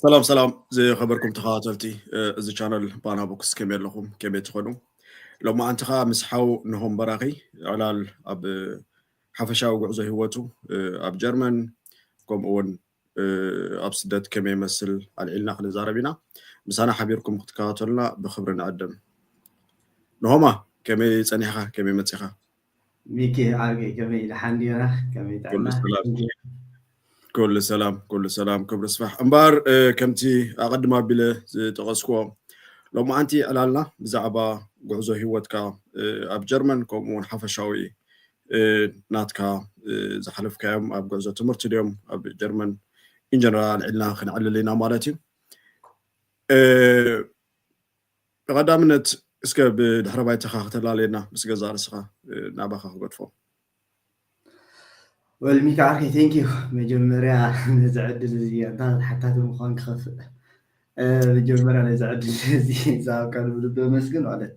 ሰላም ሰላም ዝኸበርኩም ተኸታተልቲ እዚ ቻነል ባና ቦክስ፣ ከመይ ኣለኹም? ከመይ ትኾኑ? ሎማዓንቲ ኸዓ ምስ ሓው ነሆም በራኺ ዕላል ኣብ ሓፈሻዊ ጉዕዞ ህይወቱ ኣብ ጀርመን፣ ከምኡ እውን ኣብ ስደት ከመይ ይመስል ኣልዒልና ክንዛረብ ኢና። ምሳና ሓቢርኩም ክትከታተሉና ብኽብሪ ንዕድም። ነሆማ፣ ከመይ ጸኒሕኻ? ከመይ መጺኻ? ሚኪ ዓርከይ፣ ከመይ ደሓን ዲና? ከመይ ጥዕና? ኩሉ ሰላም፣ ኩሉ ሰላም፣ ክብሪ ስፋሕ። እምበኣር ከምቲ ኣቐድም ኣቢለ ዝጠቐስክዎ፣ ሎማዓንቲ ዕላልና ብዛዕባ ጉዕዞ ህይወትካ ኣብ ጀርመን፣ ከምኡ እውን ሓፈሻዊ ናትካ ዝሓለፍካዮም ኣብ ጉዕዞ ትምህርቲ ድዮም ኣብ ጀርመን ኢንጀነራል ኣልዒልና ክንዕልል ኢና ማለት እዩ። ብቐዳምነት እስከ ብድሕረ ባይታኻ ከተላልየና ምስ ገዛእ ርእስኻ ናባኻ ክገድፎ። ወል ሚካ ዓርከይ፣ ቴንክ ዩ መጀመርያ ነዚ ዕድል እዚ ኣንታ ሓታቲ ምዃን ክኸፍእ መጀመርያ ነዚ ዕድል እዚ ዝሃብካ ብልቢ ኣመስግን። ማለት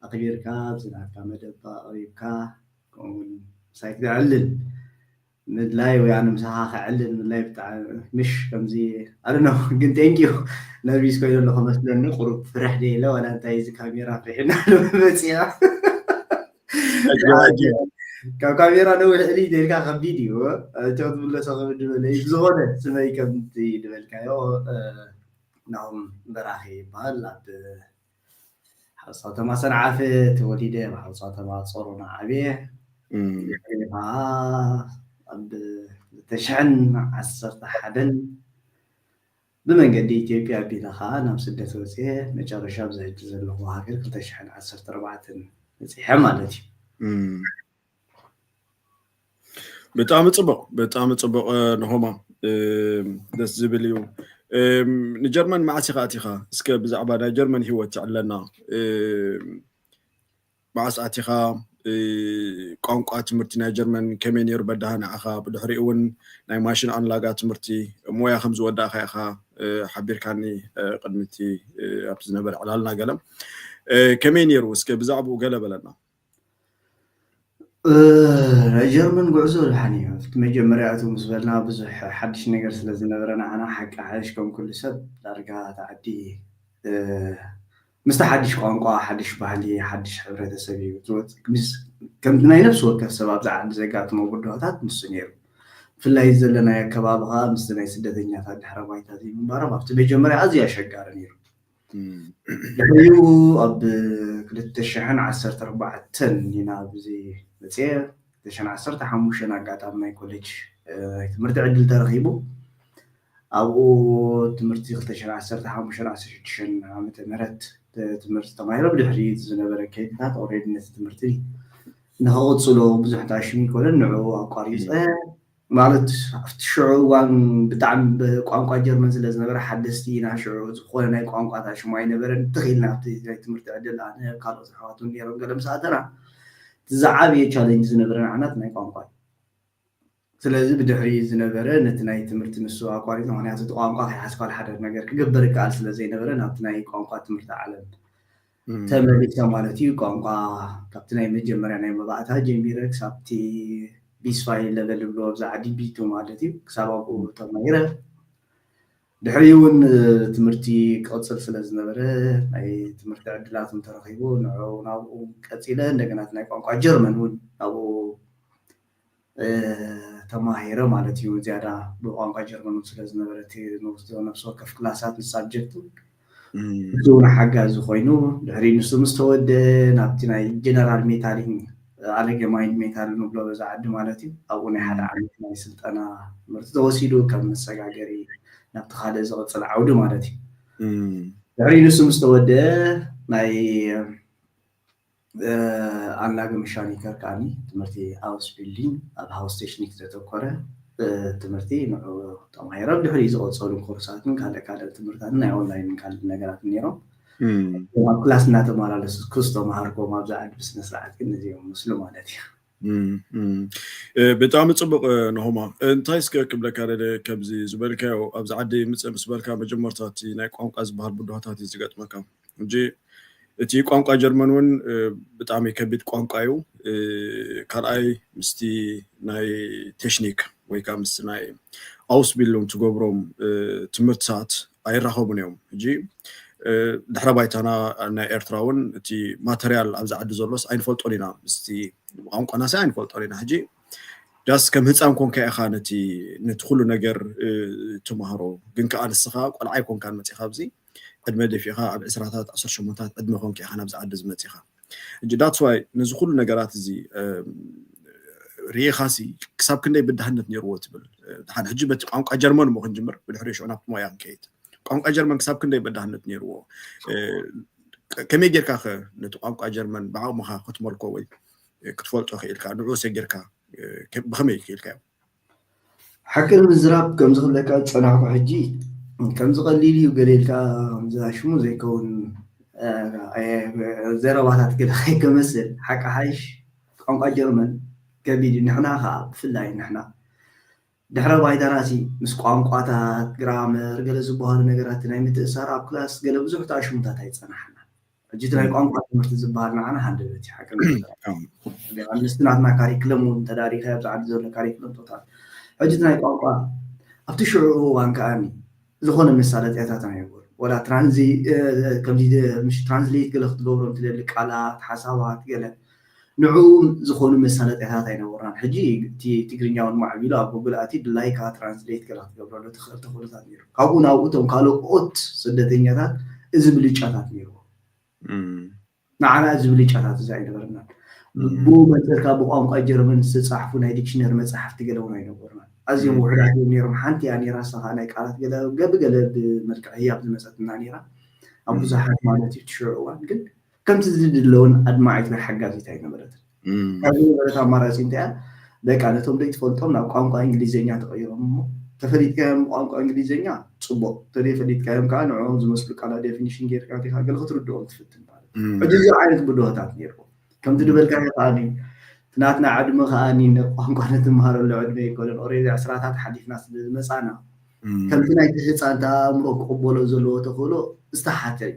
ኣኽቢርካ ኣብዚ ናትካ መደብ ኣቕሪብካ ከምኡውን ምሳይ ክተዕልል ምድላይ ወይ ኣነ ምሳኻ ክዕልል ምድላይ ብጣዕሚ ምሽ ከምዚ ኣለ ነው። ግን ቴንክ ዩ ነርቪስ ኮይኑ ኣለኹ መስለኒ። ቁሩብ ፍርሕ ደ ኢለ ዋላ እንታይ እዚ ካሜራ ፍሪሕና ኣሎ መፅያ ካብ ካሜራ ነዊሕ ዕሊ ደልካ ከቢድ እዩ። ቸው ትብለሶ ከብድ በለ እዩ። ብዝኾነ ስመይ ከምቲ ዝበልካዮ ናሆም በራኺ ይበሃል። ኣብ ሓውሳ ከተማ ሰንዓፈ ተወሊደ፣ ኣብ ሓውሳ ከተማ ጾሮና ዓብየ። ድሕሪ ከዓ ኣብ ክልተ ሽሕን ዓሰርተ ሓደን ብመንገዲ ኢትዮጵያ ኣቢለ ከዓ ናብ ስደት ወፅየ። መጨረሻ ኣብዚ ሕጂ ዘለኹ ሃገር ክልተ ሽሕን ዓሰርተ ኣርባዕተን በፂሐ ማለት እዩ። ብጣዕሚ ፅቡቕ፣ ብጣዕሚ ፅቡቕ ነሆማ፣ ደስ ዝብል እዩ። ንጀርመን መዓስ ኢኻ ኣቲኻ? እስከ ብዛዕባ ናይ ጀርመን ህይወት ትዕለና። መዓስ ኣቲኻ? ቋንቋ ትምህርቲ ናይ ጀርመን ከመይ ነይሩ በዳሃ ንዓኻ? ብድሕሪኡ እውን ናይ ማሽን ኣንላጋ ትምህርቲ ሞያ ከም ዝወዳእኻ ኢኻ ሓቢርካኒ ቅድሚ እቲ ኣብቲ ዝነበረ ዕላልና ገለ። ከመይ ነይሩ? እስከ ብዛዕባኡ ገለ በለና። ናይ ጀርመን ጉዕዞ ድሓን እዩ። ኣብቲ መጀመርያ እቱ ምስ በልና ብዙሕ ሓድሽ ነገር ስለ ዝነበረ ንዓና ሓቂ ሓሽ ከም ኩሉ ሰብ ዳርጋ እቲ ዓዲ ምስቲ ሓድሽ ቋንቋ፣ ሓድሽ ባህሊ፣ ሓድሽ ሕብረተሰብ እዩ ዝወፅእ። ከምቲ ናይ ነፍሲ ወከፍ ሰብ ኣብዚ ዓዲ ዘጋጥሞ ብድሆታት ንሱ ነይሩ። ብፍላይ ዘለናዮ ከባቢ ከዓ ምስቲ ናይ ስደተኛታት ድሕረ ባይታ ዘይምንባሮም ኣብቲ መጀመርያ ኣዝዩ ኣሸጋሪ ነይሩ። ድሕሪኡ ኣብ ክልተ ሽሕን ዓሰርተ ኣርባዕተን ኢና ኣብዚ መፅየ። ክልተ ሽሕን ዓሰርተ ሓሙሽተን ኣጋጣሚ ናይ ኮሌጅ ናይ ትምህርቲ ዕድል ተረኺቡ። ኣብኡ ትምህርቲ ክልተ ሽሕን ዓሰርተ ሓሙሽተን ዓሰርተ ሽዱሽተን ዓመተ ምህረት ትምህርቲ ተማሂረ። ብድሕሪ ዝነበረ ከይድታት ኦሬዲ ነቲ ትምህርቲ ንኸቕፅሎ ብዙሕ ተኣሽሙ ይኮነን፣ ንዕኡ ኣቋሪፀ። ማለት ኣብቲ ሽዑ እዋን ብጣዕሚ ቋንቋ ጀርመን ስለ ዝነበረ ሓደስቲ ኢና። ሽዑ ዝኾነ ናይ ቋንቋ ተኣሽሙ ኣይነበረን። ትኽኢልና ኣብቲ ናይ ትምህርቲ ዕድል ኣነ ካልኦት ኣሕዋት እውን ነይሮም ገለ ምስ ኣተና፣ እቲ ዝዓበየ ቻለንጅ ዝነበረ ንዓና እቲ ናይ ቋንቋ እዩ። ስለዚ ብድሕሪ ዝነበረ ነቲ ናይ ትምህርቲ ንሱ ኣቋሪፀ። ምክንያቱ እቲ ቋንቋ ከይሓዝካ ሓደ ነገር ክግበር ይከኣል ስለ ዘይነበረ ናብቲ ናይ ቋንቋ ትምህርቲ ዓለም ተመሊሰ ማለት እዩ። ቋንቋ ካብቲ ናይ መጀመርያ ናይ መባእታ ጀሚረ ክሳብቲ ቢስፋይ ለቨል ዝብሎ ኣብዚ ዓዲ ቢቱ ማለት እዩ። ክሳብ ኣብኡ ተማሂረ። ድሕሪኡ እውን ትምህርቲ ክቕፅል ስለ ዝነበረ ናይ ትምህርቲ ዕድላት እንተረኺቡ ንዑ ናብኡ ቀፂለ። እንደገና ናይ ቋንቋ ጀርመን እውን ናብኡ ተማሂረ ማለት እዩ። ዝያዳ ብቋንቋ ጀርመን ስለ ዝነበረ እቲ ንውስዶ ነፍሲ ወከፍ ክላሳት ንሳብጀክቱ ንሱ እውን ሓጋዚ ኮይኑ፣ ድሕሪ ንሱ ምስ ተወደ ናብቲ ናይ ጀነራል ሜታሊንግ ኣለገማይን ሜታል ንብሎ በዛ ዓዲ ማለት እዩ። ኣብኡ ናይ ሓደ ዓመት ናይ ስልጠና ትምህርቲ ተወሲዱ ከም መሰጋገሪ ናብቲ ካልእ ዝቕፅል ዓውዲ ማለት እዩ። ድሕሪ ንሱ ምስ ተወደ ናይ ኣንላገ መሻኒከር ከዓኒ ትምህርቲ ኣውስቢልዲንግ ኣብ ሃውስ ቴክኒክ ዘተኮረ ትምህርቲ ንዑ ተማሂረ። ብድሕሪ ዝቐፀሉ ኮርሳትን ካልእ ካልእ ትምህርታትን ናይ ኦንላይንን ካልእ ነገራትን ነይሮም። ኣብ ክላስ እናተመላለሱ ክስ ተማሃርኮም ኣብዚ ዓዲ ብስነ ስርዓት ግን ነዚኦም ምስሉ ማለት እዩ። ብጣዕሚ ፅቡቕ ነሆማ። እንታይ እስከ ክብለካ ደለ፣ ከምዚ ዝበልካዮ ኣብዚ ዓዲ ምፅእ ምስ በልካ መጀመርታ እቲ ናይ ቋንቋ ዝበሃል ብድሆታት እዩ ዝገጥመካ። እንጂ እቲ ቋንቋ ጀርመን እውን ብጣዕሚ ከቢድ ቋንቋ እዩ። ካልኣይ ምስቲ ናይ ቴክኒክ ወይ ከዓ ምስቲ ናይ ኣውስቢልዶም ትገብሮም ትምህርትታት ኣይራኸቡን እዮም። ሕጂ ድሕረ ባይታና ናይ ኤርትራ እውን እቲ ማተርያል ኣብዚ ዓዲ ዘሎስ ኣይንፈልጦን ኢና። ምስቲ ቋንቋናሲ ኣይንፈልጦን ኢና። ሕጂ ዳስ ከም ህፃን ኮንካ ኢኻ ነቲ ነቲ ኩሉ ነገር ትማሃሮ። ግን ከዓ ንስኻ ቆልዓ ኣይኮንካን መፂኻ ኣብዚ ዕድመ ደፊእኻ ኣብ ዕስራታት ዓሰርተ ሸሞንታት ዕድመ ኮንካ ኢኻ ናብዚ ዓዲ ዝመፂኻ። ሕጂ that's why ነዚ ኩሉ ነገራት እዚ ርኢኻሲ ክሳብ ክንደይ በዳህነት ነይርዎ ትብል? ድሓን ሕጂ በቲ ቋንቋ ጀርመን እሞ ክንጅምር፣ ብድሕሪ ሽዑ ናብቲ ሞያ ክንከይድ። ቋንቋ ጀርመን ክሳብ ክንደይ በዳህነት ነይርዎ? ከመይ ጌርካ ከ ነቲ ቋንቋ ጀርመን ብዓቕምኻ ክትመልኮ ወይ ክትፈልጦ ክኢልካ? ንዕኡ ሰጊርካ ብኸመይ ክኢልካዮ? ሓቂ ንምዝራብ ከምዚ ክብለካ ዝጸናሕኩ ሕጂ ከምዚ ቀሊል እዩ ገለ ኢልካ ከምዚ ሽሙ ዘይከውን ዘረባታት ገለ ከይከመስል ሓቂ ሓይሽ ቋንቋ ጀርመን ከቢድ እዩ። ንሕና ከዓ ብፍላይ ንሕና ድሕረ ባይታና ሲ ምስ ቋንቋታት ግራመር ገለ ዝበሃሉ ነገራት ናይ ምትእሳር ኣብ ክላስ ገለ ብዙሕ ተኣሽሙታት ኣይጸናሕና። ሕጂ እቲ ናይ ቋንቋ ትምህርቲ ዝበሃል ንዓና ሃንደበት እዩ ሓቂ ንምዝራብ። ንስቲ ናትና ካሪክለም እውን ተዳሪኸ ኣብዚ ዓዲ ዘሎ ካሪክለም ቶታል ሕጂ እቲ ናይ ቋንቋ ኣብቲ ሽዑ እዋን ከዓኒ ዝኾነ መሳለጥያታት ኣይነበሩ። ወላ ትራንዚ ከምዚ ምሽ ትራንስሌት ገለ ክትገብሮ እንትደሊ ቃላት ሓሳባት ገለ ንዕኡ ዝኾኑ መሳለጥያታት ኣይነበርናን። ሕጂ እቲ ትግርኛ እውን ማዕቢሉ ኣብ ጉግል ኣቲ ድላይካ ትራንስሌት ገለ ክትገብረሉ ትኽእል ተኽእሎታት ነይሩ። ካብኡ ናብኡ እቶም ካልኦት ስደተኛታት እዚ ብልጫታት ነይርዎ። ንዓና እዚ ብልጫታት እዚ ኣይነበረናን። ብኡ መጠርካ ብቋንቋ ጀርመን ዝተፃሕፉ ናይ ዲክሽነሪ መፅሓፍቲ ገለ እውን ኣይነበሩናን። ኣዝዮም ውሑዳት እዮም ነይሮም። ሓንቲ እያ ነይራ፣ እሳ ከዓ ናይ ቃላት ገለ ገብ ገለ ብመልክዕ ህያብ ዝመፀትና ነይራ። ኣብ ብዙሓት ማለት እዩ ትሽዑ እዋን ግን ከምቲ ዝድለውን ኣድማዒት ወይ ሓጋዚት ኣይነበረትን። ካብ ዝነበረት ኣማራፂ እንታይ እያ? በቃ ነቶም ዘይትፈልጦም ናብ ቋንቋ እንግሊዝኛ ተቐይሮም እሞ ተፈሊጥካዮም ብቋንቋ እንግሊዝኛ ፅቡቕ፣ እንተዘይፈሊጥካዮም ከዓ ንዕኦም ዝመስሉ ቃላት ዴፊኒሽን ጌርካ ዲኻ ገለ ክትርድኦም ትፍትን ማለት እዩ። ሕጂ እዚ ዓይነት ብድሆታት ነይርዎ። ከምቲ ዝበልካዮ ከዓ ናትና ዕድመ ከዓ ቋንቋ ነትምሃረሉ ዕድመ ኣይኮነን። ኦሬዲ ዕስራታት ሓሊፍና ስለ ዝመፃና ከምቲ ናይቲ ህፃን ኣእምሮ ክቕበሎ ዘለዎ ተኽእሎ ዝተሓተ እዩ።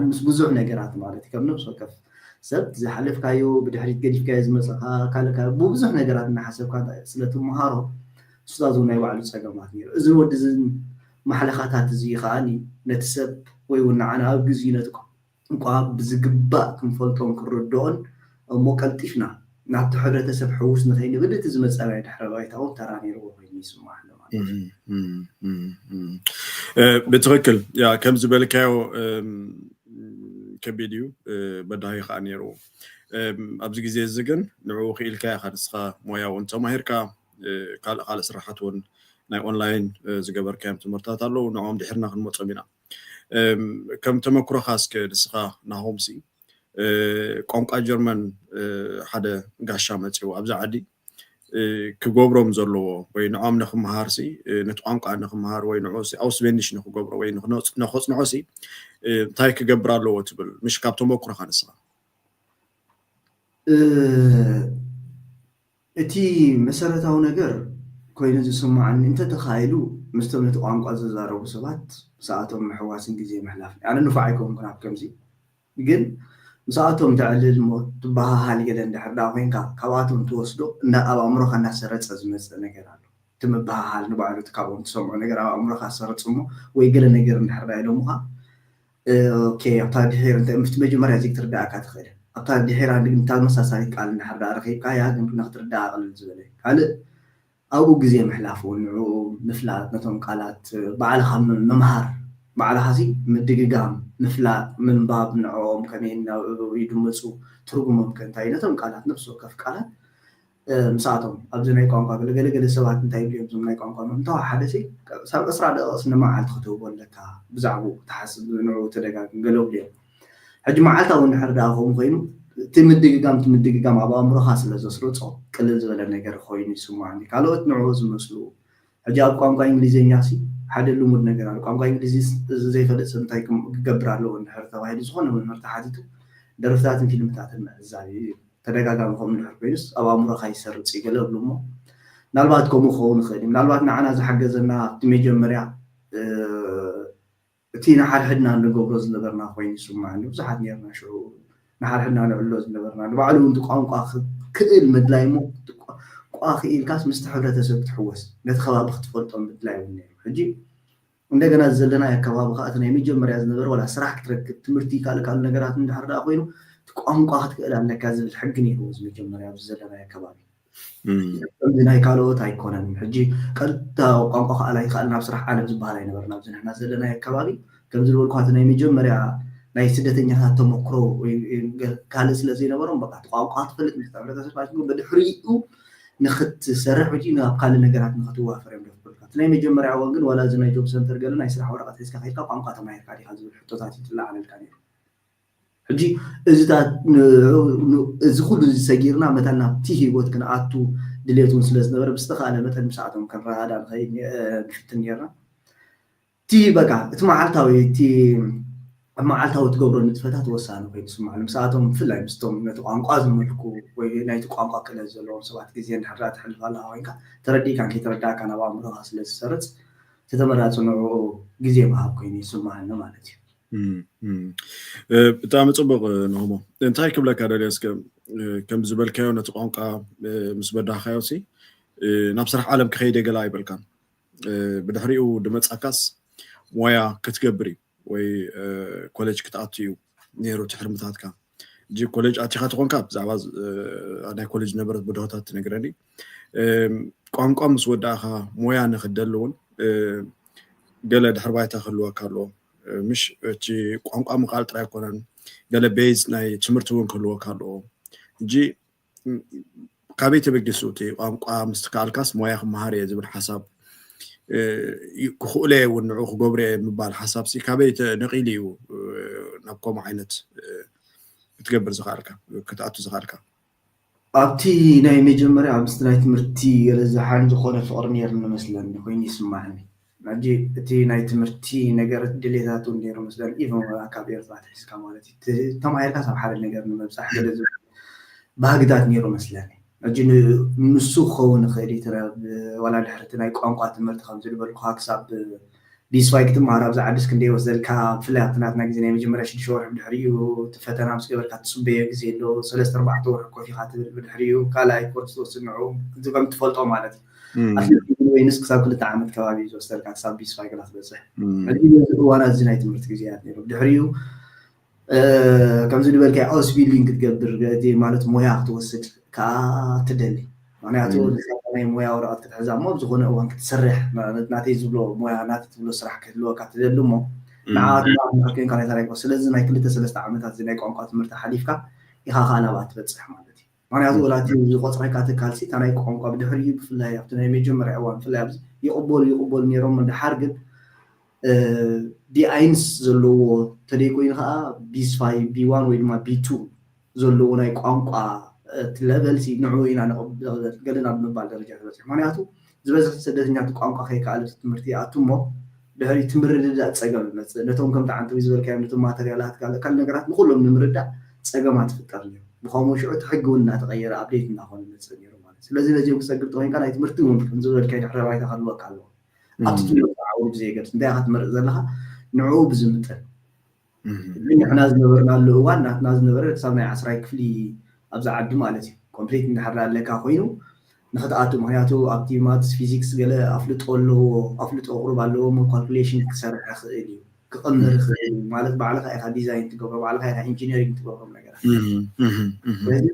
ምስ ብዙሕ ነገራት ማለት እዩ። ከም ነብሲ ወከፍ ሰብ ዝሓለፍካዮ ብድሕሪት ገዲፍካዮ ዝመፀኻ ካልእ ካልእ ብብዙሕ ነገራት እናሓሰብካ ስለ ትመሃሮ እሱታት እውን ናይ ባዕሉ ፀገማት ነይሩ። እዚ ወዲ እዚ ማሕለኻታት እዚ ከዓኒ ነቲ ሰብ ወይ እውን ንዓና ኣብ ግዜኡ ነቲ ቋንቋ ብዝግባእ ክንፈልጦን ክንርድኦን እሞ ቀልጢፍና ናብቲ ሕብረተሰብ ሕውስ ንኸይንብል እቲ ዝመፀ ናይ ድሕረ ባይታ እውን ተራ ነይርዎ ኮይኑ ይስማዓኒ ማለት እዩ። ብትኽክል ያ ከም ዝበልካዮ ከቢድ እዩ። በዳሂ ከዓ ነይርዎ። ኣብዚ ግዜ እዚ ግን ንዕኡ ክኢልካ ኢኻ ንስኻ ሞያ እውን ተማሂርካ ካልእ ካልእ ስራሓት እውን ናይ ኦንላይን ዝገበርካዮም ትምህርታት ኣለዉ። ንዕኦም ድሕርና ክንመፆም ኢና። ከም ተመክሮኻ እስከ ንስኻ ናሆምሲ ቋንቋ ጀርመን ሓደ ጋሻ መፂኡ ኣብዚ ዓዲ ክገብሮም ዘለዎ ወይ ንዖም ንክምሃር ሲ ነቲ ቋንቋ ንክምሃር ወይ ንዑ ሲ ኣውስቤንሽ ንክገብሮ ወይ ንኸፅንዖ ሲ እንታይ ክገብር ኣለዎ ትብል? ምሽ ካብ ተመክሮኻ ንስኻ እቲ መሰረታዊ ነገር ኮይኑ ዝስማዓኒ እንተተኻኢሉ ምስቶም ነቲ ቋንቋ ዝዛረቡ ሰባት ምስኣቶም ምሕዋስን ግዜ ምሕላፍን። ኣነ ንፉዕ ኣይኮንኩን ኣብ ከምዚ፣ ግን ምስኣቶም ተዕልል እሞ ትበሃሃል ገለ እንድሕር ደኣ ኮይንካ ካብኣቶም ትወስዶ እንዳ ኣብ ኣእምሮኻ እናሰረጸ ዝመጽእ ነገር ኣሎ። እቲ ምብሃሃል ንባዕሉ እቲ ካብኦም ትሰምዖ ነገር ኣብ ኣእምሮኻ ዝሰርጽ እሞ ወይ ገለ ነገር እንድሕር ደኣ ኢሎምኻ ኦኬ ኣብታ ድሒር እንታይ ምስቲ መጀመርያ ዘይክትርዳእካ ትኽእል ኣብታ ድሒራ ግን ተመሳሳሊት ቃል እንድሕር ደኣ ረኺብካያ ግን ንክትርዳኣ ቅልል ዝበለ ካልእ ኣብኡ ግዜ ምሕላፍ እውን ንዕኡ ምፍላጥ ነቶም ቃላት ባዕልኻ ምምሃር ባዕልኻ ሲ ምድግጋም ምፍላጥ ምንባብ ንዕኦም ከመይ ይድመፁ ትርጉሞም ከ እንታይ ነቶም ቃላት ነፍሲ ወከፍ ቃላት ምስኣቶም ኣብዚ ናይ ቋንቋ ገለገለገለ ሰባት እንታይ ይብሉ እዮም እዞም ናይ ቋንቋ መምህር እንተወሓደ ሲ ክሳብ ዕስራ ደቂቕ ንመዓልቲ ክትህቦ ኣለካ ብዛዕባኡ ክትሓስብ ንዕኡ ተደጋግም ገለ ይብሉ እዮም ሕጂ መዓልታዊ እንድሕር ደኣ ከምኡ ኮይኑ እቲ ምድግጋም እቲ ምድግጋም ኣብ ኣእምሮኻ ስለ ዘስርፆ ቅልል ዝበለ ነገር ኮይኑ ይስማዓኒ ካልኦት ንዕኡ ዝመስሉ ሕጂ ኣብ ቋንቋ እንግሊዝኛ ሲ ሓደ ልሙድ ነገር ኣሎ ቋንቋ እንግሊዝ ዘይፈልጥ ሰብ እንታይ ክገብር ኣለዎ እንድሕር ተባሂሉ ዝኾነ መምህር ተሓቲቱ ደርፍታትን ፊልምታትን ምዕዛብ እዩ ተደጋጋሚ ከምኡ እንድሕር ኮይኑስ ኣብ ኣእምሮኻ ይሰርፅ እዩ ገለ እብሉ እሞ ምናልባት ከምኡ ክኸውን ይኽእል እዩ ምናልባት ንዓና ዝሓገዘና ኣብቲ መጀመርያ እቲ ንሓድሕድና እንገብሮ ዝነበርና ኮይኑ ይስማዓኒ ብዙሓት ነርና ሽዑ ንሓድሕድና ንዕሎ ዝነበርና ንባዕሉ እውን ቋንቋ ክእል ምድላይ እሞ ብቋንቋ ክኢልካስ ምስቲ ሕብረተሰብ ክትሕወስ ነቲ ከባቢ ክትፈልጦ ምድላይ እውን ነይሩ። ሕጂ እንደገና ዘለናዮ ከባቢ ከዓ እቲ ናይ መጀመርያ ዝነበረ ዋላ ስራሕ ክትረክብ ትምህርቲ ካልእ ካልእ ነገራት እንድሕር ደኣ ኮይኑ እቲ ቋንቋ ክትክእል ኣለካ ዝብል ሕጊ ነይርዎ እዚ መጀመርያ ኣብዚ ዘለናዮ ከባቢ። ከምዚ ናይ ካልኦት ኣይኮነን። ሕጂ ቀጥታ ቋንቋ ከኣል ኣይከኣል ናብ ስራሕ ዓለም ዝበሃል ኣይነበረን ኣብዚ ንሕና ዘለናዮ ከባቢ። ከምዚ ዝበልኩ እቲ ናይ መጀመርያ ናይ ስደተኛታት ተመክሮ ካልእ ስለ ዘይነበሮም በቃ ቋንቋ ትፈልጥ ምስ ሕብረተሰብ በድሕሪኡ ንክትሰርሕ ወይ ናብ ካልእ ነገራት ንክትዋፈር እዮም ደፍርካ። እቲ ናይ መጀመርያ እዋን ግን ዋላ እዚ ናይ ጆብ ሰንተር ገለ ናይ ስራሕ ወረቐት ሒዝካ ከይድካ ቋንቋ ተማሂርካ ዲካ ዝብል ሕቶታት ይትለዓለልካ ነይሩ። ሕጂ እዚታት እዚ ኩሉ እዚ ሰጊርና መታን ናብቲ ህይወት ክንኣቱ ድሌት እውን ስለ ዝነበረ ብዝተኻእለ መጠን ምስኣቶም ክንረዳዳ ንፈትን ነርና። እቲ በቃ እቲ መዓልታዊ እቲ ኣብ መዓልታዊ ትገብሮ ንጥፈታት ወሳኒ ኮይኑ ስማዕ ንምስኣቶም ብፍላይ ምስቶም ነቲ ቋንቋ ዝመልኩ ወይ ናይቲ ቋንቋ ክእለት ዘለዎም ሰባት ግዜ እንድሕር ተሕልፍ ኣለካ ኮይንካ ተረዲእካን ከይተረዳእካን ኣብ ኣእምሮካ ስለ ዝሰርፅ እቲ ተመራፂ ንዕኡ ግዜ ምሃብ ኮይኑ ይስማዓኒ ማለት እዩ። ብጣዕሚ ፅቡቅ ንህሞ እንታይ ክብለካ ደልዮ እስከ ከም ዝበልካዮ ነቲ ቋንቋ ምስ በዳካዮ ሲ ናብ ስራሕ ዓለም ክኸይደ ገላ ኣይበልካን ብድሕሪኡ ድመፃካስ ሞያ ክትገብር እዩ ወይ ኮሌጅ ክትኣቱ እዩ ነይሩ ትሕርምታትካ እንጂ ኮሌጅ ኣቲኻ ትኾንካ ብዛዕባ ናይ ኮሌጅ ነበረት ብድሆታት ትነግረኒ ቋንቋ ምስ ወዳእኻ ሞያ ንክደሊ እውን ገለ ድሕር ባይታ ክህልወካ ኣለዎ ምሽ እቲ ቋንቋ ምኽኣል ጥራይ ኣይኮነን ገለ ቤዝ ናይ ትምህርቲ እውን ክህልወካ ኣለዎ እንጂ ካበይ ተበጊሱ እቲ ቋንቋ ምስ ትከኣልካስ ሞያ ክመሃር እየ ዝብል ሓሳብ ክኽእሎ እየ እውን ንዑ ክገብሮ እየ ምባል ሓሳብ ሲ ካበይ ነቂሉ እዩ ናብ ከምኡ ዓይነት ክትገብር ዝኽኣልካ ክትኣቱ ዝኽኣልካ ኣብቲ ናይ መጀመርያ ምስቲ ናይ ትምህርቲ ገለ ዝሓን ዝኾነ ፍቕሪ ነይርኒ መስለኒ ኮይኑ ይስማዕኒ ሕጂ እቲ ናይ ትምህርቲ ነገር ድሌታት እውን ነይሩ መስለኒ ኢቨን ወላ ካብ ኤርትራ ትሒዝካ ማለት እዩ ተማሂርካ ሳብ ሓደ ነገር ንምብፃሕ ገለ ዝብል ባህግታት ነይሩ መስለኒ ሕጂ ንሱ ክኸውን ይኽእል እዩ ዋላ ድሕርቲ ናይ ቋንቋ ትምህርቲ ከም ዝልበልኩካ ክሳብ ቢስፋይ ክትመሃር ኣብዚ ዓዲስ ክንደ ይወስደልካ ብፍላይ ኣብቲ ናትና ግዜ ናይ መጀመርያ ሽዱሽተ ወርሒ ብድሕሪኡ እቲ ፈተና ምስ ገበርካ ትፅበዮ ግዜ ኣሎ ሰለስተ ኣርባዕተ ወርሒ ኮፍ ኢካ ትብል ብድሕሪኡ ካልኣይ ኮርስ ትወስድ ንዑ እዚ ከም ትፈልጦ ማለት እዩ ኣትሌት ወይንስ ክሳብ ክልተ ዓመት ከባቢ እዩ ዝወስደልካ ክሳብ ቢስፋይ ገላ ትበፅሕ እዚ እዋናት እዚ ናይ ትምህርቲ ግዜያት ነይሩ ብድሕሪኡ ከምዚ ዝበልካዮ ኦስቢልዲንግ ክትገብር ማለት ሞያ ክትወስድ ከዓ ትደሊ ምክንያቱ ናይ ሞያ ወረቐት ክትሕዛ እሞ ኣብ ዝኾነ እዋን ክትሰርሕ ናተይ ዝብሎ ሞያ ናተይ ትብሎ ስራሕ ክህልወካ ትደሊ እሞ ንዓት ኮይንካ ናይ ታሪክ ስለዚ ናይ ክልተ ሰለስተ ዓመታት እዚ ናይ ቋንቋ ትምህርቲ ሓሊፍካ ኢኻ ከዓ ናብኣ ትበፅሕ ማለት እዩ ምክንያቱ ወላ እቲ ዝቆፅረካ ትካል ሲ እታ ናይ ቋንቋ ብድሕሪ እዩ ብፍላይ ኣብቲ ናይ መጀመርያ እዋን ብፍላይ ኣብዚ ይቕበሉ ይቕበሉ ነይሮም ድሓር ግን ቢኣይንስ ዘለዎ ተደይ ኮይኑ ከዓ ቢስፋይ ቢዋን ወይ ድማ ቢቱ ዘለዎ ናይ ቋንቋ እቲ ለቨል ሲ ንዕኡ ኢና ንቕበል ገለና ብምባል ደረጃ ተበፂሑ ምክንያቱ ዝበዝሕ ስደተኛ እቲ ቋንቋ ከይከኣለ እቲ ትምህርቲ ይኣቱ እሞ ድሕሪ እቲ ምርድዳእ ፀገም ይመፅእ ነቶም ከምቲ ዓንተዊ ዝበልካዮም ነቶም ማተርያላት ካልእ ካልእ ነገራት ንኩሎም ንምርዳእ ፀገማት ይፍጠር ነይሩ ብከምኡ ሽዑ እቲ ሕጊ እውን እናተቀየረ ኣብዴት እናኮነ ይመፅእ ነይሩ ማለት ስለዚ ነዚኦም ክፀግብ ተኮይንካ ናይ ትምህርቲ እውን ከምዝበልካይ ድሕረ ባይታ ከልወካ ኣለዎ ኣብቲ ትምህርቲ ዓውዲ ብዘየገድስ እንታይ ኢካ ትመርፅ ዘለካ ንዕኡ ብዝምጥን ግን ንሕና ዝነበርናሉ እዋን ናትና ዝነበረ ክሳብ ናይ ዓስራይ ክፍሊ ኣብዚ ዓዲ ማለት እዩ ኮምፕሊት እንድሕር ኣለካ ኮይኑ ንክትኣቱ ምክንያቱ ኣብቲ ማትስ ፊዚክስ ገለ ኣፍልጦ ኣለዎ ኣፍልጦ ቁሩብ ኣለዎ ሞ ካልኩሌሽን ክሰርሕ ይኽእል እዩ ክቕምር ይኽእል እዩ ማለት ባዕልካ ኢካ ዲዛይን ትገብሮ ባዕልካ ኢካ ኢንጂነሪንግ ትገብሮም ነገራት ስለዚ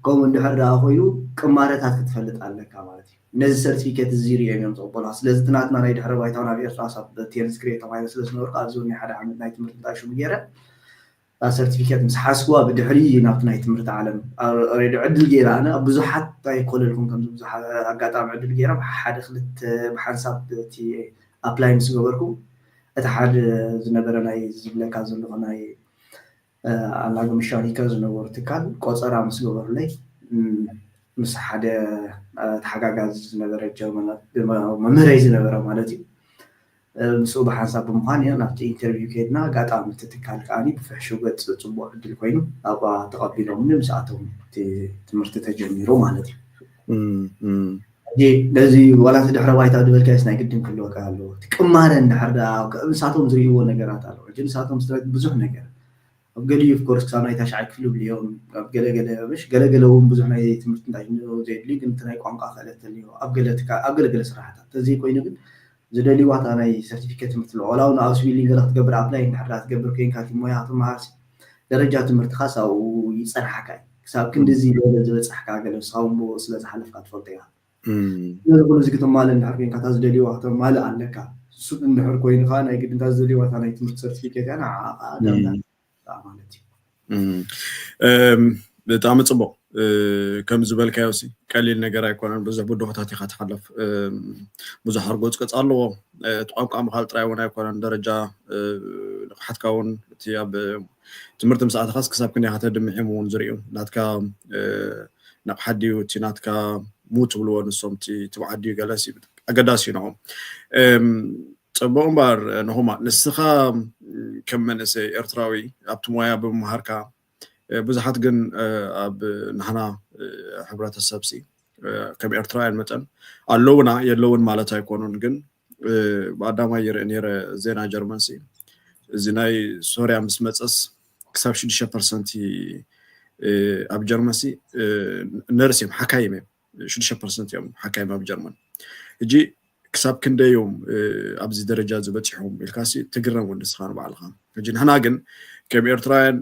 ከምኡ እንድሕር ደኣ ኮይኑ ቅማረታት ክትፈልጥ ኣለካ ማለት እዩ ነዚ ሰርቲፊኬት እዚ ሪኦም እዮም ዝቕበሉካ ስለዚ እቲ ናትና ናይ ድሕረ ባይታ ናብ ኤርትራ ሳብ ቴንስ ግሬድ ተማሂረ ስለ ዝነበርኩ ኣብዚ እውን ናይ ሓደ ዓመት ናይ ትምህርቲ እንታይ ሽሙ ገይረ ሰርቲፊኬት ምስ ሓዝክዋ ብድሕሪ ናብቲ ናይ ትምህርቲ ዓለም ሬዲ ዕድል ገይረ ኣነ ኣብ ብዙሓት ኣይኮለልኩም ከምዚ ብዙሓት ኣጋጣሚ ዕድል ገይረ ሓደ ክልተ ብሓንሳብ እቲ ኣፕላይ ምስ ገበርኩ እቲ ሓደ ዝነበረ ናይ ዝብለካ ዘለኹ ናይ ኣላጎ መሻኒከ ዝነበሩ ትካል ቆፀራ ምስ ገበሩለይ ምስ ሓደ ተሓጋጋዚ ዝነበረ ጀርመና መምህረይ ዝነበረ ማለት እዩ ምስኡ ብሓንሳብ ብምዃን ኢና ናብቲ ኢንተርቪው ከይድና ኣጋጣሚ እቲ ትካል ከዓኒ ብፍሕሹ ገፅ ፅቡቅ ዕድል ኮይኑ ኣብኣ ተቐቢሎምኒ ምስኣቶም እቲ ትምህርቲ ተጀሚሩ ማለት እዩ ሕጂ ነዚ ዋላ እቲ ድሕረ ባይታ ዝበልካዮስ ናይ ግድን ክህልወካ ኣለዎ እቲ ቅማረ እንድሕር ደኣ ንሳቶም ዝርእይዎ ነገራት ኣለዎ ሕጂ ንሳቶም ስለ ብዙሕ ነገር ኣብ ገሊኡ ኦፍኮርስ ክሳብ ናይ ታሽዓይ ክፍሊ ብልዮም ኣብ ገለገለ ምሽ ገለገለ እውን ብዙሕ ናይ ትምህርቲ እንታይ ዘየድልዩ ግን እቲ ናይ ቋንቋ ክእለት ተልዮ ኣብ ገለ ትካ ኣብ ገለገለ ስራሕታት ተዘይኮይኑ ግን ዝደልይዋ እታ ናይ ሰርቲፊኬት ትምህርቲ ኣለዋ ዋላ እውን ኣብ ስዊሊን ገለ ክትገብር ኣፕላይ እንድሕር ትገብር ኮይንካ እቲ ሞያ ክትመሃር ደረጃ ትምህርትኻስ ኣብኡ ይፀንሓካ እዩ ክሳብ ክንድዚ ዝበለ ዝበፃሕካ ገለ ንስኻ እውን ብኡ ስለ ዝሓለፍካ ትፈልጦ ኢኻ ነዚ ኩሉ እዚ ክተማልእ እንድሕር ኮይንካ እታ ዝደልይዋ ክተማልእ ኣለካ ሱቅ እንድሕር ኮይኑ ከዓ ናይ ግድን እታ ዝደልይዋ እታ ናይ ትምህርቲ ሰርቲፊኬት እያ ንዓኣ ከዓ ዳምዳ ማለት እዩ ብጣዕሚ ፅቡቅ ከም ዝበልካዮ ሲ ቀሊል ነገር ኣይኮነን ብዙሕ ብድሆታት ኢካ ትሓለፍ ብዙሕ ኣርጎፅቀፅ ኣለዎ እቲ ቋንቋ ምካል ጥራይ እውን ኣይኮነን ደረጃ ንቅሓትካ እውን እቲ ኣብ ትምህርቲ ምስ ኣተካስ ክሳብ ክንደይ ከተድምዒም እውን ዝርእዩ ናትካ ንቕሓት ድዩ እቲ ናትካ ሙ ትብልዎ ንሶም እቲ ትብዓት ድዩ ገለሲ ኣገዳሲ እዩ ንኦም ፅቡቅ እምበር ንኹማ ንስኻ ከም መንእሰይ ኤርትራዊ ኣብቲ ሞያ ብምምሃርካ ብዙሓት ግን ኣብ ንሕና ሕብረተሰብ ሲ ከም ኤርትራውያን መጠን ኣለውና የለውን ማለት ኣይኮኑን ግን ብኣዳማይ ይርኢ ነረ ዜና ጀርመን ሲ እዚ ናይ ሶርያ ምስ መፀስ ክሳብ ሽዱሽተ ፐርሰንቲ ኣብ ጀርመን ሲ ነርስ እዮም ሓካይም እዮም ሽዱሽተ ፐርሰንት እዮም ሓካይም ኣብ ጀርመን ሕጂ ክሳብ ክንደይ እዮም ኣብዚ ደረጃ ዝበፂሖም ኢልካ ሲ ትግረም እውን ንስኻ ንባዕልኻ ሕጂ ንሕና ግን ከም ኤርትራውያን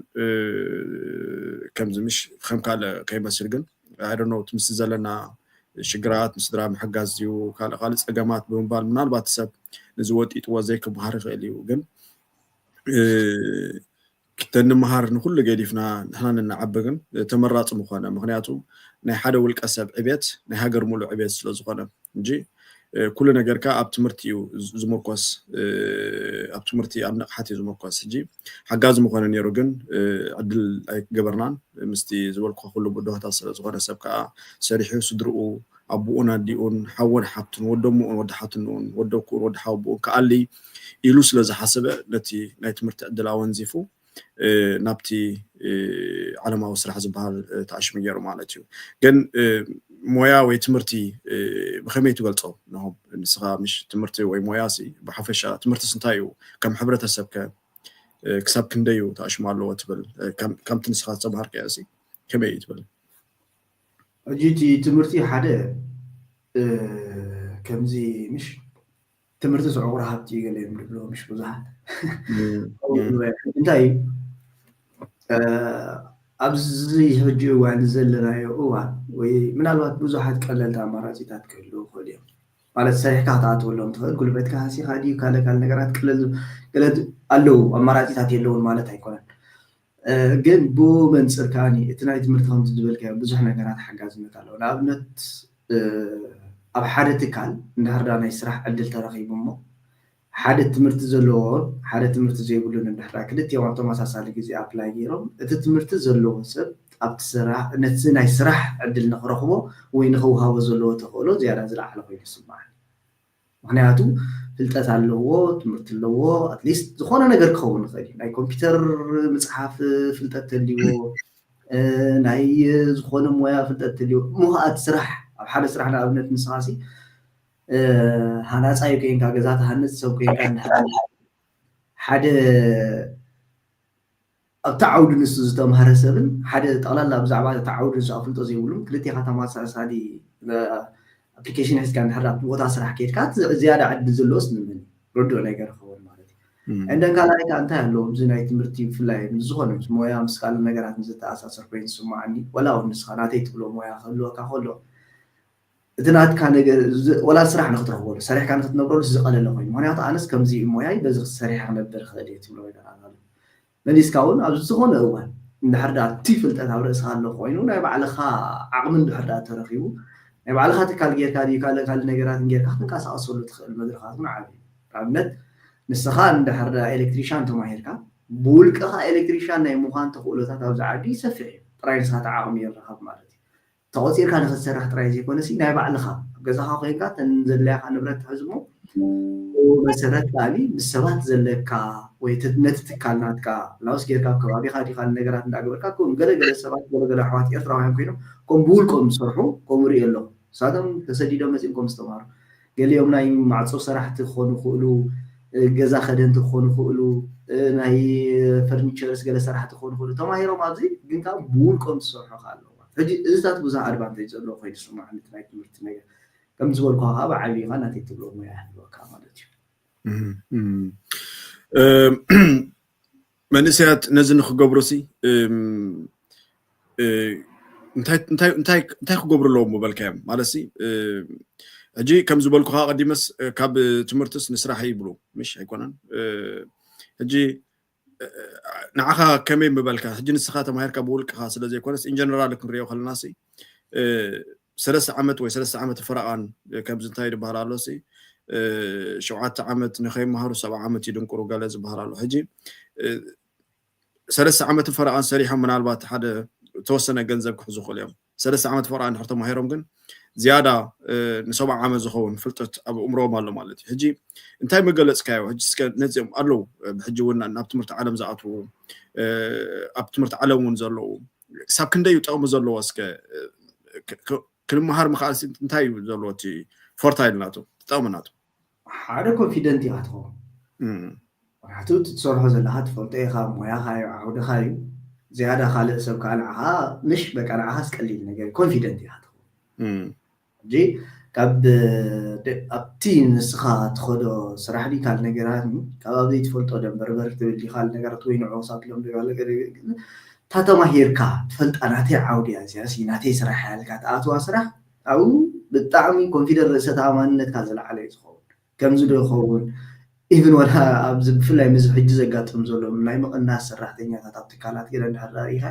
ከምዚ ምሽ ከም ካልእ ከይመስል ግን ኣይደኖ እቲ ምስ ዘለና ሽግራት ምስድራ ምሕጋዝ እዩ ካልእ ካልእ ፀገማት ብምባል ምናልባት ሰብ ንዝወጢጥዎ ዘይክበሃር ይኽእል እዩ ግን ተንምሃር ንኩሉ ገዲፍና ንሕና ንንዓቢ ግን ተመራፂ ምኾነ ምክንያቱ ናይ ሓደ ውልቀ ሰብ ዕቤት ናይ ሃገር ሙሉእ ዕቤት ስለዝኾነ እንጂ ኩሉ ነገርካ ኣብ ትምህርቲ እዩ ዝመኮስ ኣብ ትምህርቲ ኣብ ንቕሓት እዩ ዝመኮስ ሕጂ ሓጋዚ ምኾነ ነይሩ ግን ዕድል ኣይገበርናን ምስቲ ዝበልኩ ኩሉ ብድሆታት ስለዝኾነ ሰብ ከዓ ሰሪሑ ስድርኡ ኣቦኡን ኣዲኡን ሓውን ሓብቱን ወደሙኡን ወዲ ሓትንኡን ወደኩኡን ወዲ ሓወቦኡን ክኣሊ ኢሉ ስለ ዝሓሰበ ነቲ ናይ ትምህርቲ ዕድል ኣወንዚፉ ናብቲ ዓለማዊ ስራሕ ዝበሃል ተኣሽሙ ገይሩ ማለት እዩ ግን ሞያ ወይ ትምህርቲ ብከመይ ትገልፆ ንስኻ ምሽ ትምህርቲ ወይ ሞያ ብሓፈሻ ትምህርትስ እንታይ እዩ ከም ሕብረተሰብ ከ ክሳብ ክንደይ እዩ ተኣሽሙ ኣለዎ ትብል ከምቲ ንስኻ ዝተምሃርካዮ ከመይ እዩ ትብል ሕጂ እቲ ትምህርቲ ሓደ ከምዚ ምሽ ትምህርቲ ስዑቕ ረሃብቲ እዩ ገለ እዮም ዝብሎ ምሽ ብዙሓት እንታይ እዩ ኣብዚ ሕጂ እዋን ዘለናዮ እዋን ወይ ምናልባት ብዙሓት ቀለልቲ ኣማራፂታት ክህልው ይኽእሉ እዮም ማለት ሰሪሕካ ክትኣትወሎም ትኽእል ጉልበትካ ሃሲኻ ድዩ ካልእ ካልእ ነገራት ቀለል ገለ ኣለዉ ኣማራፂታት የለውን ማለት ኣይኮነን ግን ብኡ መንፅር ከዓኒ እቲ ናይ ትምህርቲ ከምቲ ዝበልካዮ ብዙሕ ነገራት ሓጋዝነት ኣለዎ ንኣብነት ኣብ ሓደ ትካል እንድሕር ዳ ናይ ስራሕ ዕድል ተረኺቡ እሞ ሓደ ትምህርቲ ዘለዎን ሓደ ትምህርቲ ዘይብሉን እንድሕር ክልቲኦም ኣብ ተመሳሳሊ ግዜ ኣፕላይ ገይሮም እቲ ትምህርቲ ዘለዎ ሰብ ኣብቲ ስራሕ ነቲ ናይ ስራሕ ዕድል ንክረኽቦ ወይ ንክውሃቦ ዘለዎ ተኽእሎ ዝያዳ ዝለዓለ ኮይኑ ይስምዓኒ ምክንያቱ ፍልጠት ኣለዎ ትምህርቲ ኣለዎ ኣትሊስት ዝኾነ ነገር ክኸውን ይኽእል እዩ ናይ ኮምፒውተር ምፅሓፍ ፍልጠት ተልዎ ናይ ዝኾነ ሞያ ፍልጠት ተልዎ እሞ ከዓ እቲ ስራሕ ኣብ ሓደ ስራሕ ንኣብነት ንስኻሲ ሃናፃ እዩ ኮይንካ ገዛ ትሃንፅ ሰብ ኮይንካ ሓደ ኣብቲ ዓውዲ ንሱ ዝተምሃረ ሰብን ሓደ ጠቕላላ ብዛዕባ እቲ ዓውዲ ንሱ ኣፍልጦ ዘይብሉን ክልቴኻ ተመሳሳሊ ኣፕሊኬሽን ሒዝካ እንድሕር ኣብቲ ቦታ ስራሕ ከድካ ዝያዳ ዕድል ዘለዎስ ንመን ርድኦ ነገር ክኸውን ማለት እዩ እንደን ካልኣይ ከዓ እንታይ ኣለዎ እዚ ናይ ትምህርቲ ብፍላይ ዝኾነ ሞያ ምስ ካልእ ነገራት ንዝተኣሳሰር ኮይኑ ዝስማዓኒ ወላ እውን ንስኻ ናተይ ትብሎ ሞያ ክህልወካ ከሎ እቲ ናትካ ነገር ወላ ስራሕ ንክትረክበሉ ሰሪሕካ ንክትነብረሉ ዝቀለለ ኮይኑ ምክንያቱ ኣነስ ከምዚ ሞያይ በዚ ሰሪሐ ክነብር ክእል እየ ትብሎ ነገር ኣሎ መሊስካ እውን ኣብ ዝኾነ እዋን እንድሕር ዳ እቲ ፍልጠት ኣብ ርእስካ ኣሎ ኮይኑ ናይ ባዕልካ ዓቕሚ እንድሕር ዳ ተረኪቡ ናይ ባዕልካ ትካል ጌርካ ድዩ ካልእ ካልእ ነገራት ጌርካ ክትንቀሳቀሰሉ ትኽእል መድረካት እውን ዓብዩ ንኣብነት ንስኻ እንድሕር ዳ ኤሌክትሪሻን ተማሂርካ ብውልቅኻ ኤሌክትሪሻን ናይ ምዃን ተኽእሎታት ኣብዚ ዓዲ ይሰፍሕ እዩ ጥራይ ንስኻ ተዓቕሚ ይረኸብ ማለት እዩ ተቆፂርካ ንክትሰርሕ ጥራይ ዘይኮነሲ ናይ ባዕልካ ኣብ ገዛካ ኮይንካ ተን ዘድለያካ ንብረት ትሕዝ እሞ መሰረት ከኣኒ ምስ ሰባት ዘለካ ወይ ነቲ ትካል ናትካ ላውስ ጌርካ ኣብ ከባቢካ ዲ ካልእ ነገራት እንዳገበርካ ከም ገለገለ ሰባት ገለገለ ኣሕዋት ኤርትራውያን ኮይኖም ከም ብውልቆም ዝሰርሑ ከምኡ ርኢ ኣለኹ ንሳቶም ተሰዲዶም መፅኦም ከም ዝተምሃሩ ገሊኦም ናይ ማዕፆ ሰራሕቲ ክኾኑ ይኽእሉ ገዛ ከደንቲ ክኾኑ ይኽእሉ፣ ናይ ፈርኒቸርስ ገለ ሰራሕቲ ክኾኑ ይኽእሉ። ተማሂሮም ኣብዚ ግን ካብ ብውልቆም ዝሰርሑ ከ ኣለዎ። ሕጂ እዚታት ብዙሕ ኣድቫንቴጅ ዘለዎ ኮይኑ ዝስማዓኒ እቲ ናይ ትምህርቲ ነገር። ከም ዝበልኩ ከዓ ብዓብዩ ከዓ ናተይ ትብሎ ሞያ ይህልወካ ማለት እዩ። መንእሰያት ነዚ ንክገብሩ ሲ እንታይ ክገብሩ ኣለዎም ምበልካዮም ማለት ሲ? ሕጂ ከም ዝበልኩ ከዓ ቀዲመስ ካብ ትምህርትስ ንስራሕ ይብሉ ምሽ ኣይኮነን። ሕጂ ንዓኻ ከመይ ምበልካ? ሕጂ ንስኻ ተማሂርካ ብውልቅኻ ስለ ዘይኮነስ ኢንጀነራል ክንሪኦ ከለና ሲ ሰለስተ ዓመት ወይ ሰለስተ ዓመት ፈረቓን ከምዚ እንታይ ዝበሃል ኣሎ ሲ ሸውዓተ ዓመት ንኸይመሃሩ ሰብዓ ዓመት ይድንቁሩ ገለ ዝበሃል ኣሎ። ሕጂ ሰለስተ ዓመት ፈረቓን ሰሪሖም ምናልባት ሓደ ተወሰነ ገንዘብ ክሕዙ ይኽእሉ እዮም። ሰለስተ ዓመት ፈረቓን ድሕር ተማሂሮም ግን ዝያዳ ንሰብዓ ዓመት ዝኸውን ፍልጠት ኣብ እምሮም ኣሎ ማለት እዩ። ሕጂ እንታይ መገለፅካዮ? ሕጂ እስከ ነዚኦም ኣለዉ ብሕጂ እውን ናብ ትምህርቲ ዓለም ዝኣትዉ ኣብ ትምህርቲ ዓለም እውን ዘለዉ ክሳብ ክንደይ እዩ ጠቕሚ ዘለዎ እስከ ክንመሃር ምኽኣል እንታይ እዩ ዘለዎ እቲ ፈርታይል ናቱ ትጠቕሚ ናቱ? ሓደ ኮንፊደንት ኢኻ ትኸውን። ምክንያቱ እቲ ትሰርሖ ዘለካ ትፈልጦ ኢኻ፣ ሞያኻ እዩ፣ ዓውድኻ እዩ። ዝያዳ ካልእ ሰብ ከዓ ንዓኻ ምሽ በቃ ንዓኻስ ቀሊል ነገር ኮንፊደንት ኢኻ ትኸውን። ሕጂ ካብ ኣብቲ ንስኻ ትኸዶ ስራሕ ድዩ ካልእ ነገራት ካብ ኣብዚ ትፈልጦ ደንበርበር ትብል ካልእ ነገራት ወይ ንዕኡ ክሳብ ትለምዶ ካልእ ነገር እታ ተማሂርካ ትፈልጣ ናተይ ዓውዲ እያ እዚኣ ሲ ናተይ ስራሕ እያ ኢልካ ትኣትዋ ስራሕ ኣብኡ ብጣዕሚ ኮንፊደንት ርእሰ ተኣማንነትካ ዝለዓለ እዩ ዝኸውን። ከምዚ ዶ ይኸውን ኢቭን ወላ ኣብዚ ብፍላይ ምስ ሕጂ ዘጋጥም ዘሎ ናይ ምቕናስ ሰራሕተኛታት ኣብ ትካላት ገለ እንድሕር ርኢኻ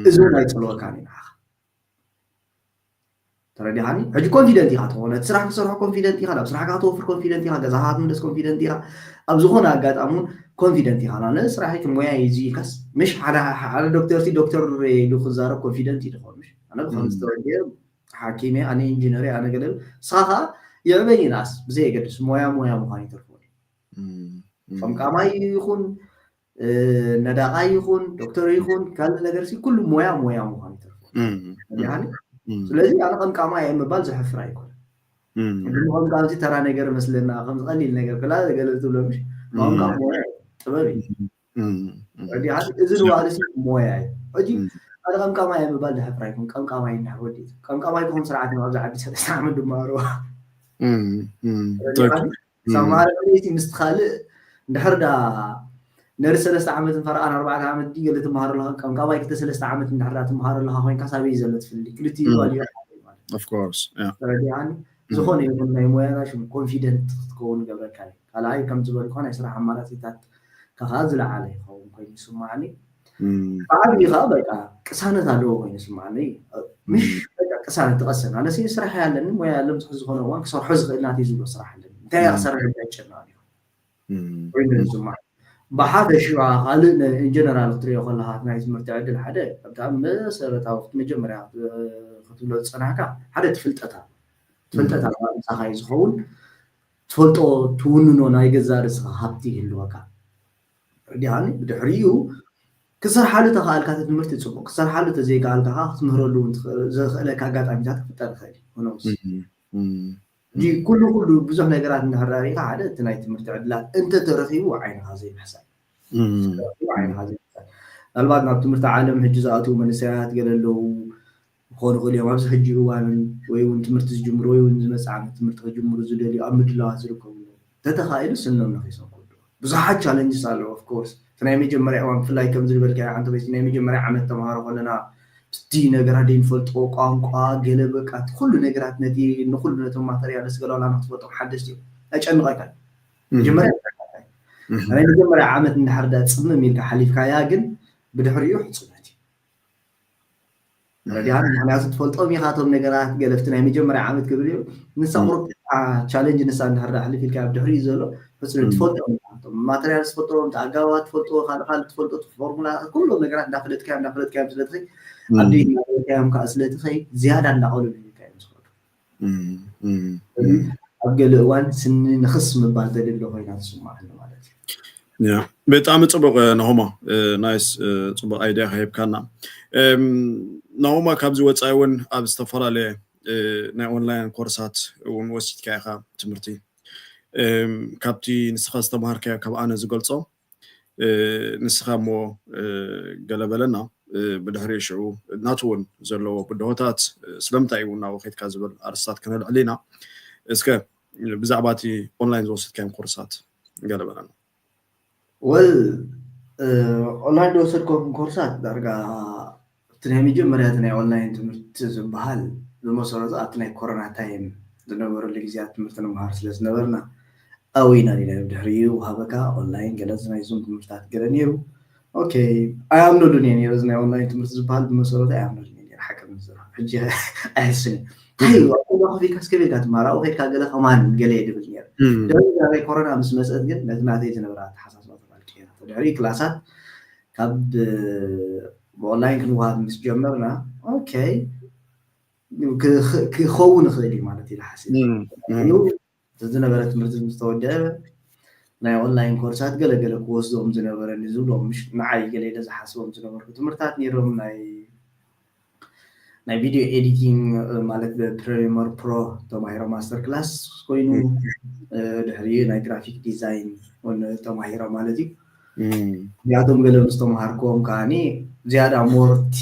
እዚ እውን ኣይፀልወካን እዩ ንዓኻ። ተረዲኻኒ? ሕጂ ኮንፊደንት ኢኻ ትኸውን። እቲ ስራሕ ክሰርሖ ኮንፊደንት ኢኻ፣ ናብ ስራሕካ ክትወፍር ኮንፊደንት ኢኻ፣ ገዛኻ ክትምለስ ኮንፊደንት ኢኻ። ኣብ ዝኾነ ኣጋጣሚ እውን ኮንፊደንት ኢኻ። ኣነ ስራሐይ እቲ ሞያ እዩ እዚ ኢልካስ ምሽ ሓደ ሓደ ዶክተር ሲ ዶክተር ኢሉ ክዛረብ ኮንፊደንት እዩ ዝኸውን ምሽ ኣነ ብከምዚ ተወዲአ ሓኪም እየ ኣነ ኢንጂነር እየ ኣነ ገለ ንስኻ ከዓ ይዕበይ ይንኣስ ብዘይ የገድስ ሞያ ሞያ ምዃን ይተርፎ። ከም ቃማይ ይኹን ነዳቓይ ይኹን ዶክተር ይኹን ካልእ ነገር ሲ ኩሉ ሞያ ሞያ ምዃን ይተርፎ። ስለዚ ኣነ ከም ቃማይ እየ ምባል ዘሕፍር ኣይኮነ። ከምዚ ተራ ነገር መስለና ከምዚ ቀሊል ነገር ክላ ገለ ትብሎ ምሽ ቃማይ ጥበብ እዩ። እዚ ንባዕሉ ሲ ሞያ እዩ። ሕጂ ኣነ ቀምቃማይ ምባል ዘሕፍር ኣይኮን። ቀምቃማይ እና ወዲ ቀምቃማይ ክኹን ስርዓት ኣብዚ ዓዲ ሰለስተ ዓመት ድማሃርዋ ሳማረ ሲ ምስ ካልእ እንድሕር ዳ ነሪ ሰለስተ ዓመት ፈርቓን ኣርባዕተ ዓመት ዲ ገለ ትመሃር ኣለኻ ቀምቃማይ ክልተ ሰለስተ ዓመት እንድሕር ዳ ትመሃር ኣለኻ ኮይንካ ሳበይ ዘሎ ትፍሊ ክልቲኡ ቫልዩ ሓደ እዩ ማለት እዩ። Of course, yeah. ተረዲኣኒ? ዝኾነ ይኹን ናይ ሞያና ሽም ኮንፊደንት ክትከውን ይገብረካ እዩ። ካልኣይ ከም ዝበልኩ ናይ ስራሕ ኣማራፂታት ከኻ ዝለዓለ ይኸውን ኮይኑ ይስማዓኒ። ብዓብዩ ከዓ በቃ ቅሳነት ኣለዎ ኮይኑ ይስማዓኒ። ምሽ በቃ ቅሳነት ትቐሰን ኣነሲ ስራሕ ኣለኒ ሞያ ኣለምፅሑ ዝኾነ እዋን ክሰርሖ ዝኽእል ናተይ ዝብሎ ስራሕ ኣለኒ እንታይ እያ ክሰርሕ ጨና ኮይኑ ዝስማዕ ብሓፈሽኡ ካልእ ኢንጀነራል ክትሪኦ ከለካ ናይ ትምህርቲ ዕድል ሓደ ከምታ መሰረታዊ መጀመርያ ክትብሎ ዝፀናሕካ ሓደ ትፍልጠታ ትፍልጠታ ምሳኻ እዩ ዝኸውን ትፈልጦ ትውንኖ ናይ ገዛ ርእስኻ ሃብቲ ይህልወካ ዲሃኒ ብድሕሪኡ ክሰርሓሉ ተኽኣልካ እቲ ትምህርቲ ፅቡቅ ክሰርሓሉ ተዘይከኣልካ ከዓ ክትምህረሉ እውን ዘኽእለካ ኣጋጣሚታት ክፍጠር ይኽእል እዩ ኖስ እንጂ ኩሉ ኩሉ ብዙሕ ነገራት እንድሕር ሪኢካ ሓደ እቲ ናይ ትምህርቲ ዕድላት እንተተረኺቡ ዓይንኻ ዘይምሕሳይ ተረኺቡ ዓይንኻ ዘይምሕሳይ ምናልባት ናብ ትምህርቲ ዓለም ሕጂ ዝኣትዉ መንእሰያት ገለ ኣለዉ ክኾኑ ይኽእሉ እዮም ኣብዚ ሕጂ እዋን ወይ እውን ትምህርቲ ዝጅምሩ ወይ እውን ዝመፅእ ዓመት ትምህርቲ ክጅምሩ ዝደልዩ ኣብ ምድላዋት ዝርከቡ ተተኻኢሉ ስኖም ነኺሶም ክወድኡ ብዙሓት ቻለንጅስ ኣለዉ of course እቲ ናይ መጀመርያ እዋን ብፍላይ ከምዚ ዝበልካዮ ሓንቲ በይቲ ናይ መጀመርያ ዓመት ተምሃሮ ከለና እቲ ነገራት ዘይንፈልጦ ቋንቋ ገለ በቃ እቲ ኩሉ ነገራት ነቲ ንኩሉ ነቶም ማተርያልስ ገለ ዋላ ንክትፈልጦም ሓደስቲ እዮም ኣይጨንቐካን መጀመርያ ናይ መጀመርያ ዓመት እንድሕር ዳ ፅምም ኢልካ ሓሊፍካያ ግን ብድሕሪኡ ሕፁነት እዩ ረዲሃን ምክንያቱ ትፈልጦም ኢኻ እቶም ነገራት ገለፍቲ ናይ መጀመርያ ዓመት ክብል እዩ ንሳ ቁሩብ ቻለንጅ ንሳ እንድሕር ዳ ሕልፍ ኢልካ ኣብ ድሕሪኡ ዘሎ ሕፅነት ትፈልጦም ኢኻ ማተርያል ትፈልጦ ኣጋባባት ትፈልጦ ካልእ ካልእ ትፈልጦ ፎርሙላ ኩሎም ነገራት እንዳፈለጥካዮም እንዳፈለጥካዮም ስለትኸይ ኣብ ደይ እንዳፈለጥካዮም ከዓ ስለትኸይ ዝያዳ እንዳቐሉል ኢልካ እዮም ዝኸዱ ኣብ ገለ እዋን ስኒ ንኽስ ምባል ተደሎ ኮይና ትስማዓኒ ማለት እዩ ብጣዕሚ ፅቡቅ ናሆማ ናይስ ፅቡቅ ኣይድያ ከሂብካና ናሆማ ካብዚ ወፃኢ እውን ኣብ ዝተፈላለየ ናይ ኦንላይን ኮርሳት እውን ወሲድካ ኢካ ትምህርቲ ካብቲ ንስኻ ዝተምሃርካዮ ካብ ኣነ ዝገልጾ ንስኻ እሞ ገለ በለና። ብድሕሪ ሽዑ ናቱ እውን ዘለዎ ብድሆታት ስለምንታይ እውን ናብኡ ከድካ ዝብል ኣርስታት ክነልዕል ኢና። እስከ ብዛዕባ እቲ ኦንላይን ዝወሰድካዮም ኮርሳት ገለ በለና። ወል ኦንላይን ዝወሰድኮም ኮርሳት ዳርጋ እቲ ናይ መጀመርያ እቲ ናይ ኦንላይን ትምህርቲ ዝበሃል ብመሰረቱ ኣብቲ ናይ ኮሮና ታይም ዝነበረሉ ግዜያት ትምህርቲ ንምሃር ስለ ዝነበርና ኣብኡ ኢና ዲና ድሕሪኡ ውሃበካ ኦንላይን ገለ ናይ ዙም ትምህርታት ገለ ነይሩ። ኦኬ ኣይኣምነሉን እየ ነይረ እዚ ናይ ኦንላይን ትምህርቲ ዝበሃል ብመሰረቱ ኣይኣምነሉን እየ ነይረ ሓቂ ንምዝራብ ሕጂ ኣይሕስን እዩ። እንታይ እዩ ኣብኡ ከፊልካ እስከ ቤልካ ትማር ኣብኡ ከድካ ገለ ከማን ገለ እየ ድብል ነይረ። ድሕሪ ናይ ኮሮና ምስ መፅእት ግን ነቲ ናተይ ዝነበረ ኣተሓሳስባ ተባልቀ ድሕሪ ክላሳት ካብ ብኦንላይን ክንወሃብ ምስ ጀመርና ኦኬ ክኸውን ይኽእል እዩ ማለት እዩ ሓሲብ ዝነበረ ትምህርቲ ምስ ተወደአ ናይ ኦንላይን ኮርሳት ገለገለ ክወስዶም ዝነበረኒ ዝብሎም ምሽ ንዓይ ገለ ኢለ ዝሓስቦም ዝነበርኩ ትምህርታት ነይሮም ናይ ናይ ቪድዮ ኤዲቲንግ ማለት ብፕሪሚየር ፕሮ ተማሂሮ ማስተር ክላስ ኮይኑ ድሕሪ ናይ ግራፊክ ዲዛይን ተማሂሮ ማለት እዩ። እዚኣቶም ገለ ምስ ተምሃርክዎም ከዓኒ ዝያዳ ሞርቲ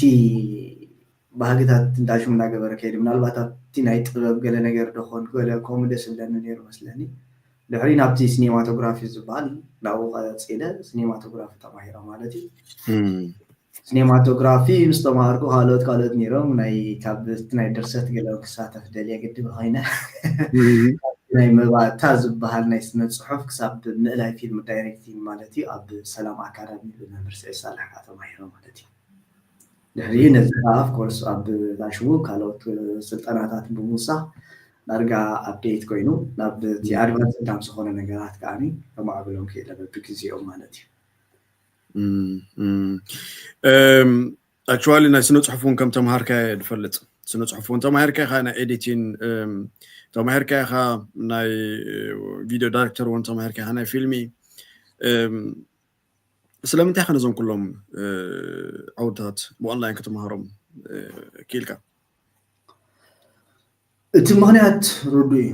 ባህግታት እንዳሽም እንዳገበረ ከይዱ ምናልባት ኣብቲ ናይ ጥበብ ገለ ነገር ደኾን ገለ ከምኡ ደስ ዝብለኒ ነይሩ መስለኒ። ድሕሪ ናብቲ ሲኔማቶግራፊ ዝበሃል ናብኡ ቀፂለ ሲኔማቶግራፊ ተማሂረ ማለት እዩ። ሲኔማቶግራፊ ምስ ተማሃርኩ ካልኦት ካልኦት ነይሮም ናይ ካብ ናይ ድርሰት ገለ ክሳተፍ ደልየ ግዲ ኮይነ ናይ መባእታ ዝበሃል ናይ ስነ ፅሑፍ ክሳብ ምእላይ ፊልም ዳይሬክቲንግ ማለት እዩ ኣብ ሰላም ኣካዳሚ ብመምህር ስዒድ ሳልሕ ከዓ ተማሂረ ማለት እዩ። ድሕሪ ነዚ ከዓ ኦፍኮርስ ኣብ ታሽዉ ካልኦት ስልጠናታት ብምውሳኽ ዳርጋ ኣፕዴት ኮይኑ ናብ እቲ ኣድቫንስ እንዳም ዝኾነ ነገራት ከዓ ከማዕብሎም ክኢለ በብግዜኦም ማለት እዩ። ኣክቹዋሊ ናይ ስነ ፅሑፍ እውን ከም ተምሃርካ ድፈልጥ ስነ ፅሑፍ እውን ተማሂርካ ኢኻ ናይ ኤዲቲን ተማሂርካ ኢኻ ናይ ቪድዮ ዳይሬክተር እውን ተማሂርካ ኢኻ ናይ ፊልሚ ስለምንታይ ከ ነዞም ኩሎም ዓውድታት ብኦንላይን ክትምሃሮም ክኢልካ? እቲ ምኽንያት ርዱእ እዩ።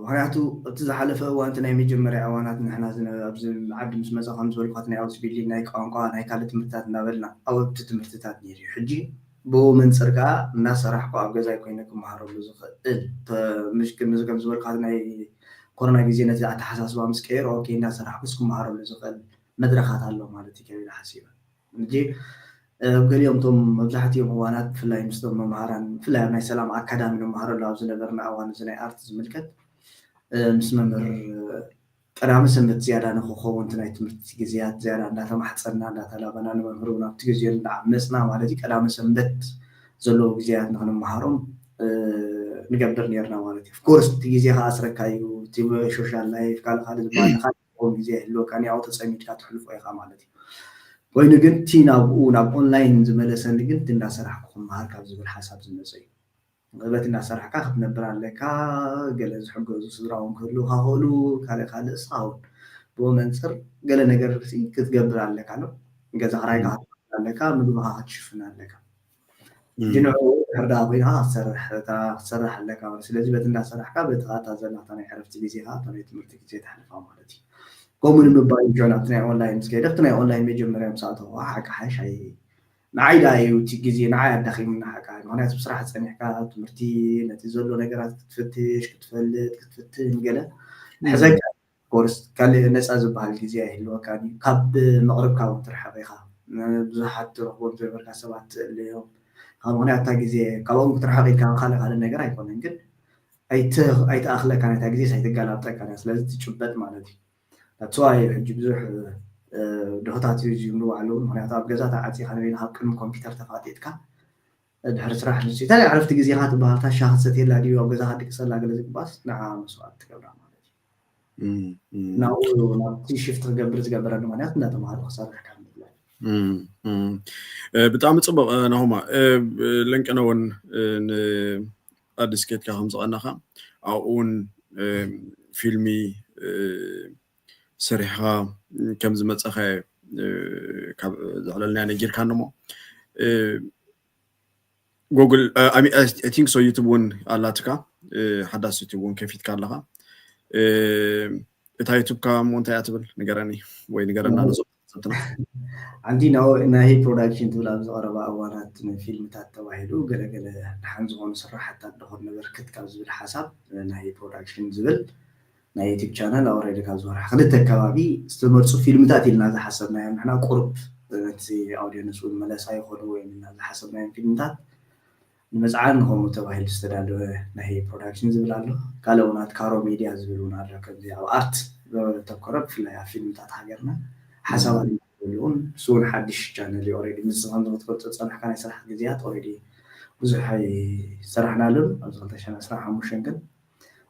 ምኽንያቱ እቲ ዝሓለፈ እዋን እቲ ናይ መጀመርያ እዋናት ንሕና ኣብዚ ዓዲ ምስ መፃ ከም ዝበልኳት ናይ ኣውትስ ቢልዲንግ ናይ ቋንቋ ናይ ካልእ ትምህርትታት እናበልና ኣብቲ ትምህርትታት ነይሩ እዩ። ሕጂ ብኡ መንፅር ከዓ እናሰራሕኩ ኣብ ገዛይ ኮይነ ክመሃረሉ ዝኽእል ምሽ ቅድሚ ከም ዝበልኳት ናይ ኮሮና ግዜ ነቲ ኣተሓሳስባ ምስ ቀየር ኦኬ እንዳሰራሕኩስ ክመሃረሉ ዝኽእል መድረኻት ኣሎ ማለት እዩ ከቢሉ ሓሲበ። ሕጂ ኣብ ገሊኦም እቶም መብዛሕትኦም እዋናት ብፍላይ ምስቶም መምሃራን ብፍላይ ኣብ ናይ ሰላም ኣካዳሚ ንመሃረሉ ኣብ ዝነበርና እዋን እዚ ናይ ኣርት ዝምልከት ምስ መምህር ቀዳሚ ሰንበት ዝያዳ ንክኸውን እቲ ናይ ትምህርቲ ግዜያት ዝያዳ እንዳተማሕፀና እንዳተላበና ንመምህር እውን ኣብቲ ግዜ እንዳዓመፅና ማለት እዩ ቀዳሚ ሰንበት ዘለዎ ግዜያት ንክንመሃሮም ንገብር ነርና ማለት እዩ። ኦፍኮርስ እቲ ግዜ ከዓ ኣስረካ እዩ እቲ ሶሻል ላይፍ ካልእ ካልእ ዝበሃል ዝኸውን ግዜ ይህልወካ ኣብኡ ተፀሚድካ ትሕልፎ ኢኻ ማለት እዩ። ኮይኑ ግን እቲ ናብኡ ናብ ኦንላይን ዝመለሰኒ ግን እቲ እንዳሰራሕኩ ክመሃር ካብ ዝብል ሓሳብ ዝመፀ እዩ። ንዕበት እናሰራሕካ ክትነብር ኣለካ። ገለ ዝሕገዙ ስድራ እውን ክህልውካ ክእሉ ካልእ ካልእ እስኻ እውን ብኡ መንፅር ገለ ነገር ክትገብር ኣለካ ኣሎ ገዛ ክራይካ ክትከፍል ኣለካ ምግብኻ ክትሽፍን ኣለካ። ሕጂ ንዕኡ ድሕር ደኣ ኮይንካ ክትሰርሕ እታ ክትሰርሕ ኣለካ ማለት ስለዚ በቲ እንዳሰራሕካ በቲ ከኣ እታ ዘላታ ናይ ዕረፍቲ ግዜኻ እታ ናይ ትምህርቲ ግዜ ተሕልፋ ማለት እዩ። ከምኡ ንምባል እዩ ጆን ኣብቲ ናይ ኦንላይን ምስ ከይደ ኣብቲ ናይ ኦንላይን መጀመርያ ምስ ኣተኹ ከዓ ሓቂ ሓሽ ኣይ ንዓይ ደኣ እዩ እቲ ግዜ ንዓይ ኣዳኺሙና ሓቂ ሓሽ ምክንያቱ ብስራሕ ጸኒሕካ ትምህርቲ ነቲ ዘሎ ነገራት ክትፍትሽ ክትፈልጥ ክትፍትን ገለ ሕዘካ ኮርስ ካልእ ነፃ ዝበሃል ግዜ ኣይህልወካን እዩ። ካብ መቕርብካ እውን ትርሓቕ ኢኻ። ብዙሓት ትረኽቦም ዘይበልካ ሰባት ኣለዮም። ካብ ምኽንያት እታ ግዜ ካብኦም ክትርሓቕ ኢልካ ካልእ ካልእ ነገር ኣይኮነን ግን ኣይትኣኽለካን እታ ግዜስ ኣይትገላብጠካን እያ። ስለዚ ትጭበጥ ማለት እዩ። That's why ሕጂ ብዙሕ ድሆታት እዩ ዝብሉ ባዕሉ ምክንያቱ ኣብ ገዛ ተዓፂኻ ንበይንኻ ኣብ ቅድሚ ኮምፒተር ተፋጢጥካ ድሕሪ ስራሕ ንሱ እንታይ ዕረፍቲ ግዜኻ ትበሃል ታሻ ክትሰትየላ ድዩ ኣብ ገዛኻ ድቅሰላ ገለ ዝግባስ ንዓ መስዋዕቲ ትገብራ ማለት እዩ ናብኡ ናብቲ ሽፍት ክገብር ዝገበረኒ ምክንያት እንዳተምሃሩ ክሰርሕ ካብ ምፍላይ ብጣዕሚ ፅቡቅ ናሆማ ለንቅነ እውን ንኣዲስ ኬድካ ከም ዝቀናካ ኣብኡ እውን ፊልሚ ሰሪሕካ ከም ዝመፀኸ ካብ ዘዕለልና ነጊርካ እሞ ጉግል ቲንክ ሶ ዩቱብ እውን ኣላትካ ሓዳስ ዩቱብ እውን ከፊትካ ኣለካ እታ ዩቱብካ እሞ እንታይ እያ ትብል ንገረኒ፣ ወይ ንገረና ነዞም ሰብትና። ሓንቲ ናይ ፕሮዳክሽን ትብል ኣብ ዝቐረባ እዋናት ንፊልምታት ተባሂሉ ገለገለ ደሓን ዝኾኑ ስራሓታት ደኾን ነበርክት ካብ ዝብል ሓሳብ ናይ ፕሮዳክሽን ዝብል ናይ ዩቲብ ቻነል ኣውረዲ ካብ ዝወርሓ ክልተ ከባቢ ዝተመርፁ ፊልምታት ኢልና ዝሓሰብናዮም ንሕና ቁሩብ ነቲ ኣውዲየንስ እውን መለሳ ይኾኑ ወይ ኢልና ዝሓሰብናዮም ፊልምታት ንምፅዓን ንኸምኡ ተባሂሉ ዝተዳለወ ናይ ፕሮዳክሽን ዝብል ኣሎ። ካልእ እውን ኣትካሮ ሚድያ ዝብል እውን ኣሎ። ከምዚ ኣብ ኣርት ዘተኮረ ብፍላይ ኣብ ፊልምታት ሃገርና ሓሳባት እውን እሱ እውን ሓድሽ ቻነል እዩ። ኦሬዲ ምስ ከምዚ ክትፈልጦ ዝፀናሕካ ናይ ስራሕ ግዜያት ኦሬዲ ብዙሕ ኣይሰራሕናሉን ኣብዚ ክልተ ሽሕን ዕስራን ሓሙሽተን ግን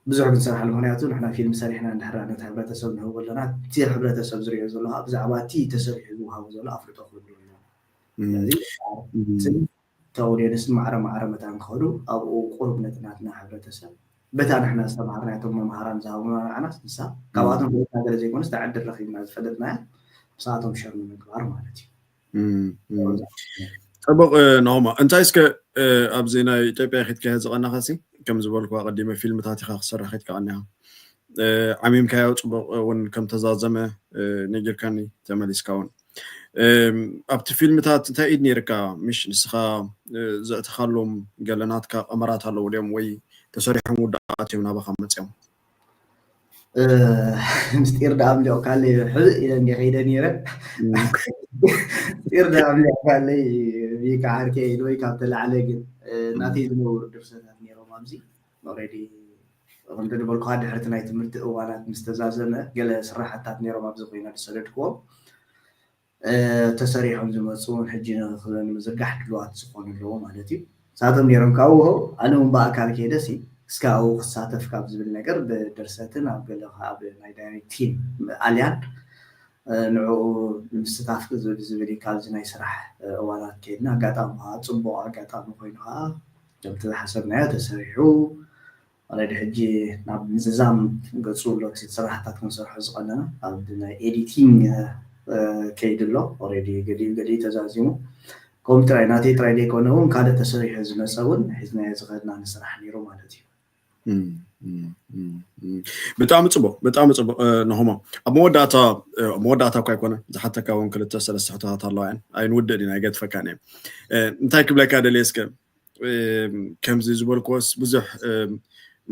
ብዙሕ ክንሰርሓሉ ምክንያቱ ንሕና ፊልም ሰሪሕና እንድሕር ነቲ ሕብረተሰብ ንህቦ ኣለና እቲ ሕብረተሰብ ዝሪኦ ዘሎ ከዓ ብዛዕባ እቲ ተሰሪሑ ዝወሃቡ ዘሎ ኣፍልጦ ክህሉ ኣለዎ። ስለዚ እቲ ኦዲየንስ ማዕረ ማዕረ መታን ክኸዱ ኣብኡ ቁሩብ ነቲ ናትና ሕብረተሰብ በታ ንሕና ዝተምሃርና እቶም መምሃራን ዝሃቡና ንዓናስ ንሳ ካብኣቶም ፈለጥና ገለ ዘይኮነስ ተዕድል ረኺብና ዝፈለጥናያ ብሳቶም ሸር ንምግባር ማለት እዩ። ፅቡቅ ናሆማ እንታይ እስከ ኣብዚ ናይ ኢትዮጵያ ኪድካ ዝቀናኸሲ ከም ዝበልኩ ኣቀዲመ ፊልምታት ኢካ ክሰራሕ ኪድካ ቀኒኻ ዓሚምካዮ ፅቡቅ እውን ከም ተዛዘመ ነጊርካኒ ተመሊስካ እውን ኣብቲ ፊልምታት እንታይ ኢድ ነይርካ ምሽ ንስኻ ዘእተኻሎም ገለ ናትካ ቀመራት ኣለዉ ድዮም ወይ ተሰሪሖም ውዳኣት እዮም ናባኻ መፅኦም ምስጢር ደኣ ኣምሊቕካለይ ሕእ ኢለ እንዲ ከይደ ነይረ ምስጢር ደኣ ኣምሊቕካለይ ቢካ ዓርከይ ኢሉ ወይ ካብ ተላዕለ ግን ናተይ ዝነብሩ ድርሰታት ነይሮም ኣብዚ ኦሬዲ ከምቲ ዝበልኩካ ድሕርቲ ናይ ትምህርቲ እዋናት ምስ ተዛዘመ ገለ ስራሕታት ነይሮም ኣብዚ ኮይና ዝሰደድክዎም ተሰሪሖም ዝመፁ እውን ሕጂ ንምዝርጋሕ ድልዋት ዝኾኑ ኣለዎ ማለት እዩ። ንሳቶም ነይሮም ካብኡ ኣነ እውን ብኣካል ከይደ ሲ እስካ ኣብኡ ክሳተፍ ካብ ዝብል ነገር ብድርሰትን ኣብ ገለ ከዓ ናይ ዳይሬክቲን ኣልያን ንዕኡ ንምስታፍ ዝብል ዝብል እዩ። ካብዚ ናይ ስራሕ እዋናት ከይድና ኣጋጣሚ ከዓ ፅቡቅ ኣጋጣሚ ኮይኑ ከዓ ከምቲ ዝሓሰብናዮ ተሰሪሑ ኦረዲ ሕጂ ናብ ምዝዛም ገፁ ኣሎ እቲ ስራሕታት ክንሰርሖ ዝቐነና ኣብ ናይ ኤዲቲንግ ከይድ ኣሎ ኦረዲ ገሊኡ ገሊኡ ተዛዚሙ ከምኡ ጥራይ ናተይ ጥራይ ዘይኮነ እውን ካልእ ተሰሪሑ ዝመፀ እውን ሒዝናዮ ዝኸድና ንስራሕ ነይሩ ማለት እዩ። ብጣዕሚ ፅቡቅ ብጣዕሚ ፅቡቅ ነሆማ ኣብ መወዳእታ መወዳእታ እኳ ኣይኮነ ዝሓተካ እውን ክልተ ሰለስተ ሕቶታት ኣለዋ እየን ኣይንውድእን ኢና ኣይገድፈካን እየ እንታይ ክብለካ ደልየ እስከ ከምዚ ዝበልክዎስ ብዙሕ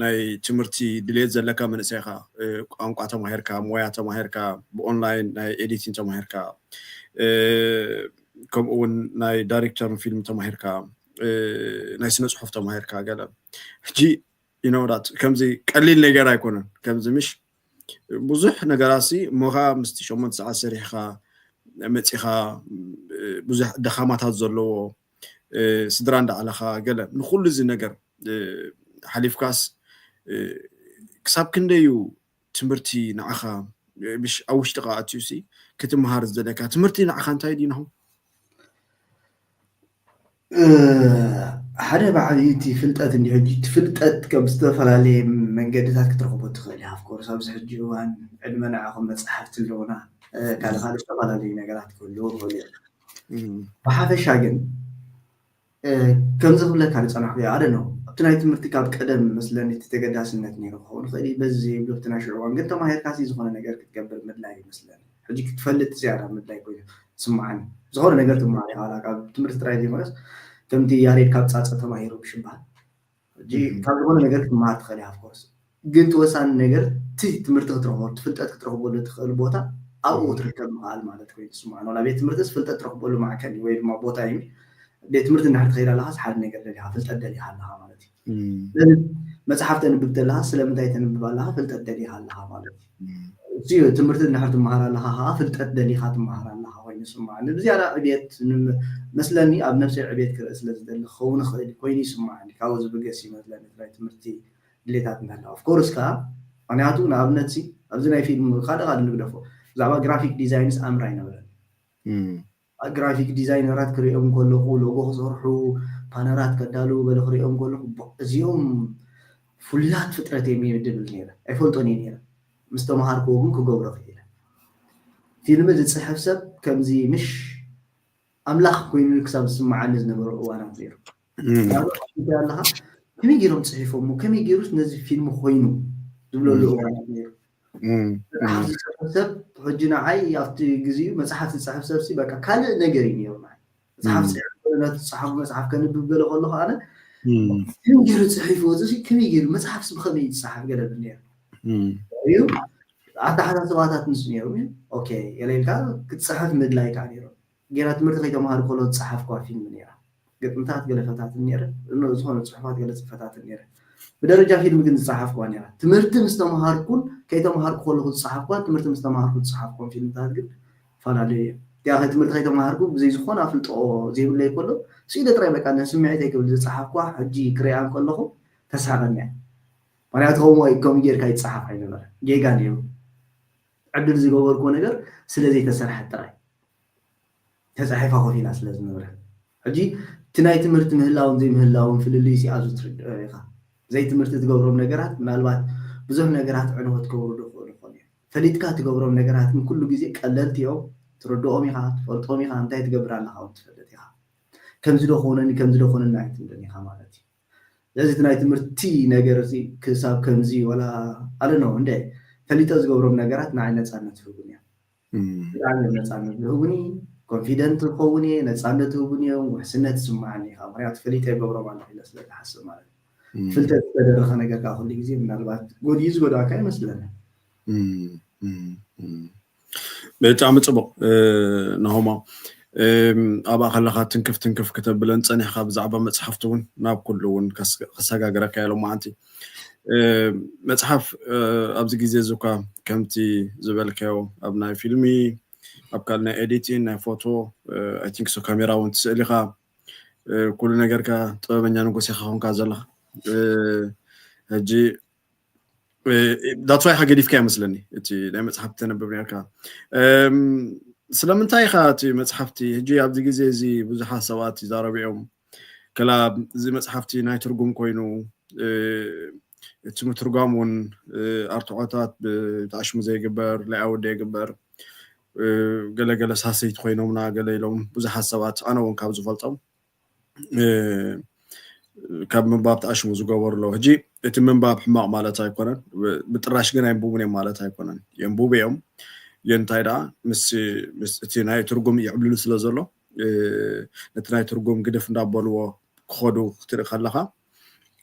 ናይ ትምህርቲ ድሌት ዘለካ መንእሰይ ኢኻ ቋንቋ ተማሂርካ ሞያ ተማሂርካ ብኦንላይን ናይ ኤዲቲን ተማሂርካ ከምኡ እውን ናይ ዳይሬክተርን ፊልም ተማሂርካ ናይ ስነ ፅሑፍ ተማሂርካ ገለ ሕጂ ይነውራት ከምዚ ቀሊል ነገር ኣይኮነን ከምዚ ምሽ ብዙሕ ነገራት ሲ እሞኻ ምስቲ ሸሞንተ ሰዓት ሰሪሕኻ መፂኻ ብዙሕ ደኻማታት ዘለዎ ስድራ እንዳዕለኻ ገለ ንኩሉ እዚ ነገር ሓሊፍካስ ክሳብ ክንደይ እዩ ትምህርቲ ንዓኻ ምሽ ኣብ ውሽጥኻ ኣትዩ ሲ ክትመሃር ዝደለካ ትምህርቲ ንዓኻ እንታይ ድዩ ናሁ ሓደ ብዓብዩ እቲ ፍልጠት እንዲ ሕጂ እቲ ፍልጠት ከም ዝተፈላለየ መንገድታት ክትረኽቦ ትኽእል ኢኻ። ኣፍኮርስ ኣብዚ ሕጂ እዋን ዕድመ ንዓኹም መፅሓፍቲ ኣለውና ካልእ ካልእ ዝተፈላለዩ ነገራት ክህልዎ ይኽእሉ እዮም። ብሓፈሻ ግን ከምዚ ክብለካ ዝፀናሕኩ ኣደ ነው ኣብቲ ናይ ትምህርቲ ካብ ቀደም መስለኒ እቲ ተገዳስነት ነይሩ ክኸውን ይኽእል እዩ። በዚ ዘይብሉ ኣብቲ ናይ ሽዑ እዋን ግን ተማሂርካ ሲ ዝኾነ ነገር ክትገብር ምድላይ ይመስለኒ። ሕጂ ክትፈልጥ ዝያዳ ምድላይ ኮይኑ ስምዓኒ ዝኾነ ነገር ትመሃር ኢኻ ካብ ትምህርቲ ጥራይ ዘይኮነስ ከምቲ ያሬድ ካብ ፃፀ ተማሂሩ ክሽበሃል ካብ ዝኾነ ነገር ክትመሃር ትኽእል ኢኻ ኮርስ ግን እቲ ወሳኒ ነገር እቲ ትምህርቲ ክትረኽቦ እቲ ፍልጠት ክትረኽበሉ ትኽእል ቦታ ኣብኡ ክትርከብ ምኽኣል ማለት ኮይኑ ትስምዓኒ ዋላ ቤት ትምህርትስ ፍልጠት ትረኽበሉ ማዕከል እዩ ወይ ድማ ቦታ እዩ ቤት ትምህርቲ እንድሕር ትኸይድ ኣለኻስ ሓደ ነገር ደሊኻ ፍልጠት ደሊኻ ኣለኻ ማለት እዩ መፅሓፍ ተንብብ ተለኻ ስለምንታይ ተንብብ ኣለኻ ፍልጠት ደሊኻ ኣለኻ ማለት እዩ እዚዩ ትምህርቲ እንድሕር ትመሃር ኣለኻ ከዓ ፍልጠት ደሊኻ ትመሃር ኣለኻ ኮይኑ ይስማዓኒ ብዝያዳ ዕብየት መስለኒ ኣብ ነብሰይ ዕብየት ክርኢ ስለ ዝደሊ ክኸውን ይኽእል ኮይኑ ይስማዓኒ ካብኡ ዝብገስ ይመስለኒ ናይ ትምህርቲ ድሌታት ምህላው ኦፍኮርስ ከዓ ምክንያቱ ንኣብነት ኣብዚ ናይ ፊልም ካልእ ካልእ ንግደፎ ብዛዕባ ግራፊክ ዲዛይንስ ኣምር ኣይነበረን ግራፊክ ዲዛይነራት ክሪኦም ከለኹ ሎጎ ክሰርሑ ፓነራት ከዳልዉ በለ ክሪኦም ከለኹ እዚኦም ፍሉያት ፍጥረት እዮም ድብል ነይረ ኣይፈልጦን እየ ነይረ ምስ ተምሃርክዎ ግን ክገብሮ ክኢለ ፊልም ዝፅሕፍ ሰብ ከምዚ ምሽ ኣምላኽ ኮይኑ ክሳብ ዝስምዓኒ ዝነበሩ እዋናት ነይሩ ኣለኻ ከመይ ገይሮም ፅሒፎሞ ከመይ ገይሩስ ነዚ ፊልም ኮይኑ ዝብለሉ እዋናት ነይሩ። መፅሓፍ ዝፅሕፍ ሰብ ሕጂ ንዓይ ኣብቲ ግዜኡ መፅሓፍ ዝፅሕፍ ሰብ ሲ በቃ ካልእ ነገር እዩ ነይሩ። ንዓይ መፅሓፍ ፅሕፍ ነቲ ዝፀሓፉ መፅሓፍ ከንብብ ገለ ከለኹ ኣነ ከመይ ገይሩ ፅሒፍዎ እዚ ከመይ ገይሩ መፅሓፍ ሲ ብኸመይ እዩ ዝፀሓፍ ገለ ብል ነይሩ እዩ። ኣተሓሳስባታት ምስ ነይሩ ኦኬ ገለ ኢልካ ክትፅሕፍ ምድላይ ከዓ ነይሩ። ጌና ትምህርቲ ከይተምሃሩ ከሎ ዝፀሓፍኳ ፊልም ነይራ። ግጥምታት ገለ ፈታትን ነይረ፣ ዝኾነ ፅሑፋት ገለ ፈታትን ነይረ። ብደረጃ ፊልም ግን ዝፀሓፍኳ ነይራ። ትምህርቲ ምስ ተምሃርኩን ከይተምሃርኩ ከለኹ ዝፀሓፍኳ ትምህርቲ ምስ ተምሃርኩ ዝፀሓፍኳን ፊልምታት ግንፈላለዩ እዮም። እቲኣ ትምህርቲ ከይተምሃርኩ ብዘይ ዝኾነ ኣፍልጦ ዘይብለይ ከሎ ስኢለ ጥራይ በቃ ነስምዒተይ ክብል ዝፀሓፍኳ ሕጂ ክሪኣን ከለኹ ተስሓቐኒ እያ። ምክንያቱ ከምኡ ከምኡ ጌርካ ይፀሓፍ ኣይነበረ ጌጋ ነይሩ። ዕድል ዝገበርኩዎ ነገር ስለ ዘይተሰርሐት ጥራይ ተፃሒፋ ኮፍ ኢላ ስለ ዝነበረት ሕጂ እቲ ናይ ትምህርቲ ምህላውን ዘይምህላውን ፍልልይ ሲ ኣዙ ትርድኦ ኢኻ። ዘይትምህርቲ ትገብሮም ነገራት ምናልባት ብዙሕ ነገራት ዕንወት ከውርዱ ይኽእሉ ይኾኑ እዮም። ፈሊጥካ ትገብሮም ነገራት ግን ኩሉ ግዜ ቀለልቲ እዮም። ትርድኦም ኢኻ፣ ትፈልጦም ኢኻ፣ እንታይ ትገብር ኣለኻ እውን ትፈልጥ ኢኻ። ከምዚ ዶ ክኾነኒ ከምዚ ዶ ክኾነኒ ኣይትብልን ኢኻ ማለት እዩ። ስለዚ እቲ ናይ ትምህርቲ ነገር እዚ ክሳብ ከምዚ ወላ ኣለ ነው እንደ ፈሊጠ ዝገብሮም ነገራት ንዓይ ነፃነት ይህቡን እዮም። ብጣዕሚ ነፃነት ዝህቡኒ ኮንፊደንት ዝኸውን እየ ነፃነት ዝህቡኒ እዮም ውሕስነት ዝስማዓኒ ካብ ምክንያቱ ፈሊጠ ይገብሮም ኣለኹ ኢለ ስለ ዝሓስብ ማለት እዩ። ፍልጠት ዝተደረኸ ነገር ከዓ ኩሉ ግዜ ምናልባት ጎድዩ ዝጎዳእካ ይመስለኒ። ብጣዕሚ ፅቡቅ ናሆማ ኣብኣ ከለካ ትንክፍ ትንክፍ ክተብለን ፀኒሕካ ብዛዕባ መፅሓፍቲ እውን ናብ ኩሉ እውን ከሰጋግረካ ኢሎም መዓንቲ መፅሓፍ ኣብዚ ግዜ እዚ እኳ ከምቲ ዝበልካዮ ኣብ ናይ ፊልሚ ኣብ ካልእ ናይ ኤዲቲን ናይ ፎቶ ኣይቲንክ ሶ ካሜራ እውን ትስእል ኢካ ኩሉ ነገርካ ጥበበኛ ንጉስ ኢካ ኮንካ ዘለካ ሕጂ that's why ኢካ ገዲፍካ ይመስለኒ እቲ ናይ መፅሓፍ ተነብብ ነርካ ስለምንታይ ኢካ እቲ መፅሓፍቲ ሕጂ ኣብዚ ግዜ እዚ ብዙሓት ሰባት ይዛረቡ እዮም ከላ እዚ መፅሓፍቲ ናይ ትርጉም ኮይኑ እቲ ምትርጓም እውን ኣርትዖታት ብተኣሽሙ ዘይግበር ላይኣውድ ይግበር ገለገለ ሳሰይቲ ኮይኖምና ገለ ኢሎም ብዙሓት ሰባት ኣነ እውን ካብ ዝፈልጦም ካብ ምንባብ ተኣሽሙ ዝገበሩ ኣለዉ ሕጂ እቲ ምንባብ ሕማቕ ማለት ኣይኮነን ብጥራሽ ግን ኣይንቡቡን እዮም ማለት ኣይኮነን የንቡቡ እዮም የንታይ ደኣ ምስ እቲ ናይ ትርጉም ይዕብልሉ ስለ ዘሎ ነቲ ናይ ትርጉም ግድፍ እንዳበልዎ ክኸዱ ክትርኢ ከለካ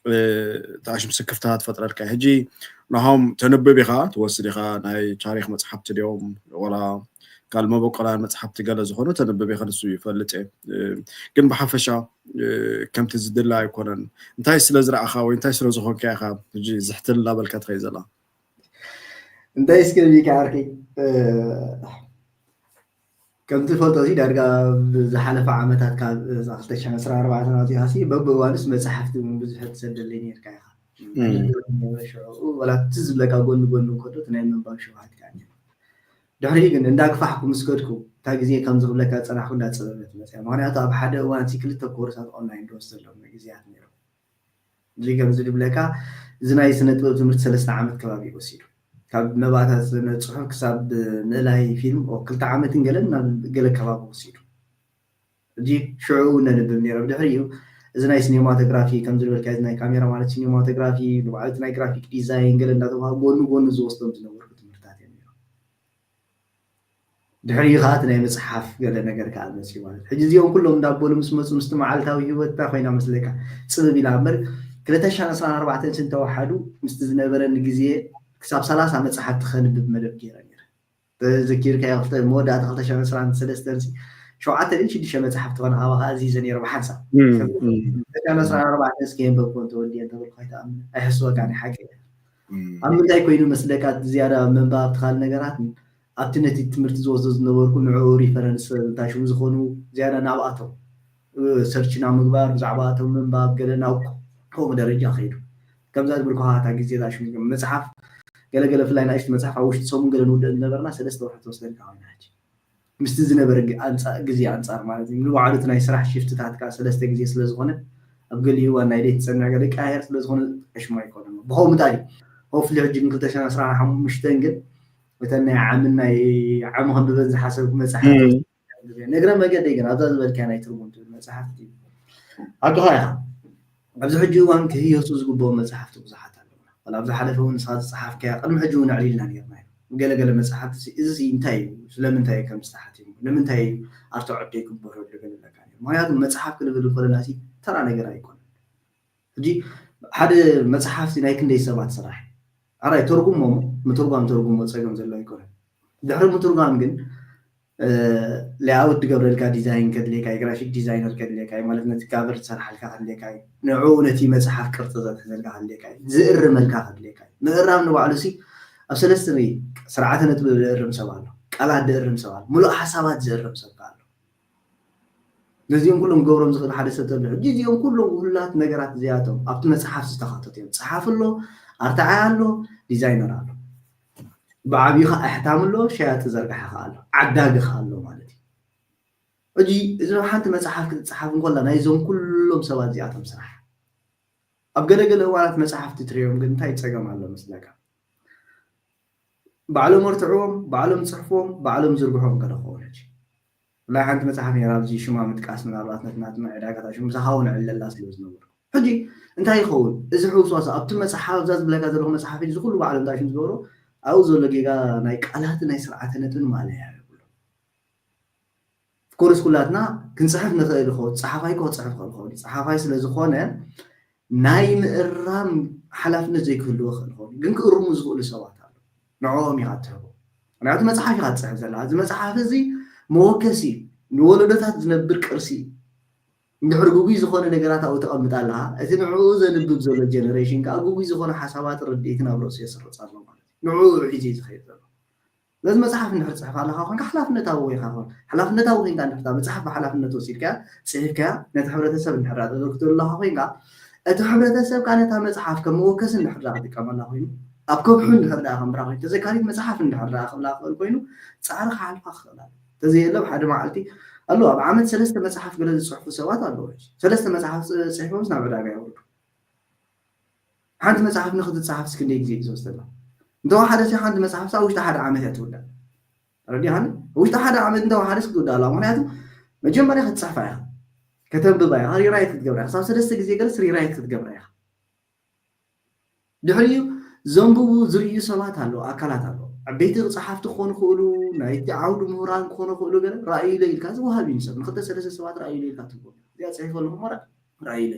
ተኣሽም ስክፍታ ትፈጥረልካ ሕጂ ናሆም ተንብብ ኢኻ ትወስድ ኢኻ ናይ ታሪክ መፅሓፍቲ ድዮም ወላ ካልእ መበቆላን መፅሓፍቲ ገለ ዝኾኑ ተንብብ ኢኻ ንሱ ይፈልጥ እየ ግን ብሓፈሻ ከምቲ ዝድለ ኣይኮነን እንታይ ስለ ዝረኣኻ ወይ እንታይ ስለ ዝኾንካ ኢኻ ሕጂ ዝሕትል እናበልካ ትኸይ ዘላ እንታይ እስከ ቢካ ዓርከይ ከምቲ ትፈልጦ እዚ ዳርጋ ብዝሓለፈ ዓመታት ካብ ክልተ ሽሕን ዕስራን ኣርባዕተን ኣውፂኻሲ በብእዋኑስ መፅሓፍቲ እውን ብዙሕ ትሰደለይ ነርካ ኢኻ ሽዑ ወላ እቲ ዝብለካ ጎኒ ጎኒ እንከዶ እቲ ናይ ምንባብ ሽውሃት ከዓ ድሕሪኡ ግን እንዳግፋሕኩ ምስ ከድኩ እታ ግዜ ከም ዝኽብለካ ዝፀናሕኩ እንዳፀበበት መፅያ ምክንያቱ ኣብ ሓደ እዋን ሲ ክልተ ኮርሳት ኦንላይን ዝወስደሎም ግዜያት ነይሮም እዚ ከምዚ ዝብለካ እዚ ናይ ስነ ጥበብ ትምህርቲ ሰለስተ ዓመት ከባቢ እዩ ወሲዱ ካብ መባእታ ስነ ፅሑፍ ክሳብ ምእላይ ፊልም ክልተ ዓመትን ገለን ናብ ገለ ከባቢ ወሲዱ ሕጂ ሽዑ እውን ነንብብ ነይረ ብድሕሪኡ እዚ ናይ ሲኔማቶግራፊ ከም ዝበልካ እዚ ናይ ካሜራ ማለት ሲኔማቶግራፊ ንባዕሉ ናይ ግራፊክ ዲዛይን ገለ እንዳተባሃሉ ጎኑ ጎኑ ዝወስዶም ዝነበርኩ ትምህርታት እዮም ነይሮም ድሕሪኡ ከዓ እቲ ናይ መፅሓፍ ገለ ነገር ከዓ መፅዩ ማለት ሕጂ እዚኦም ኩሎም እንዳበሉ ምስ መፁ ምስቲ መዓልታዊ ሂወትና ኮይና መስለካ ፅብብ ኢላ እምበር ክልተ ሽሕን ዕስራን ኣርባዕተን ስንተወሓዱ ምስቲ ዝነበረኒ ግዜ ክሳብ ሰላሳ መፅሓፍቲ ከንብብ መደብ ገይረ ነይረ ተዘኪርካዮ ክልተ መወዳእታ ክልተ ሽሕን ዕስራን ሰለስተን ሲ ሸውዓተ ድን ሽዱሽተ መፅሓፍቲ ኮነ ካባካ ኣዚዘ ነይረ ብሓንሳብ ክልተ ሽሕን ዕስራን ኣርባዕተን እስከ የንበብኮ እንተወዲየ እንተበልኩ ኣይትኣምን ኣይሕስወካን ሓቂ ኣብ ምንታይ ኮይኑ መስለካ ዝያዳ ምንባብ ትካል ነገራት ኣብቲ ነቲ ትምህርቲ ዝወስዶ ዝነበርኩ ንዕኡ ሪፈረንስ እንታይ ሽሙ ዝኾኑ ዝያዳ ናብኣቶም ሰርች ናብ ምግባር ብዛዕባ እቶም ምንባብ ገለ ናብ ከምኡ ደረጃ ከይዱ ከምዛ ዝበልኩካ እታ ግዜ እዛ ሽሙ መፅሓፍ ገለገለ ፍላይ ንእሽቲ መፅሓፍ ኣብ ውሽጢ ሰሙን ገለ ንውድእ ዝነበርና ሰለስተ ወርሒ ትወስደልካ ኮይና ሕጂ ምስቲ ዝነበረ ግዜ ኣንፃር ማለት እዩ ንባዕሉ እቲ ናይ ስራሕ ሽፍትታት ከዓ ሰለስተ ግዜ ስለዝኮነ ኣብ ገሊኡ እዋን ናይ ደይ ትፀንዕ ገለ ይቀያየር ስለዝኮነ ዕሽሙ ኣይኮነን ብከምኡ ምታ እዩ ሆፍሊ ሕጂ ግን ክልተ ሽሕን ዕስራን ሓሙሽተን ግን እተን ናይ ዓምን ናይ ዓሚ ከንብበን ዝሓሰብኩ መፅሓፍቲ እግረ መገደይ ግን ኣብዛ ዝበልካያ ናይ ትርጉም ትብል መፅሓፍቲ ኣጆኻ ኢኻ ኣብዚ ሕጂ እዋን ክህየሱ ዝግብኦም መፅሓፍቲ ብዙሓት ኣለውና ኣብ ዝሓለፈ እውን ንስኻ ዝፀሓፍካያ ቅድሚ ሕጂ እውን ኣዕሊልና ነርና ኢና። ገለገለ መፅሓፍቲ እዚ እንታይ እዩ? ስለምንታይ እዩ ከም ዝተሓቲሙ? ንምንታይ እዩ ኣርትዖት ዘይግበረሉ? ገለ ኣለካ ነይሩ። ምክንያቱ መፅሓፍ ክንብል እንከለና ተራ ነገር ኣይኮነን። ሕጂ ሓደ መፅሓፍቲ ናይ ክንደይ ሰባት ስራሕ? ኣራይ ተርጉሞ፣ ምትርጓም ተርጉሞ ፀገም ዘሎ ኣይኮነን። ድሕሪ ምትርጓም ግን ሌኣውት ትገብረልካ ዲዛይን ከድልየካ፣ ግራፊክ ዲዛይነር ከድልየካ ማለት ነቲ ካቨር ዝሰርሓልካ ከድልየካ፣ ንዕኡ ነቲ መፅሓፍ ቅርፂ ዘትሕዘልካ ከድልየካ፣ ዝእርመልካ ከድልየካ። ምእራም ንባዕሉ ሲ ኣብ ሰለስተ ስርዓተ ነጥቢ ዝእርም ሰብ ኣሎ፣ ቃላት ዝእርም ሰብ ኣሎ፣ ሙሉእ ሓሳባት ዝእርም ሰብ ኣሎ። ነዚኦም ኩሎም ክገብሮም ዝኽእል ሓደ ሰብ ተሎ። ሕጂ እዚኦም ኩሎም ውህሉላት ነገራት እዚኣቶም ኣብቲ መፅሓፍ ዝተኻተቱ እዮም። ፀሓፊ ኣሎ፣ ኣርትዓይ ኣሎ፣ ዲዛይነር ኣሎ። ብዓብዩ ኸዓ ኣሕታሚ ኣሎ፣ ሸያጢ ዘርጋሒ ኸዓ ኣሎ፣ ዓዳጊ ኸዓ ኣሎ ማለት እዩ። ሕጂ እዚ ሓንቲ መፅሓፍ ክትፀሓፍ እንኮላ ናይዞም ኩሎም ሰባት እዚኣቶም ስራሕ ኣብ ገለገለ እዋናት መፅሓፍቲ ትሪኦም ግን እንታይ ፀገም ኣሎ መስለካ? ባዕሎም ኣርትዕዎም፣ ባዕሎም ፅሕፍዎም፣ ባዕሎም ዝርግሖም ገለ ክኸውን ሕጂ ናይ ሓንቲ መፅሓፍ ነራ ኣብዚ ሽማ ምጥቃስ ምናልባት ነቲ ናትና ዕዳጋታት ሽም ምሳኻ እውን ዕለላ ስለ ዝነበሩ ሕጂ እንታይ ይኸውን እዚ ሕውስዋስ ኣብቲ መፅሓፍ ኣብዛ ዝብለካ ዘለኹ መፅሓፍ እዚ ኩሉ ባዕሎም እንታይ ሽም ዝገብሮ ኣብኡ ዘሎ ጌጋ ናይ ቃላት ናይ ስርዓተ ነጥብን ማለያ የብሉ ኮርስ ኩላትና ክንፅሕፍ ንኽእል ኾ ፀሓፋይ ክፅሕፍ ክእል ኾ ፀሓፋይ ስለ ዝኾነ ናይ ምእራም ሓላፍነት ዘይክህልዎ ክእል ኾ ግን ክእርሙ ዝኽእሉ ሰባት ኣሉ ንዕኦም ኢኻ ትህቦ ምክንያቱ መፅሓፍ ኢኻ ትፅሕፍ ዘላ እዚ መፅሓፍ እዚ መወከሲ ንወለዶታት ዝነብር ቅርሲ እንድሕር ግጉይ ዝኾነ ነገራት ኣብኡ ተቐምጥ ኣለኻ እቲ ንዕኡ ዘንብብ ዘሎ ጀነሬሽን ከዓ ግጉይ ዝኾነ ሓሳባት ርድኢትን ኣብ ርእሱ የስርፅ ኣሎ ማለት እዩ ንዕኡ ሒዙ እዩ ዝኸይድ ዘሎ ስለዚ መፅሓፍ እንድሕር ትፅሕፍ ኣለኻ ኮንካ ሓላፍነታዊ ኢኻ ኾን ሓላፍነታዊ ኮንካ እንድሕር መፅሓፍ ብሓላፍነት ወሲድካ ፅሒፍካ ነቲ ሕብረተሰብ እንድሕር ተዘርክተሉ ኣለኻ ኮንካ እቲ ሕብረተሰብ ከዓ ነታ መፅሓፍ ከም መወከሲ እንድሕር ክጥቀመላ ኮይኑ ኣብ ከብሑ እንድሕር ከምራ ኮይኑ ተዘካሪት መፅሓፍ እንድሕር ክብላ ክእል ኮይኑ ፃዕሪ ክሓልፋ ክኽእል ተዘየለ ሓደ መዓልቲ ኣሎ ኣብ ዓመት ሰለስተ መፅሓፍ ገለ ዝፅሕፉ ሰባት ኣለዉ ሰለስተ መፅሓፍ ፅሒፎምስ ናብ ዕዳጋ የውርዱ ሓንቲ መፅሓፍ ንክትፀሓፍ እስክንደይ ግዜ እዩ ዝወስደላ እንተወሓደ ሲ ሓንቲ መፅሓፍ ሳ ውሽጢ ሓደ ዓመት እያ ትውዳእ ረዲኻኒ ውሽጢ ሓደ ዓመት እንተወሓደ እስክትውዳእ ኣለዋ ምክንያቱ መጀመርያ ክትፅሕፋ ኢኻ ከተንብባ ኢኻ ሪራይት ክትገብራ ኢኻ ክሳብ ሰለስተ ግዜ ገለስ ሪራይት ክትገብራ ኢኻ ድሕሪኡ ዘንብቡ ዝርእዩ ሰባት ኣለዉ ኣካላት ኣለዉ ዓበይቲ ፀሓፍቲ ክኾኑ ክእሉ ናይቲ ዓውዲ ምሁራን ክኾኑ ክእሉ ገለ ራእዩለ ኢልካ ዝወሃብ እዩ ሰብ ንክልተ ሰለስተ ሰባት ራእዩለ ኢልካ ትብሎ እዚኣ ፅሒፈ ኣለኹ ሞ ራእዩለ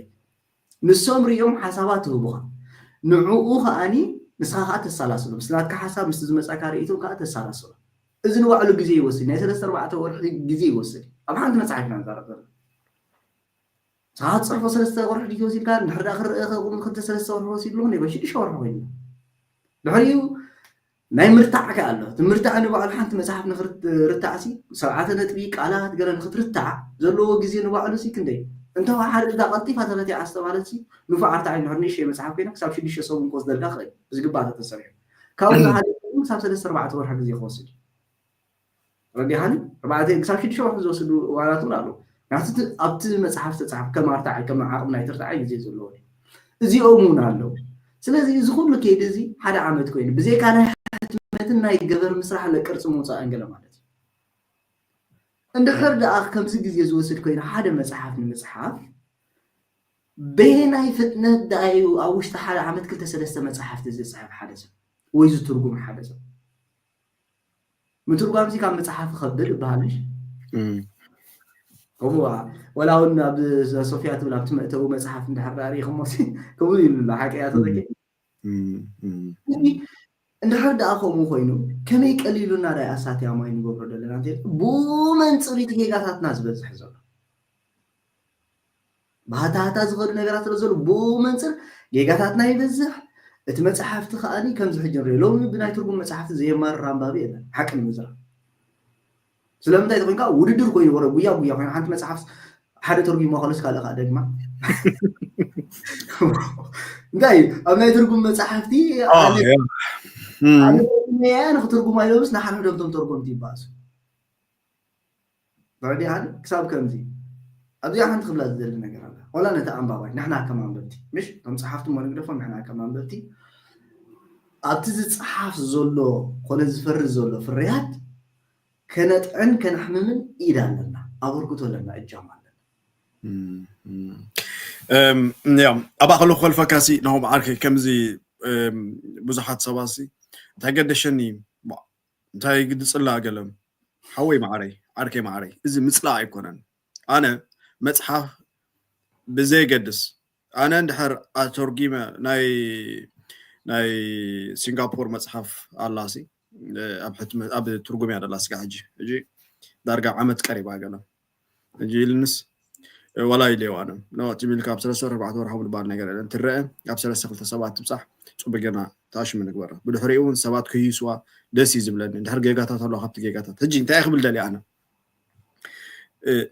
ንሶም ሪኦም ሓሳባት ትህቡኻ ንዕኡ ከኣኒ ንስኻ ከዓ ተሳላስሎ ምስ ናትካ ሓሳብ ምስ ዝመፃካ ርእይቶ ከዓ ተሳላስሎ እዚ ንባዕሉ ግዜ ይወስድ ናይ ሰለስተ ኣርባዕተ ወርሒ ግዜ ይወስድ ኣብ ሓንቲ መፅሓፍ ኢና ንዛረብ ዘለና ንስኻ ትፅሕፎ ሰለስተ ወርሒ ድዩ ወሲድካ ንድሕር ዳ ክረአ ከ ክልተ ሰለስተ ወርሒ ወሲድሉ ክንደይ ሽዱሽተ ወርሒ ኮይኑ ድሕሪኡ ናይ ምርታዕ ከ ኣሎ እቲ ምርታዕ ንባዕሉ ሓንቲ መፅሓፍ ንክርታዕ ሲ ሰብዓተ ነጥቢ ቃላት ገለ ንክትርታዕ ዘለዎ ግዜ ንባዕሉ ሲ ክንደይ እንተወሓደ እዛ ቀልጢፋ ተረቲዓ ዝተባለት ሲ ንፉዕ ኣርታዒ እንድሕር ንእሽተይ መፅሓፍ ኮይና ክሳብ ሽዱሽተ ሰሙን ክወስደልካ ክእል ብዝግባእ ተተሰሪሑ ካብኡ ዝሓለፈ ክሳብ ሰለስተ ኣርባዕተ ወርሒ ግዜ ክወስድ እዩ ረዲኻኒ ኣርባዕተ ክሳብ ሽዱሽተ ወርሒ ዝወስዱ እዋናት እውን ኣለዉ ናቲ ኣብቲ መፅሓፍ ዝተፅሓፍ ከም ኣርታዓይ ከም ዓቕሚ ናይ ትርታዓይ ግዜ ዘለዎ እዚኦም እውን ኣለዉ ስለዚ እዚ ኩሉ ከይዲ እዚ ሓደ ዓመት ኮይኑ ብዘይካ ናይ ሕትመትን ናይ ገበር ምስራሕ ለቅርፂ ምውፃእን ገለ ማለት እዩ እንድሕር ደኣ ከምዚ ግዜ ዝወስድ ኮይኑ ሓደ መፅሓፍ ንምፅሓፍ በየናይ ፍጥነት ደኣ እዩ ኣብ ውሽጢ ሓደ ዓመት ክልተ ሰለስተ መፅሓፍቲ ዝፅሕፍ ሓደ ሰብ ወይ ዝትርጉም ሓደ ሰብ ምትርጓም ሲ ካብ መፅሓፍ ይኸብድ ይበሃል ምሽ ከምኡ ወላ እውን ኣብ ሶፊያ ትብል ኣብቲ መእተዊ መፅሓፍ እንድሕር ርኢኹሞ ከምኡ ይብሉ ሓቂ እያ ተዘኪ እንድሕር ደኣ ከምኡ ኮይኑ ከመይ ቀሊሉና ዳይ ኣሳትያ ማይ ንገብሮ ዘለና እንተ ብኡ መንፅር እቲ ጌጋታትና ዝበዝሕ ዘሎ ባህታህታ ዝኸዱ ነገራት ስለ ዘሎ ብኡ መንፅር ጌጋታትና ይበዝሕ እቲ መፅሓፍቲ ከዓኒ ከምዚ ሕጂ ንሪኦ ሎሚ ብናይ ትርጉም መፅሓፍቲ ዘየማርር ኣንባቢ የለን ሓቂ ንምዝራብ ስለምንታይ ተኮይንካ ውድድር ኮይኑ ወረ ጉያ ጉያ ኮይኑ ሓንቲ መፅሓፍ ሓደ ተርጉሞ ከለስ ካልእ ከዓ ደግማ እንታይ ኣብ ናይ ትርጉም መፅሓፍቲ ኣነ ተርጉመያ ንክትርጉማ ኢሎምስ ንሓድሕዶም ቶም ተርጎምቲ ይበኣሱ ተረዲኣኒ ክሳብ ከምዚ ኣብዚኣ ሓንቲ ክብላ ዝደሊ ነገር ኣላ ዋላ ነቲ ኣንባባይ ንሕና ከም ኣንበብቲ ምሽ ከም ፀሓፍቲ እሞ ንግደፎም ንሕና ከም ኣንበብቲ ኣብቲ ዝፀሓፍ ዘሎ ኮነ ዝፈሪ ዘሎ ፍርያት ከነጥዕን ከነሕምምን ኢድ ኣለና ኣበርክቶ ኣለና እጃም ኣለና ያው ኣብኣ ከለኩ ከልፈካሲ ናሆም ዓርከይ ከምዚ ብዙሓት ሰባት እንታይ ገደሸኒ እንታይ ግድፅላ ገለም ሓወይ ማዕረይ ዓርከይ ማዕረይ እዚ ምፅላእ ኣይኮነን። ኣነ መፅሓፍ ብዘየገድስ ኣነ እንድሕር ኣተርጊመ ናይ ናይ ሲንጋፖር መፅሓፍ ኣላሲ ኣብ ትርጉም ያደላ ስጋ ሕጂ ሕጂ ዳርጋ ዓመት ቀሪባ ገለ ሕጂ ኢልንስ ዋላ ኢለዮ ኣነ እቲ ሚልካ ኣብ ሰለስተ ኣርባዕተ ወርሓ ብልባል ነገር የለን ትረአ ኣብ ሰለስተ ክልተ ሰባት ትብፃሕ ፅቡቅ ጌርና ተኣሽሙ ንግበራ ብድሕሪኡ እውን ሰባት ክህይስዋ ደስ እዩ ዝብለኒ እንድሕር ጌጋታት ኣለዋ ካብቲ ጌጋታት ሕጂ እንታይ ክብል ደልየ ኣነ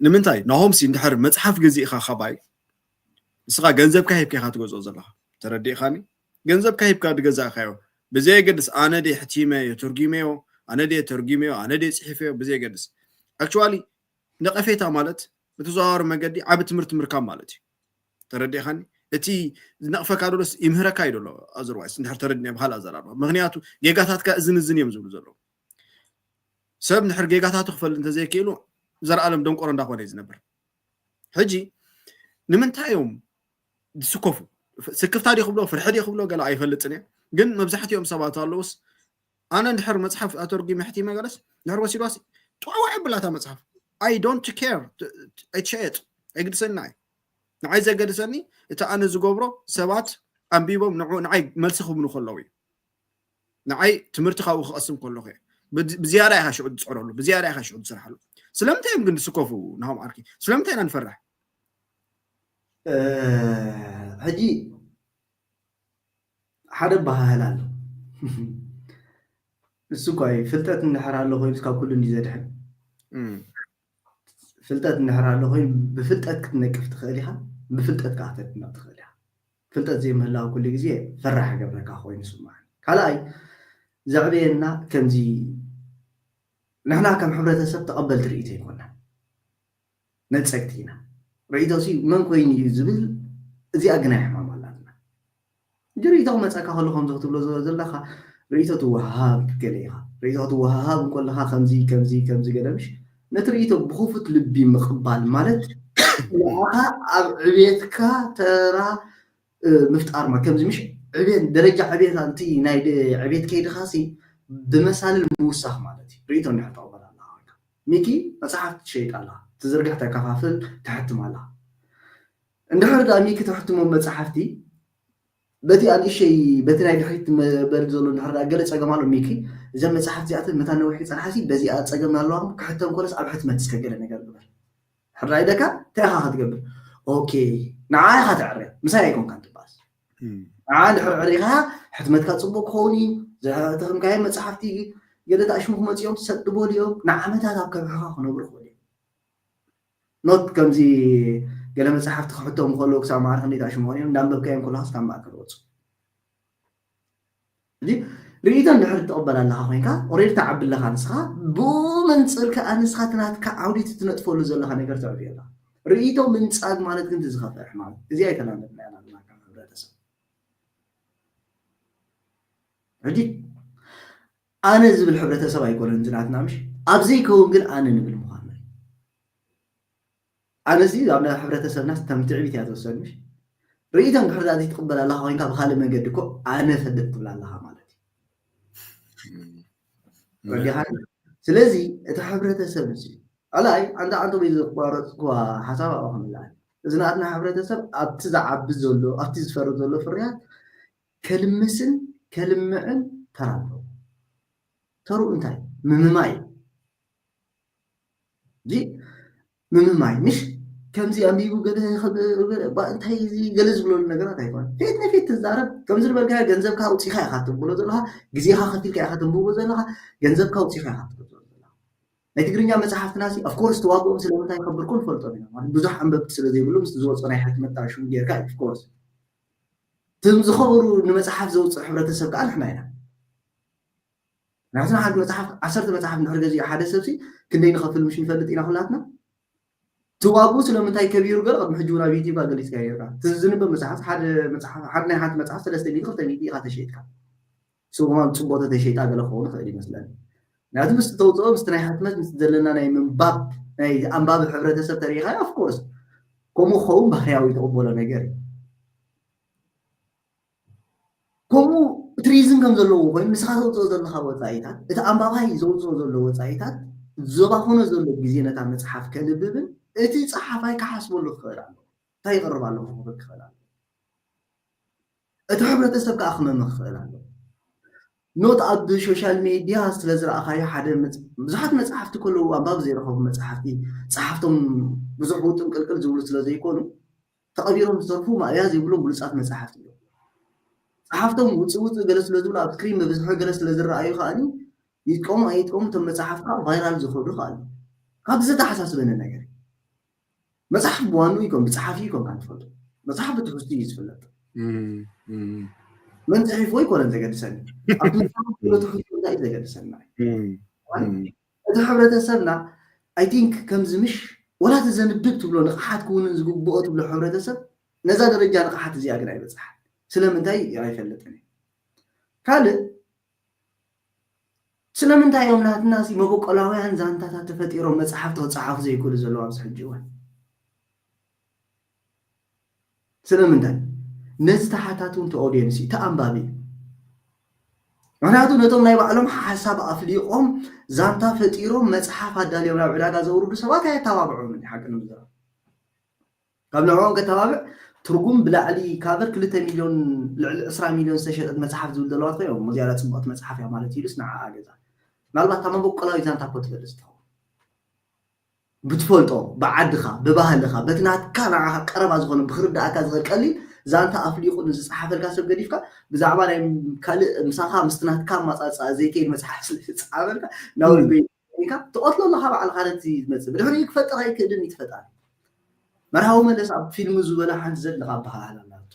ንምንታይ ናሆምሲ እንድሕር መፅሓፍ ገዚእኻ ካባይ ንስኻ ገንዘብካ ሂብካ ኢኻ ትገዝኦ ዘለኻ ተረዲእኻኒ ገንዘብካ ሂብካ ዝገዛእካዮ ብዘየገድስ ኣነ ደ ሕቲመዮ ተርጊመዮ ኣነ ደ ተርጊመዮ ኣነ ደ ፅሒፈዮ ብዘየገድስ actually ነቐፌታ ማለት ብተዘዋዋሪ መገዲ ዓቢ ትምህርቲ ምርካብ ማለት እዩ ተረዲእኻኒ እቲ ዝነቕፈካ ዶሎስ ይምህረካ እዩ ዶሎ otherwise እንድሕር ተረድኒ ባህል ኣዘራርባ ምክንያቱ ጌጋታትካ እዝን እዝን እዮም ዝብሉ ዘለዉ ሰብ ንድሕር ጌጋታቱ ክፈልጥ እንተዘይክእሉ ዘርኣለም ደንቆሮ እንዳኾነ እዩ ዝነብር ሕጂ ንምንታይ እዮም ዝስከፉ ስክፍታ ዲ ክብሎ ፍርሒ ዲ ክብሎ ገለ ኣይፈልጥን እየ ግን መብዛሕትኦም ሰባት ኣለውስ ኣነ እንድሕር መፅሓፍ ኣተርጉመ ሕቲመ ገለስ እንድሕር ወሲድዋስ ጥዋዋ የብላታ መፅሓፍ I don't care ኣይትሸየጥ ኣይግድሰና እዩ ንዓይ ዘገድሰኒ እቲ ኣነ ዝገብሮ ሰባት ኣንቢቦም ንዑ ንዓይ መልሲ ክብኑ ከለዉ እዩ ንዓይ ትምህርቲ ካብኡ ክቐስም ከለኹ እየ ብዝያዳ ኢኻ ሽዑ ዝፅዕረሉ ብዝያዳ ኢኻ ሽዑ ዝስርሓሉ ስለምንታይ እዮም ግን ዝስከፉ ናሆም ዓርኪ ስለምንታይ ኢና ንፈርሕ ሕጂ ሓደ ኣበሃህላ ኣሎ ንሱ እኳ እዩ ፍልጠት እንድሕር ኣሎ ኮይኑ ካብ ኩሉ እንዲ ዘድሕን ፍልጠት እንድሕር ኣሎ ኮይኑ ብፍልጠት ክትነቅፍ ትኽእል ኢኻ ብፍልጠት ከዓ ተድነቕ ትኽእል ኢኻ ፍልጠት ዘይምህላው ኩሉ ግዜ ፈራሕ ገብረካ ኮይኑ ስማዕ ካልኣይ ዘዕበየና ከምዚ ንሕና ከም ሕብረተሰብ ተቐበልቲ ርእይቶ ይኮና ነፀግቲ ኢና ርእይቶ ሲ መን ኮይኑ እዩ ዝብል እዚኣ ግናይ ሕማም ኣላትና ሕጂ ርእይቶ ክመፀካ ከሎ ከምዚ ክትብሎ ዘለካ ርእይቶ ትወሃሃብ ገለ ኢኻ ርእይቶ ክትወሃሃብ እንከለካ ከምዚ ከምዚ ከምዚ ገለ ምሽ ነቲ ርእይቶ ብክፉት ልቢ ምቕባል ማለት ንዓኻ ኣብ ዕብየትካ ተራ ምፍጣር ማለት ከምዚ ምሽ ዕብየት ደረጃ ዕብየት ኣንቲ ናይ ዕብየት ከይድኻ ሲ ብመሳልል ምውሳኽ ማለት እዩ ርእይቶ እንድሕር ተቕበል ኣለኻ ኮይንካ ሚኪ መፅሓፍ ትሸይጥ ኣለኻ ትዝርግሕ ተከፋፍል ትሕትም ኣለኻ እንድሕር ዳ ሚኪ ተሕትሞ መፅሓፍቲ በቲ ኣንእሸይ በቲ ናይ ድሕሪት መበል ዘሎ እንድሕር ዳ ገለ ፀገም ኣሎ ሚኪ እዘን መፅሓፍቲ እዚኣተን መታ ነዊሕ ፀንሓሲ በዚኣ ፀገም ኣለዋ ክሕተም ኮለስ ኣብ ሕትመት እስከ ገለ ነገር ግበር ሕራይ ደካ እንታይ ኢኻ ክትገብር ኦኬ ንዓ ኢኻ ተዕርያ ምሳይ ኣይኮንካን ትበኣስ ንዓ እንድሕር ዕሪኻ ሕትመትካ ፅቡቅ ክኸውን እዩ ዘተኽምካዮ መፅሓፍቲ ገለ ተኣሽሙ ክመፅኦም ሰጥ ዝበሉ እዮም ንዓመታት ኣብ ከብሕኻ ክነብሩ ክኽእል እዮም ኖት ከምዚ ገለ መፅሓፍቲ ክሕቶም ከለዉ ክሳብ ማዕረ ክንደይ ተኣሽሙ ኾን እዮም እንዳንበብካዮም ከለካ ስካብ ማእከል ወፁ ሕጂ ርእይቶ እንድሕር ትቕበል ኣለኻ ኮይንካ ኦሬድ ተዓቢ ኣለኻ ንስኻ ብኡ መንፅር ከዓ ንስኻ ትናትካ ዓውዲ ትነጥፈሉ ዘለኻ ነገር ተዕብዮ ኣለኻ ርእይቶ ምንፃግ ማለት ግን ዝኸፍእ ሕማም እዚ ኣይተላመድና ኢና ኣለና ከም ሕብረተሰብ ሕጂ ኣነ ዝብል ሕብረተሰብ ኣይኮነን ዝናትና ምሽ ኣብ ዘይከውን ግን ኣነ ንብል ምዃን ኣነዚ ኣብ ናይ ሕብረተሰብና ከም ትዕቢት እያ ተወሰድ ምሽ ርእይቶ እንድሕር ዳ ዘይትቕበል ኣለኻ ኮይንካ ብካልእ መንገዲ እኮ ኣነ ፈልጥ ትብል ኣለኻ ማለት እዩ ረዲኻ ስለዚ እቲ ሕብረተሰብ እዚ ኣላይ ኣንተ ኣንተ ወይ ዘቋረፅኩዋ ሓሳብ ኣብኡ ክምልኣል እዚ ናትና ሕብረተሰብ ኣብቲ ዝዓቢ ዘሎ ኣብቲ ዝፈሪ ዘሎ ፍርያት ከልምስን ከልምዕን ተራ ኣለዎ ተሩ እንታይ ምምማይ እዚ ምምማይ ምሽ ከምዚ ኣንቢቡ ገለ እንታይ እዚ ገለ ዝብለሉ ነገራት ኣይኮነ ፊት ንፊት ትዛረብ ከምዚ ዝበልካ ገንዘብካ ኣውፂኻ ኢኻ ትንብሎ ዘለኻ ግዜኻ ከፊልካ ኢኻ ትንብቦ ዘለኻ ገንዘብካ ኣውፂኻ ኢኻ ትንብሎ ዘለኻ ናይ ትግርኛ መፅሓፍትና ሲ ኦፍኮርስ ተዋግኦም ስለምንታይ ከብርኩ ንፈልጦም ኢና ማለት ብዙሕ ኣንበብቲ ስለ ዘይብሉ ምስ ዝወፁ ናይ ሕትመት ሽሙ ጌርካ ኦፍኮርስ ትም ዝኸበሩ ንመፅሓፍ ዘውፅእ ሕብረተሰብ ከዓ ንሕና ኢና ናትና ሓንቲ መፅሓፍ ዓሰርተ መፅሓፍ እንድሕር ገዚኡ ሓደ ሰብሲ ክንደይ ንኸፍል ምሽ ንፈልጥ ኢና ኩላትና ትዋጉ ስለምንታይ ከቢሩ ገለ ቅድሚ ሕጂ እውን ኣብ ዩቲብ ኣገሊፅካ ጌርካ ትዝንበብ መፅሓፍ ሓደ መፅሓፍ ሓደ ናይ ሓንቲ መፅሓፍ ሰለስተ ሚእቲ ክልተ ሚእቲ ኢኻ ተሸይጥካ ስጉማን ፅቦ ተተሸይጣ ገለ ክኸውን ይኽእል ይመስለኒ ናቲ ምስቲ ተውፅኦ ምስቲ ናይ ሕትመት ምስ ዘለና ናይ ምንባብ ናይ ኣንባቢ ሕብረተሰብ ተሪኢኻ ኦፍኮርስ ከምኡ ክኸውን ባህርያዊ ተቕበሎ ነገር እዩ ከምኡ እቲ ሪዝን ከም ዘለዎ ኮይኑ ንስኻ ዘውፅኦ ዘለኻ ወፃኢታት እቲ ኣንባባይ ዘውፅኦ ዘሎ ወፃኢታት ዘባኽኖ ዘሎ ግዜ ነታ መፅሓፍ ከንብብን እቲ ፀሓፋይ ክሓስበሉ ክኽእል ኣሎ። እንታይ ይቕርብ ኣለኹ ክብል ክኽእል ኣሎ። እቲ ሕብረተሰብ ከዓ ክመመ ክኽእል ኣሎ። ኖት ኣብ ሶሻል ሜድያ ስለ ዝረኣኻዮ ሓደ ብዙሓት መፅሓፍቲ ከለዉ ኣንባቢ ዘይረኸቡ መፅሓፍቲ ፀሓፍቶም ብዙሕ ውጥም ቅልቅል ዝብሉ ስለ ዘይኮኑ ተቐቢሮም ዝተርፉ ማእያ ዘይብሎም ብሉፃት መፅሓፍቲ እዮም። ፀሓፍቶም ውፅእ ውፅእ ገለ ስለ ዝብሉ ኣብ ስክሪን ብብዝሒ ገለ ስለ ዝረኣዩ ከዓኒ ይጥቀሙ ኣይጥቀሙ እቶም መፅሓፍቲ ከዓ ቫይራል ዝኸዱ ከዓ ኣለዉ። ካብዚ ዘተሓሳስበኒ ነገር መፅሓፍ ብዋንኡ ይኮን ብፀሓፊ ይኮን ካብ ትፈልጡ መፅሓፍ ብትሕዝቱ እዩ ዝፍለጥ። መን ፅሒፍዎ ይኮነን ዘገድሰኒ ኣብቲ መፅሓፍ ዘሎ ትሕዝቱ እንታይ እዩ ዘገድሰና እቲ ሕብረተሰብና ኣይ ቲንክ ከምዚ ምሽ ወላ እቲ ዘንብብ ትብሎ ንቕሓት ክውንን ዝግብኦ ትብሎ ሕብረተሰብ ነዛ ደረጃ ንቕሓት እዚኣ ግን ኣይበፅሓን። ስለምንታይ ኣይፈልጥን እዩ። ካልእ ስለምንታይ እዮም ናትና ሲ መበቆላውያን ዛንታታት ተፈጢሮም መፅሓፍቲ ክፀሓፉ ዘይክእሉ ዘለዉ ኣብዚ ሕጂ እዋን? ስለምንታይ ነዚ ተሓታቲ እውን ተኦድየንስ እዩ ተኣንባቢ እዩ። ምክንያቱ ነቶም ናይ ባዕሎም ሓሳብ ኣፍሊቖም ዛንታ ፈጢሮም መፅሓፍ ኣዳልዮም ናብ ዕዳጋ ዘውርዱ ሰባት ኣየተባብዖምን ሓቂ ንምዝራብ ካብ ንዕኦም ከተባብዕ ትርጉም ብላዕሊ ካቨር ክልተ ሚልዮን ልዕሊ ዕስራ ሚልዮን ዝተሸጠት መፅሓፍ ዝብል ዘለዋ ኮይኖም ዝያዳ ፅቡቕቲ መፅሓፍ እያ ማለት ኢሉስ ንዓኣ ገዛ ምናልባት ካብ መበቆላዊ ዛንታ እኮ ትፈልጥ ትኸውን ብትፈልጦ ብዓድኻ ብባህልኻ በቲ ናትካ ንዓኻ ቀረባ ዝኾነ ብክርዳእካ ዝኽእል ቀሊል ዛንታ ኣፍሊቑ ንዝፀሓፈልካ ሰብ ገዲፍካ ብዛዕባ ናይ ካልእ ምሳኻ ምስቲ ናትካ ኣማፃፅኣ ዘይከይድ መፅሓፍ ስለዝፀሓፈልካ ናብ ልበይ ኢልካ ትቐትሎ ኣለኻ ባዕልኻ ነቲ ዝመፅእ ብድሕሪኡ ክፈጥር ኣይክእልን እዩ ትፈጣሪ መርሃዊ መለስ ኣብ ፊልም ዝበላ ሓንቲ ዘድልኻ ኣበሃህላ ኣላቶ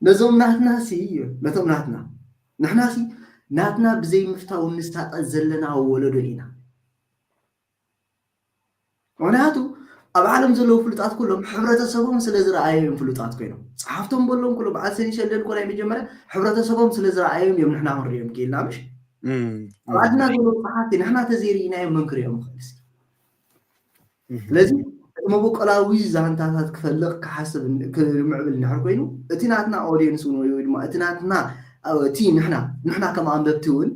ነዞም ናትና ሲ ነቶም ናትና ንሕና ሲ ናትና ብዘይ ምፍታው እንስታቐ ዘለና ወለዶ ኢና ምክንያቱ ኣብ ዓለም ዘለዉ ፍሉጣት ኩሎም ሕብረተሰቦም ስለ ዝረኣዮም ፍሉጣት ኮይኖም ፀሓፍቶም በሎም ኩሎ በዓል ሰኒ ሸልደን ኮ ናይ መጀመርያ ሕብረተሰቦም ስለ ዝረኣዮም እዮም ንሕና ክንሪኦም ክኢልና ምሽ ኣብ ዓድና ዘለዉ ፀሓፍቲ ንሕና ተዘይርኢናዮም መን ክሪኦም ይኽእል እስኪ ስለዚ እቲ መበቆላዊ ዛንታታት ክፈልቕ ክሓስብ ክምዕብል እንድሕር ኮይኑ እቲ ናትና ኦዲየንስ እውን ወይ ድማ እቲ ናትና እቲ ንሕና ንሕና ከም ኣንበብቲ እውን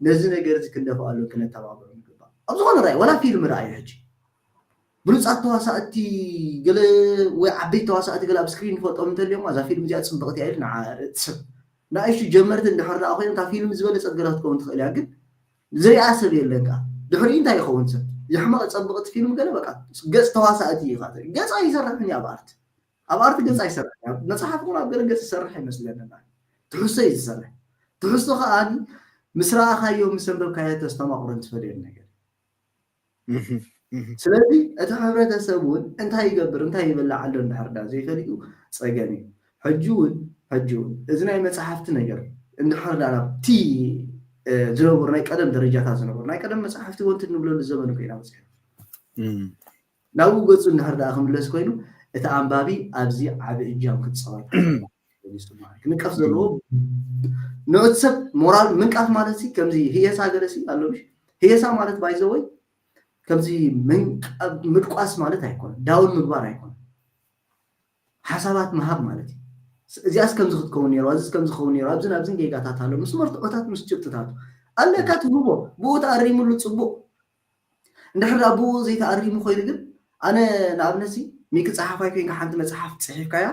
ነዚ ነገር እዚ ክንደፍኣሉ ክነተባብዖ ይግባእ ኣብ ዝኾነ ራእይ ወላ ፊልም ረኣዩ ሕጂ ብሉፃት ተዋሳእቲ ገለ ወይ ዓበይቲ ተዋሳእቲ ገለ ኣብ ስክሪን ንፈልጦም እንተልዮም እዛ ፊልም እዚኣ ፅብቕቲ እያ ኢሉ ንዓ ሰብ ንኣሽቱ ጀመርቲ እንድሕር ደኣ ኮይኖም እታ ፊልም ዝበለፀት ገለ ክትከውን ትኽእል እያ ግን ዝሪኣ ሰብ የለን ከዓ ድሕሪኡ እንታይ ይኸውን ሰብ የሕመቐ ፀብቕቲ ፊልም ገለ በቃ ገፅ ተዋሳእቲ እዩ ገፅ ኣይሰርሕን እዩ ኣብ ኣርት ኣብ ኣርት ገፅ ኣይሰርሕን መፅሓፍ እውን ኣብ ገለ ገፅ ዝሰርሕ ኣይመስለንን ትሕዝቶ እዩ ዝሰርሕ ትሕዝቶ ከዓ ምስ ረኣኻዮ ምስ ኣንበብካዮ ተስተማቕሮን ትፈልዮን ነገር ስለዚ እቲ ሕብረተሰብ እውን እንታይ ይገብር እንታይ ይበላዕ ኣሎ እንድሕር ዳ ዘይፈሊጡ ፀገም እዩ ሕጂ እውን ሕጂ እውን እዚ ናይ መፅሓፍቲ ነገር እንድሕር ዳ ናብቲ ዝነበሩ ናይ ቀደም ደረጃታት ዝነበሩ ናይ ቀደም መፅሓፍቲ ወንቲ ንብለሉ ዘመን ኮይና በፂሑ ናብኡ ገፁ እንድሕር ዳ ክምለስ ኮይኑ እቲ ኣንባቢ ኣብዚ ዓቢ እጃም ክፃወት ክንቀፍ ዘለዎ ንእቲ ሰብ ሞራል ምንቃፍ ማለት ሲ ከምዚ ህየሳ ገለሲ ኣሎ ምሽ ህየሳ ማለት ባይዘወይ ከምዚ ምድቋስ ማለት ኣይኮነ ዳውን ምግባር ኣይኮነ ሓሳባት ምሃብ ማለት እዩ እዚኣስ ከምዚ ክትከውን ነይሩ ኣዚስ ከምዚ ክኸውን ነይሩ ኣብዚ ናብዚ ጌጋታት ኣሎ ምስ መርትዖታት ምስ ጭብጥታቱ ኣለካ ትህቦ ብኡ ተኣሪሙሉ ፅቡቕ እንድሕር ብኡ ዘይተኣሪሙ ኮይኑ ግን ኣነ ንኣብነት ሚኪ ፀሓፋይ ኮይንካ ሓንቲ መፅሓፍ ፅሒፍካያ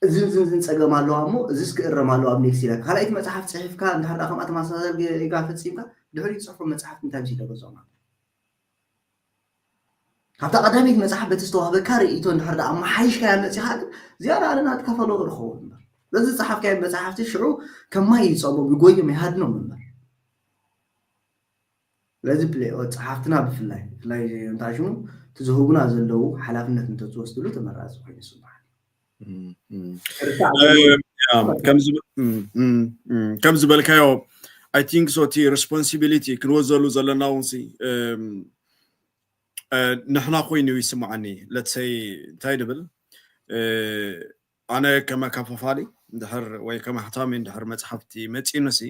እዝን ዝንዝን ፀገም ኣለዋ እሞ እዚስ ክእረም ኣለዋ ኣብ ኔክስት ኢለካ ካልኣይቲ መፅሓፍ ፅሒፍካ እንድሕር ከምኣ ተመሳሳሊ ጌጋ ፈፂምካ ድሕሪ ፅሑፎም መፅሓፍቲ እንታይ ምስ ኢለ ገዝኦም ኣሎ ካብታ ቀዳመይቲ መፅሓፍ በቲ ዝተዋህበካ ርእይቶ እንድሕር ኣመሓይሽካያ መፂኻ ግን ዝያዳ ኣነ ናትካ ፎሎወር ክኸውን እምበር በዚ ዝፀሓፍካዮ መፅሓፍቲ ሽዑ ከማይ ይፀቦም ይጎዮም ይሃድኖም እምበር ስለዚ ፕሌኦ ፀሓፍትና ብፍላይ ብፍላይ እንታይ ሽሙ ትዝህቡና ዘለዉ ሓላፍነት እንተትወስድሉ ተመራፂ ኮይኑ ይስማዓኒ ከም ዝበልካዮ I think so እቲ responsibility ክንወዘሉ ዘለና እውን ንሕና ኮይኑ ይስማዓኒ let's say እንታይ ንብል ኣነ ከም ኣካፋፋሊ እንድሕር ወይ ከም ኣሕታሚ እንድሕር መፅሓፍቲ መፂኡንሲ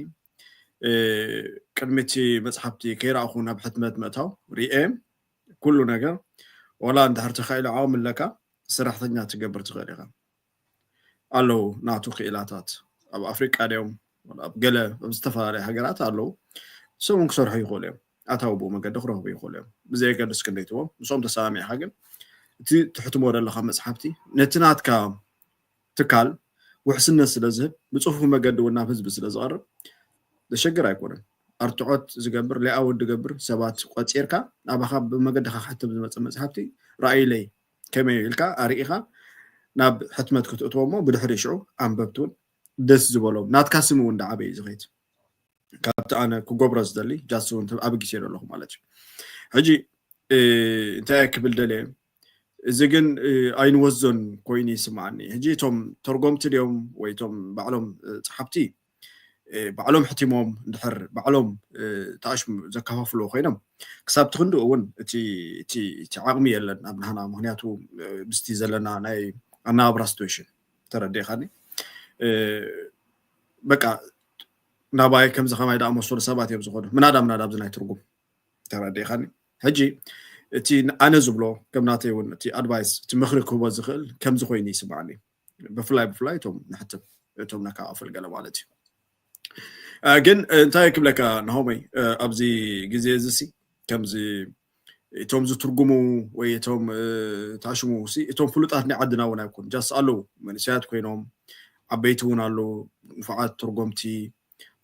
ቅድሚ እቲ መፅሓፍቲ ከይረኣኹ ናብ ሕትመት ምእታው ሪኤ ኩሉ ነገር ዋላ እንድሕር ተኻኢሉ ዓቕሚ ኣለካ ሰራሕተኛ ትገብር ትኽእል ኢኻ ኣለዉ ናቱ ክኢላታት ኣብ ኣፍሪቃ ድዮም ኣብ ገለ ኣብ ዝተፈላለያ ሃገራት ኣለዉ። ንሶም እውን ክሰርሑ ይኽእሉ እዮም። ኣታዊ ብኡ መገዲ ክረኽቡ ይኽእሉ እዮም። ብዘየገድስ ክንደይትዎም ምስኦም ተሰማሚዕካ ግን እቲ ትሕትሞ ዘለካ መፅሓፍቲ ነቲ ናትካ ትካል ውሕስነት ስለ ዝህብ ብፅፉፍ መገዲ እውን ናብ ህዝቢ ስለ ዝቐርብ ዘሸግር ኣይኮነን። ኣርትዖት ዝገብር ሌኣውት ዝገብር ሰባት ቆፂርካ ናባኻ ብመገድካ ክሕተም ዝመፀ መፅሓፍቲ ረኣይለይ ከመይ ኢልካ ኣርኢኻ ናብ ሕትመት ክትእትዎ እሞ ብድሕሪ ሽዑ ኣንበብቲ እውን ደስ ዝበሎም ናትካ ስም እውን ዳዓበ እዩ ዝኸይድ። ካብቲ ኣነ ክገብሮ ዝደሊ ጃስ እውን ኣብ ግዜ ዘለኹ ማለት እዩ። ሕጂ እንታይ ክብል ደልየ፣ እዚ ግን ኣይንወዞን ኮይኑ ይስምዓኒ። ሕጂ እቶም ተርጎምቲ ድዮም ወይ እቶም ባዕሎም ፀሓፍቲ ባዕሎም ሕቲሞም እንድሕር ባዕሎም ታሽሙ ዘከፋፍልዎ ኮይኖም ክሳብ ትክንድኡ እውን እቲ ዓቕሚ የለን ኣብ ናህና። ምክንያቱ ምስቲ ዘለና ናይ ኣናብራ ስቱዌሽን ተረዲእካኒ። በቃ ናባይ ከምዚ ከማይ ደኣ መሰሉ ሰባት እዮም ዝኾኑ ምናዳ ምናዳ ኣብዚ ናይ ትርጉም ተረዲእካኒ። ሕጂ እቲ ኣነ ዝብሎ ከም ናተይ እውን እቲ ኣድቫይስ እቲ ምክሪ ክህቦ ዝኽእል ከምዚ ኮይኑ ይስምዓኒ። ብፍላይ ብፍላይ እቶም ንሕትም እቶም ነካፍል ገለ ማለት እዩ። ግን እንታይ ክብለካ ናሆመይ፣ ኣብዚ ግዜ እዚ ሲ ከምዚ እቶም ዝትርጉሙ ወይ እቶም ታሽሙ ሲ እቶም ፍሉጣት ናይ ዓድና እውን ኣይኮኑ ጃስ ኣለዉ መንእሰያት ኮይኖም ዓበይቲ እውን ኣለዉ ንፉዓት ትርጎምቲ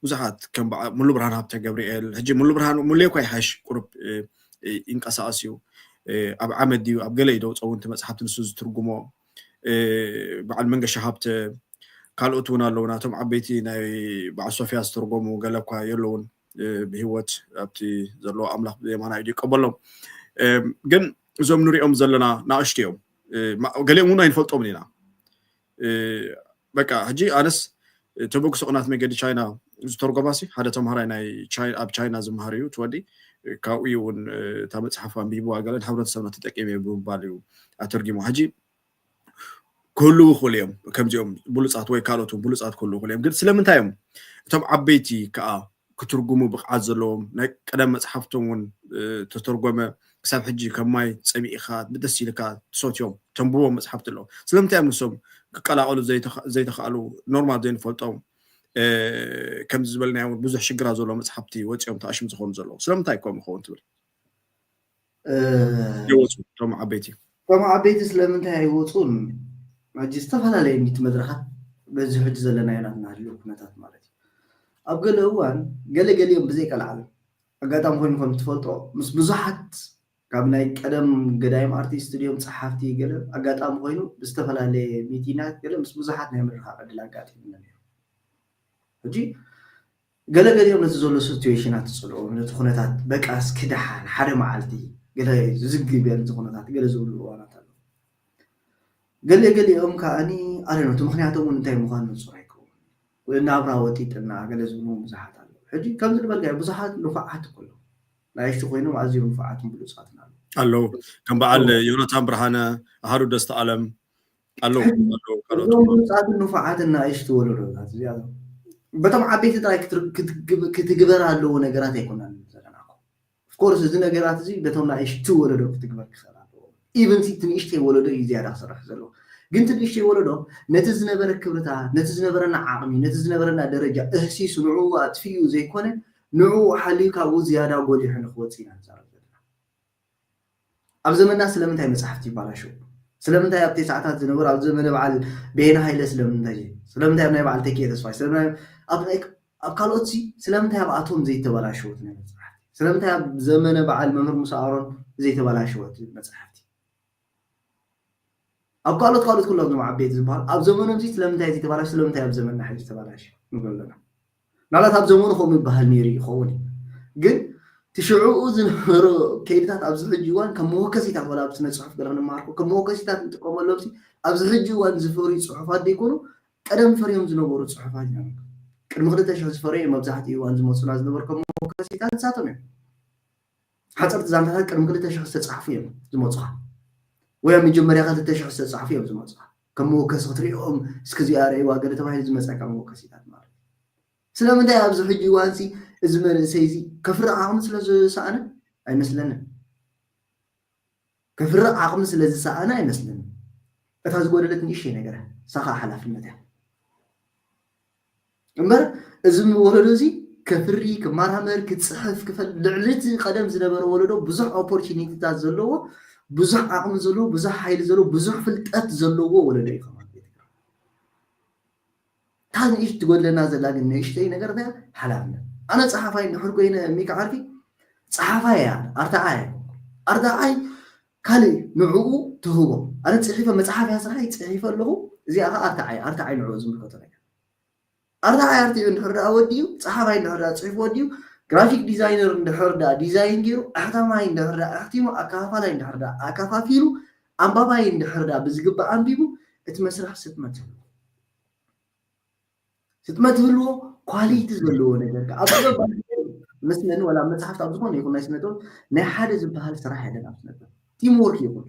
ብዙሓት ከም ሙሉ ብርሃን ሃብተ ገብርኤል ሕጂ ሙሉ ብርሃን ሙሌ እኳ ይሓሽ ቁሩብ ይንቀሳቀስ እዩ። ኣብ ዓመት ድዩ ኣብ ገለ እዩ ደውፀውንቲ መፅሓፍቲ ንሱ ዝትርጉሞ በዓል መንገሻ ሃብተ ካልኦት እውን ኣለዉ ናቶም ዓበይቲ ናይ በዓል ሶፊያ ዝተርጎሙ ገለ እኳ የለውን ብህይወት ኣብቲ ዘለዎ ኣምላኽ ብየማና እዩ ይቀበሎም። ግን እዞም ንሪኦም ዘለና ናእሽቱ እዮም። ገሊኦም እውን ኣይንፈልጦምን ኢና። በቃ ሕጂ ኣነስ ተበግሶ ቅናት መገዲ ቻይና ዝተርጎማሲ ሓደ ተምሃራይ ናይ ኣብ ቻይና ዝምሃር እዩ ትወዲ ካብኡ እውን እታ መፅሓፍ ኣንቢብዋ ገለን ሕብረተሰብና ተጠቂመ ብምባል እዩ ኣተርጊሞ። ሕጂ ክህልዉ ይኽእሉ እዮም ከምዚኦም ብሉፃት ወይ ካልኦት ብሉፃት ክህልዉ ይኽእሉ እዮም። ግን ስለምንታይ እዮም እቶም ዓበይቲ ከዓ ክትርጉሙ ብቕዓት ዘለዎም ናይ ቀደም መፅሓፍቶም እውን ተተርጎመ ክሳብ ሕጂ ከም ማይ ፀሚእካ ብደስ ኢልካ ትሰትዮም ተንብቦም መፅሓፍቲ ኣለዉ። ስለምንታይ እዮም ንሶም ክቀላቐሉ ዘይተኽኣሉ ኖርማል ዘይንፈልጦም ከምዚ ዝበልናዮ እውን ብዙሕ ሽግራት ዘለዎ መፅሓፍቲ ወፂኦም ተኣሽም ዝኾኑ ዘለዉ ስለምንታይ ከም ይኸውን ትብል? ይወፁ እቶም ዓበይቲ እቶም ዓበይቲ ስለምንታይ ኣይወፁን? ሕጂ ዝተፈላለየ ሚት መድረኻት በዚ ሕጂ ዘለናዮ ናትና ህልው ኩነታት ማለት እዩ። ኣብ ገለ እዋን ገለ ገሊኦም ብዘይቀልዓለም ኣጋጣሚ ኮይኑ ከም ትፈልጦ ምስ ብዙሓት ካብ ናይ ቀደም ገዳይም ኣርቲስት ድዮም ፀሓፍቲ ገለ ኣጋጣሚ ኮይኑ ብዝተፈላለየ ሚቲናት ገለ ምስ ብዙሓት ናይ ምርኻብ ዕድል ኣጋጢሙና ነይሩ። ሕጂ ገለ ገሊኦም ነቲ ዘሎ ሲትዌሽናት ዝፅልኦ ነቲ ኩነታት በቃ እስኪ ደሓን ሓደ መዓልቲ ገለ ዝዝግ ይበል እቲ ኩነታት ገለ ዝብሉ እዋናት ኣለዉ። ገለ ገሊኦም ከዓኒ ኣለ እቲ ምክንያቶም እውን እንታይ ምዃኑ ንፁር ኣይከውን። ናብራ ወጢጥና ገለ ዝብሉ ብዙሓት ኣለዉ። ሕጂ ከምዚ ዝበልካዮ ብዙሓት ንፉዓት እኮ ኣለዉ። ናይሽቱ ኮይኖም ኣዝዮም ንፉዓትን ብሉፃትን ኣለዉ። ኣለዉ ከም በዓል ዮናታን ብርሃነ፣ ኣሃዱ ደስታ ኣለም ኣለዉ። እዞም ብሉፃትን ንፉዓትን ናእሽቱ ወለዶታት እዚኣቶም በቶም ዓበይቲ ጥራይ ክትግበር ኣለዎ ነገራት ኣይኮናን ዘለና። ኦፍኮርስ እዚ ነገራት እዚ በቶም ናእሽቱ ወለዶ ክትግበር ክኽእል ኣለዎ። ኢቨን እቲ ንእሽተይ ወለዶ እዩ ዝያዳ ክሰርሕ ዘለዎ። ግን እቲ ንእሽተይ ወለዶ ነቲ ዝነበረ ክብርታት፣ ነቲ ዝነበረና ዓቕሚ፣ ነቲ ዝነበረና ደረጃ እህሲሱ ንዕኡ ኣጥፊኡ ዘይኮነ ንዕኡ ሓልዩ ካብኡ ዝያዳ ጎሊሑ ንክወፅእ ኢና ንዛረብ ዘለና። ኣብ ዘመንና ስለምንታይ መፅሓፍቲ ይባላሸው? ስለምንታይ ኣብ ቴስዓታት ዝነበሩ ኣብ ዘመነ በዓል በየነ ሃይለ ስለምንታይ ስለምንታይ ኣብ ናይ በዓል ተኪኤ ተስፋይ ስለምንታይ ኣብ ናይ ኣብ ካልኦት ሲ ስለምንታይ ኣብ ኣቶም ዘይተበላሸወት ናይ መፅሓፍቲ? ስለምንታይ ኣብ ዘመነ በዓል መምህር ሙሳ ኣሮን ዘይተበላሸወት መፅሓፍቲ? ኣብ ካልኦት ካልኦት ኩሎም ዞም ዓበይቲ ዝበሃል ኣብ ዘመኖም ሲ ስለምንታይ ዘይተበላሽ ስለምንታይ ኣብ ዘመንና ሕጂ ተበላሽ ንብሎ ኣለና። ናላት ኣብ ዘመኑ ከምኡ ይበሃል ነይሩ ይኸውን እዩ። ግን ትሽዕኡ ዝነበሩ ከይድታት ኣብዚ ሕጂ እዋን ከም መወከሲታት ወላ ኣብ ስነ ፅሑፍ ገለ ክንመሃርኩ ከም መወከሲታት እንጥቀመሎም ሲ ኣብዚ ሕጂ እዋን ዝፈርዩ ፅሑፋት ዘይኮኑ ቀደም ፈርዮም ዝነበሩ ፅሑፋት እዮም። ቅድሚ ክልተ ሽሕ ዝፈረዩ መብዛሕትኡ እዋን ዝመፁና ዝነበሩ ከም መወከሲታት ንሳቶም እዮም። ሓፀርቲ ዛንታታት ቅድሚ ክልተ ሽሕ ዝተፃሕፉ እዮም ዝመፁኻ ወይ ኣብ መጀመርያ ክልተ ሽሕ ዝተፃሕፉ እዮም ዝመፁኻ ከም መወከሲ ክትሪኦም እስከዚኣ ረእይዋ ገለ ተባሂሉ ዝመፀካ መወከሲታት ማለት እዩ። ስለምንታይ ኣብዚ ሕጂ እዋንሲ እዚ መንእሰይ እዚ ከፍርቕ ዓቕሚ ስለ ዝሰኣነ ኣይመስለንን። ከፍርቕ ዓቕሚ ስለ ዝሰኣነ ኣይመስለንን። እታ ዝጎደለት ንእሽተይ ነገር ንሳ ከዓ ሓላፍነት እያ እምበር እዚ ወለዶ እዚ ከፍሪ ክመራመር ክፅሕፍ ክፈል ልዕሊ እቲ ቀደም ዝነበረ ወለዶ ብዙሕ ኦፖርቹኒቲታት ዘለዎ ብዙሕ ዓቕሚ ዘለዎ ብዙሕ ሓይሊ ዘለዎ ብዙሕ ፍልጠት ዘለዎ ወለዶ እዩ ከማን ቤት እታ ንእሽ ትጎድለና ዘላ ግን ንእሽተይ ነገር ታ ሓላፍነት ኣነ ፀሓፋይ እንድሕር ኮይነ ሚካ ዓርኪ ፀሓፋይ እያ ኣርታዓይ ኣርታዓይ ካልእ ንዕኡ ትህቦ ኣነ ፅሒፈ መፅሓፍ እያ ስራሐይ ፅሒፈ ኣለኹ እዚኣ ከዓ ኣርታዓይ ኣርታዓይ ንዕኡ ዝምልከቶ ነገር ኣርታዓይ ኣርቲዑ እንድሕር ደኣ ወዲኡ ፀሓፋይ እንድሕር ደኣ ፅሒፉ ወዲኡ ግራፊክ ዲዛይነር እንድሕር ደኣ ዲዛይን ገይሩ ኣሕታማይ እንድሕር ደኣ ኣሕቲሙ ኣከፋፋላይ እንድሕር ደኣ ኣከፋፊሉ ኣንባባይ እንድሕር ደኣ ብዝግባእ ኣንቢቡ እቲ መስርሕ ስጥመት ይህልዎ ስጥመት ይህልዎ ኳሊቲ ዘለዎ ነገር ከዓ ኣብ ጥበብ መስለን ወላ መፅሓፍቲ ኣብ ዝኾነ ይኹን ናይ ስነጥበብ ናይ ሓደ ዝበሃል ስራሕ የለን ኣብ ስነጥበብ ቲም ወርክ ይኹን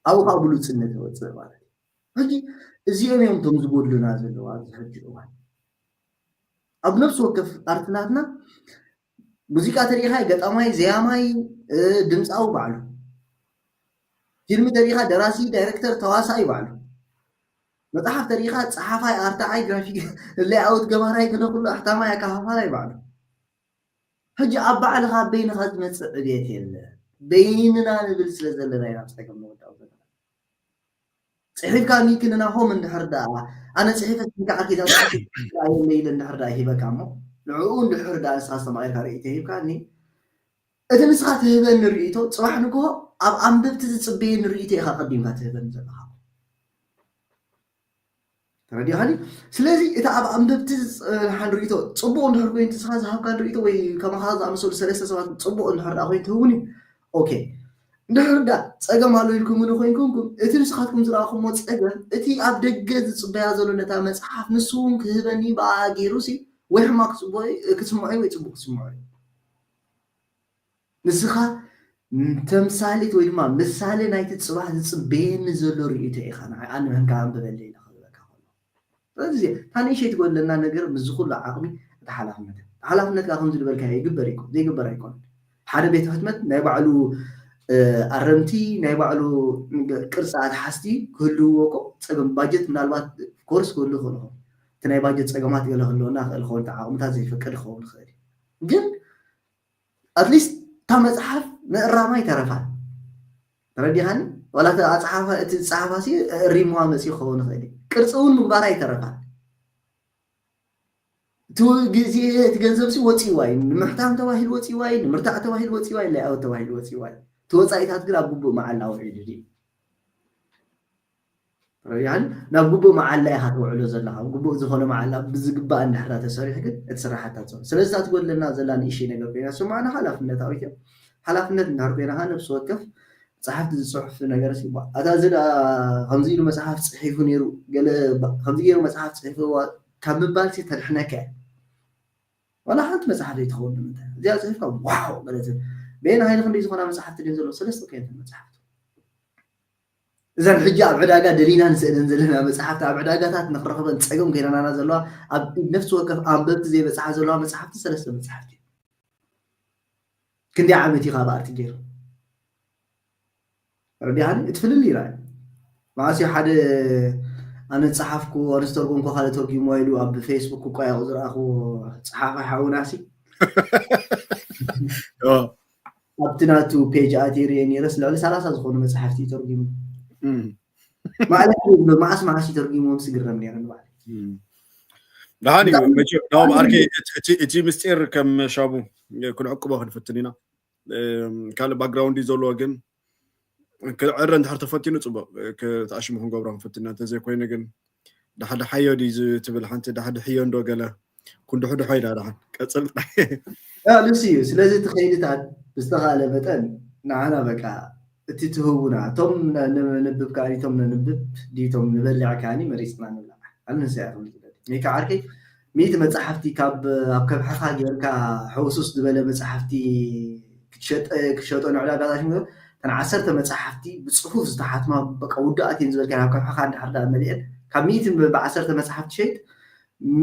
ኣብኡ ከዓ ብሉፅነት ይወፅእ ማለት እዩ ሕጂ እዚኦም እዮም እቶም ዝጎድሉና ዘለዉ ኣብዚ ሕጂ እዋን ኣብ ነፍሲ ወከፍ ኣርትናትና ሙዚቃ ተሪኢኻ ገጣማይ ዘያማይ ድምፃዊ ባዕሉ ፊልሚ ተሪኢኻ ደራሲ ዳይረክተር ተዋሳኢ ባዕሉ መፅሓፍ ተሪኢኻ ፀሓፋይ ኣርታዓይ ግራፊክ ሌኣውት ገባራይ ገለ ኩሉ ኣሕታማይ ኣከፋፋላይ ባዕሉ ሕጂ ኣብ ባዕልኻ በይንኻ ዝመፅእ ዕብየት የለ በይንና ንብል ስለ ዘለና ኢና ፀገም ንወዳው ዘለና ፅሒፍካኒ ክንናሆም እንድሕር ደኣ ኣነ ፅሒፈ ስንካ ዓርኪ ዛየለ ኢለ እንድሕር ደኣ ሂበካ እሞ ንዕኡ እንድሕር ደኣ ንስኻ ዝተማቒርካ ርእይቶ ሂብካኒ እቲ ንስኻ ትህበኒ ርእይቶ ፅባሕ ንግሆ ኣብ ኣንበብቲ ዝፅበየኒ ርእይቶ ኢኻ ቀዲምካ ትህበኒ ዘለኻ ተረዲኻኒ ስለዚ እቲ ኣብ ኣንበብቲ ዝፅሓን ርእቶ ፅቡቅ እንድሕር ኮይኑ ንስኻ ዝሃብካን ርእቶ ወይ ከማኻ ዝኣመሰሉ ሰለስተ ሰባት ፅቡቅ እንድሕር ዳ ኮይኑ ትህቡኒ ኦኬ እንድሕር ዳ ፀገም ኣሎ ኢልኩምኒ ኮይንኩምኩም እቲ ንስኻትኩም ዝረኣኹሞ ፀገም እቲ ኣብ ደገ ዝፅበያ ዘሎ ነታ መፅሓፍ ንሱ እውን ክህበኒ ብኣ ገይሩ ሲ ወይ ሕማቅ ክፅቦ ክስምዖ ወይ ፅቡቅ ክስምዖ እዩ ንስኻ ተምሳሌት ወይ ድማ ምሳሌ ናይቲ ፅባሕ ዝፅበየኒ ዘሎ ርእይቶ ኢኻ ንዓይ ኣነ ምህንካ ኣንብበለይ ኢለ ክብለካ ከሎ ስለዚ እታ ንእሸይ ትጎድለና ነገር ምስዚ ኩሉ ዓቕሚ እቲ ሓላፍነት ሓላፍነት ከዓ ከምዚ ዝበልካ ይግበር ይኮን ዘይግበር ኣይኮን ሓደ ቤት ሕትመት ናይ ባዕሉ ኣረምቲ ናይ ባዕሉ ቅርፂ ኣትሓዝቲ ክህልውዎ እኮ ፀገም ባጀት ምናልባት ኮርስ ክህሉ ይኽእል ይኸውን እቲ ናይ ባጀት ፀገማት ገለ ክህልወና ክእል ክኸውን ዓቕምታት ዘይፈቅድ ክኸውን ይኽእል ግን ኣትሊስት እታ መፅሓፍ ምእራማ ኣይተረፋን ተረዲኻኒ ዋላ ኣፅሓፋ እቲ ዝፀሓፋ ሲ እሪምዋ መፅኡ ክኸውን ይኽእል እዩ ቅርፂ እውን ምግባራ ኣይተረፋን እቲ ግዜ እቲ ገንዘብ ሲ ወፂዋ እዩ ንምሕታም ተባሂሉ ወፂዋ እዩ ንምርታዕ ተባሂሉ ወፂዋ እዩ ላይኣወት ተባሂሉ ወፂዋ እዩ እቲ ወፃኢታት ግን ኣብ ግቡእ መዓላ ውዒሉ ድዩ ያን ናብ ግቡእ መዓላ ኢኻ ተውዕሎ ዘለኻ ግቡእ ዝኾነ መዓላ ብዝግባእ እንድሕራ ተሰሪሑ ግን እቲ ስራሓታ ትሰርሑ ስለዚ እዛ ትጎድለና ዘላ ንእሽተይ ነገር ኮይና ስማዕና ሓላፍነታዊት እዮም ሓላፍነት እንድሕር ኮይና ከዓ ነብሲ ወከፍ መፅሓፍቲ ዝፅሑፍ ነገር ሲ እታ እዚ ደኣ ከምዚ ኢሉ መፅሓፍ ፅሒፉ ነይሩ ገለ ከምዚ ገይሩ መፅሓፍ ፅሒፍዋ ካብ ምባል ሲ ተድሕነካ እያ ዋላ ሓንቲ መፅሓፍ ዘይትኸውን ንምንታይ እዚኣ ፅሒፍካ ዋው ገለ በየን ሃይሊ ክንደይ ዝኾና መፅሓፍቲ ድን ዘለዎ ሰለስተ ኮይነን መፅሓፍቲ እዘን ሕጂ ኣብ ዕዳጋ ደሊና ንስእለን ዘለና መፅሓፍቲ ኣብ ዕዳጋታት ንክረኽበን ፀገም ገይረናና ዘለዋ ኣብ ነፍሲ ወከፍ ኣንበብቲ ዘይበፅሓ ዘለዋ መፅሓፍቲ ሰለስተ መፅሓፍቲ ክንደይ ዓመት እዩ ካብ ኣርቲ ገይሩ ረዲሃኒ እቲ ፍልል ይራ መዓስ ሓደ ኣነ ፀሓፍኩ ኣነ ዝተርጎምኩ ካልእ ተርጉምዋ ኢሉ ኣብ ፌስቡክ ክቋየቑ ዝረኣኽዎ ፀሓፋይ ሓውናሲ ኣብቲ ናቱ ፔጅ ኣትየ ርየ ነይረስ ልዕሊ ሰላሳ ዝኾኑ መፅሓፍቲ እዩ ተርጉሙ ማለት መዓስ መዓስ እዩ ተርጉሞም ስግረም ነይረ ንባዕለ ደሓን እዩ መቸም ናሆም ዓርከይ እቲ ምስጢር ከም ሻቡ ክንዕቅቦ ክንፍትን ኢና ካልእ ባክግራውንድ እዩ ዘለዎ ግን ክዕረ እንድሕር ተፈቲኑ ፅቡቅ ተኣሽሙ ክንገብሮ ክንፍትን ኢና እንተዘይኮይኑ ግን ዳሕድሓዮ ድዩ ትብል ሓንቲ ዳሕድሕዮ እንዶ ገለ ኩንድሕድሖ ኢላ ደሓን ቀፅል ልሲ እዩ ስለዚ እቲ ከይድታት ብዝተኻለ መጠን ንዓና በቃ እቲ ትህቡና እቶም ነንብብ ከዓ እቶም ነንብብ ድቶም ንበልዕ ከዓኒ መሪፅና ንብላ ኣንንሰያ ክብል ዝደሊ ወይ ከዓ ዓርከይ ሚእቲ መፅሓፍቲ ካብ ኣብ ከብሕኻ ጌርካ ሕውሱስ ዝበለ መፅሓፍቲ ክትሸጦ ንዕዳጋታት እተን ዓሰርተ መፅሓፍቲ ብፅፉፍ ዝተሓትማ በቃ ውዱኣት እየን ዝበልካ ናብ ከብሕኻ እንድሕር ዳ መሊአን ካብ ሚእቲ ብዓሰርተ መፅሓፍቲ ሸይጥ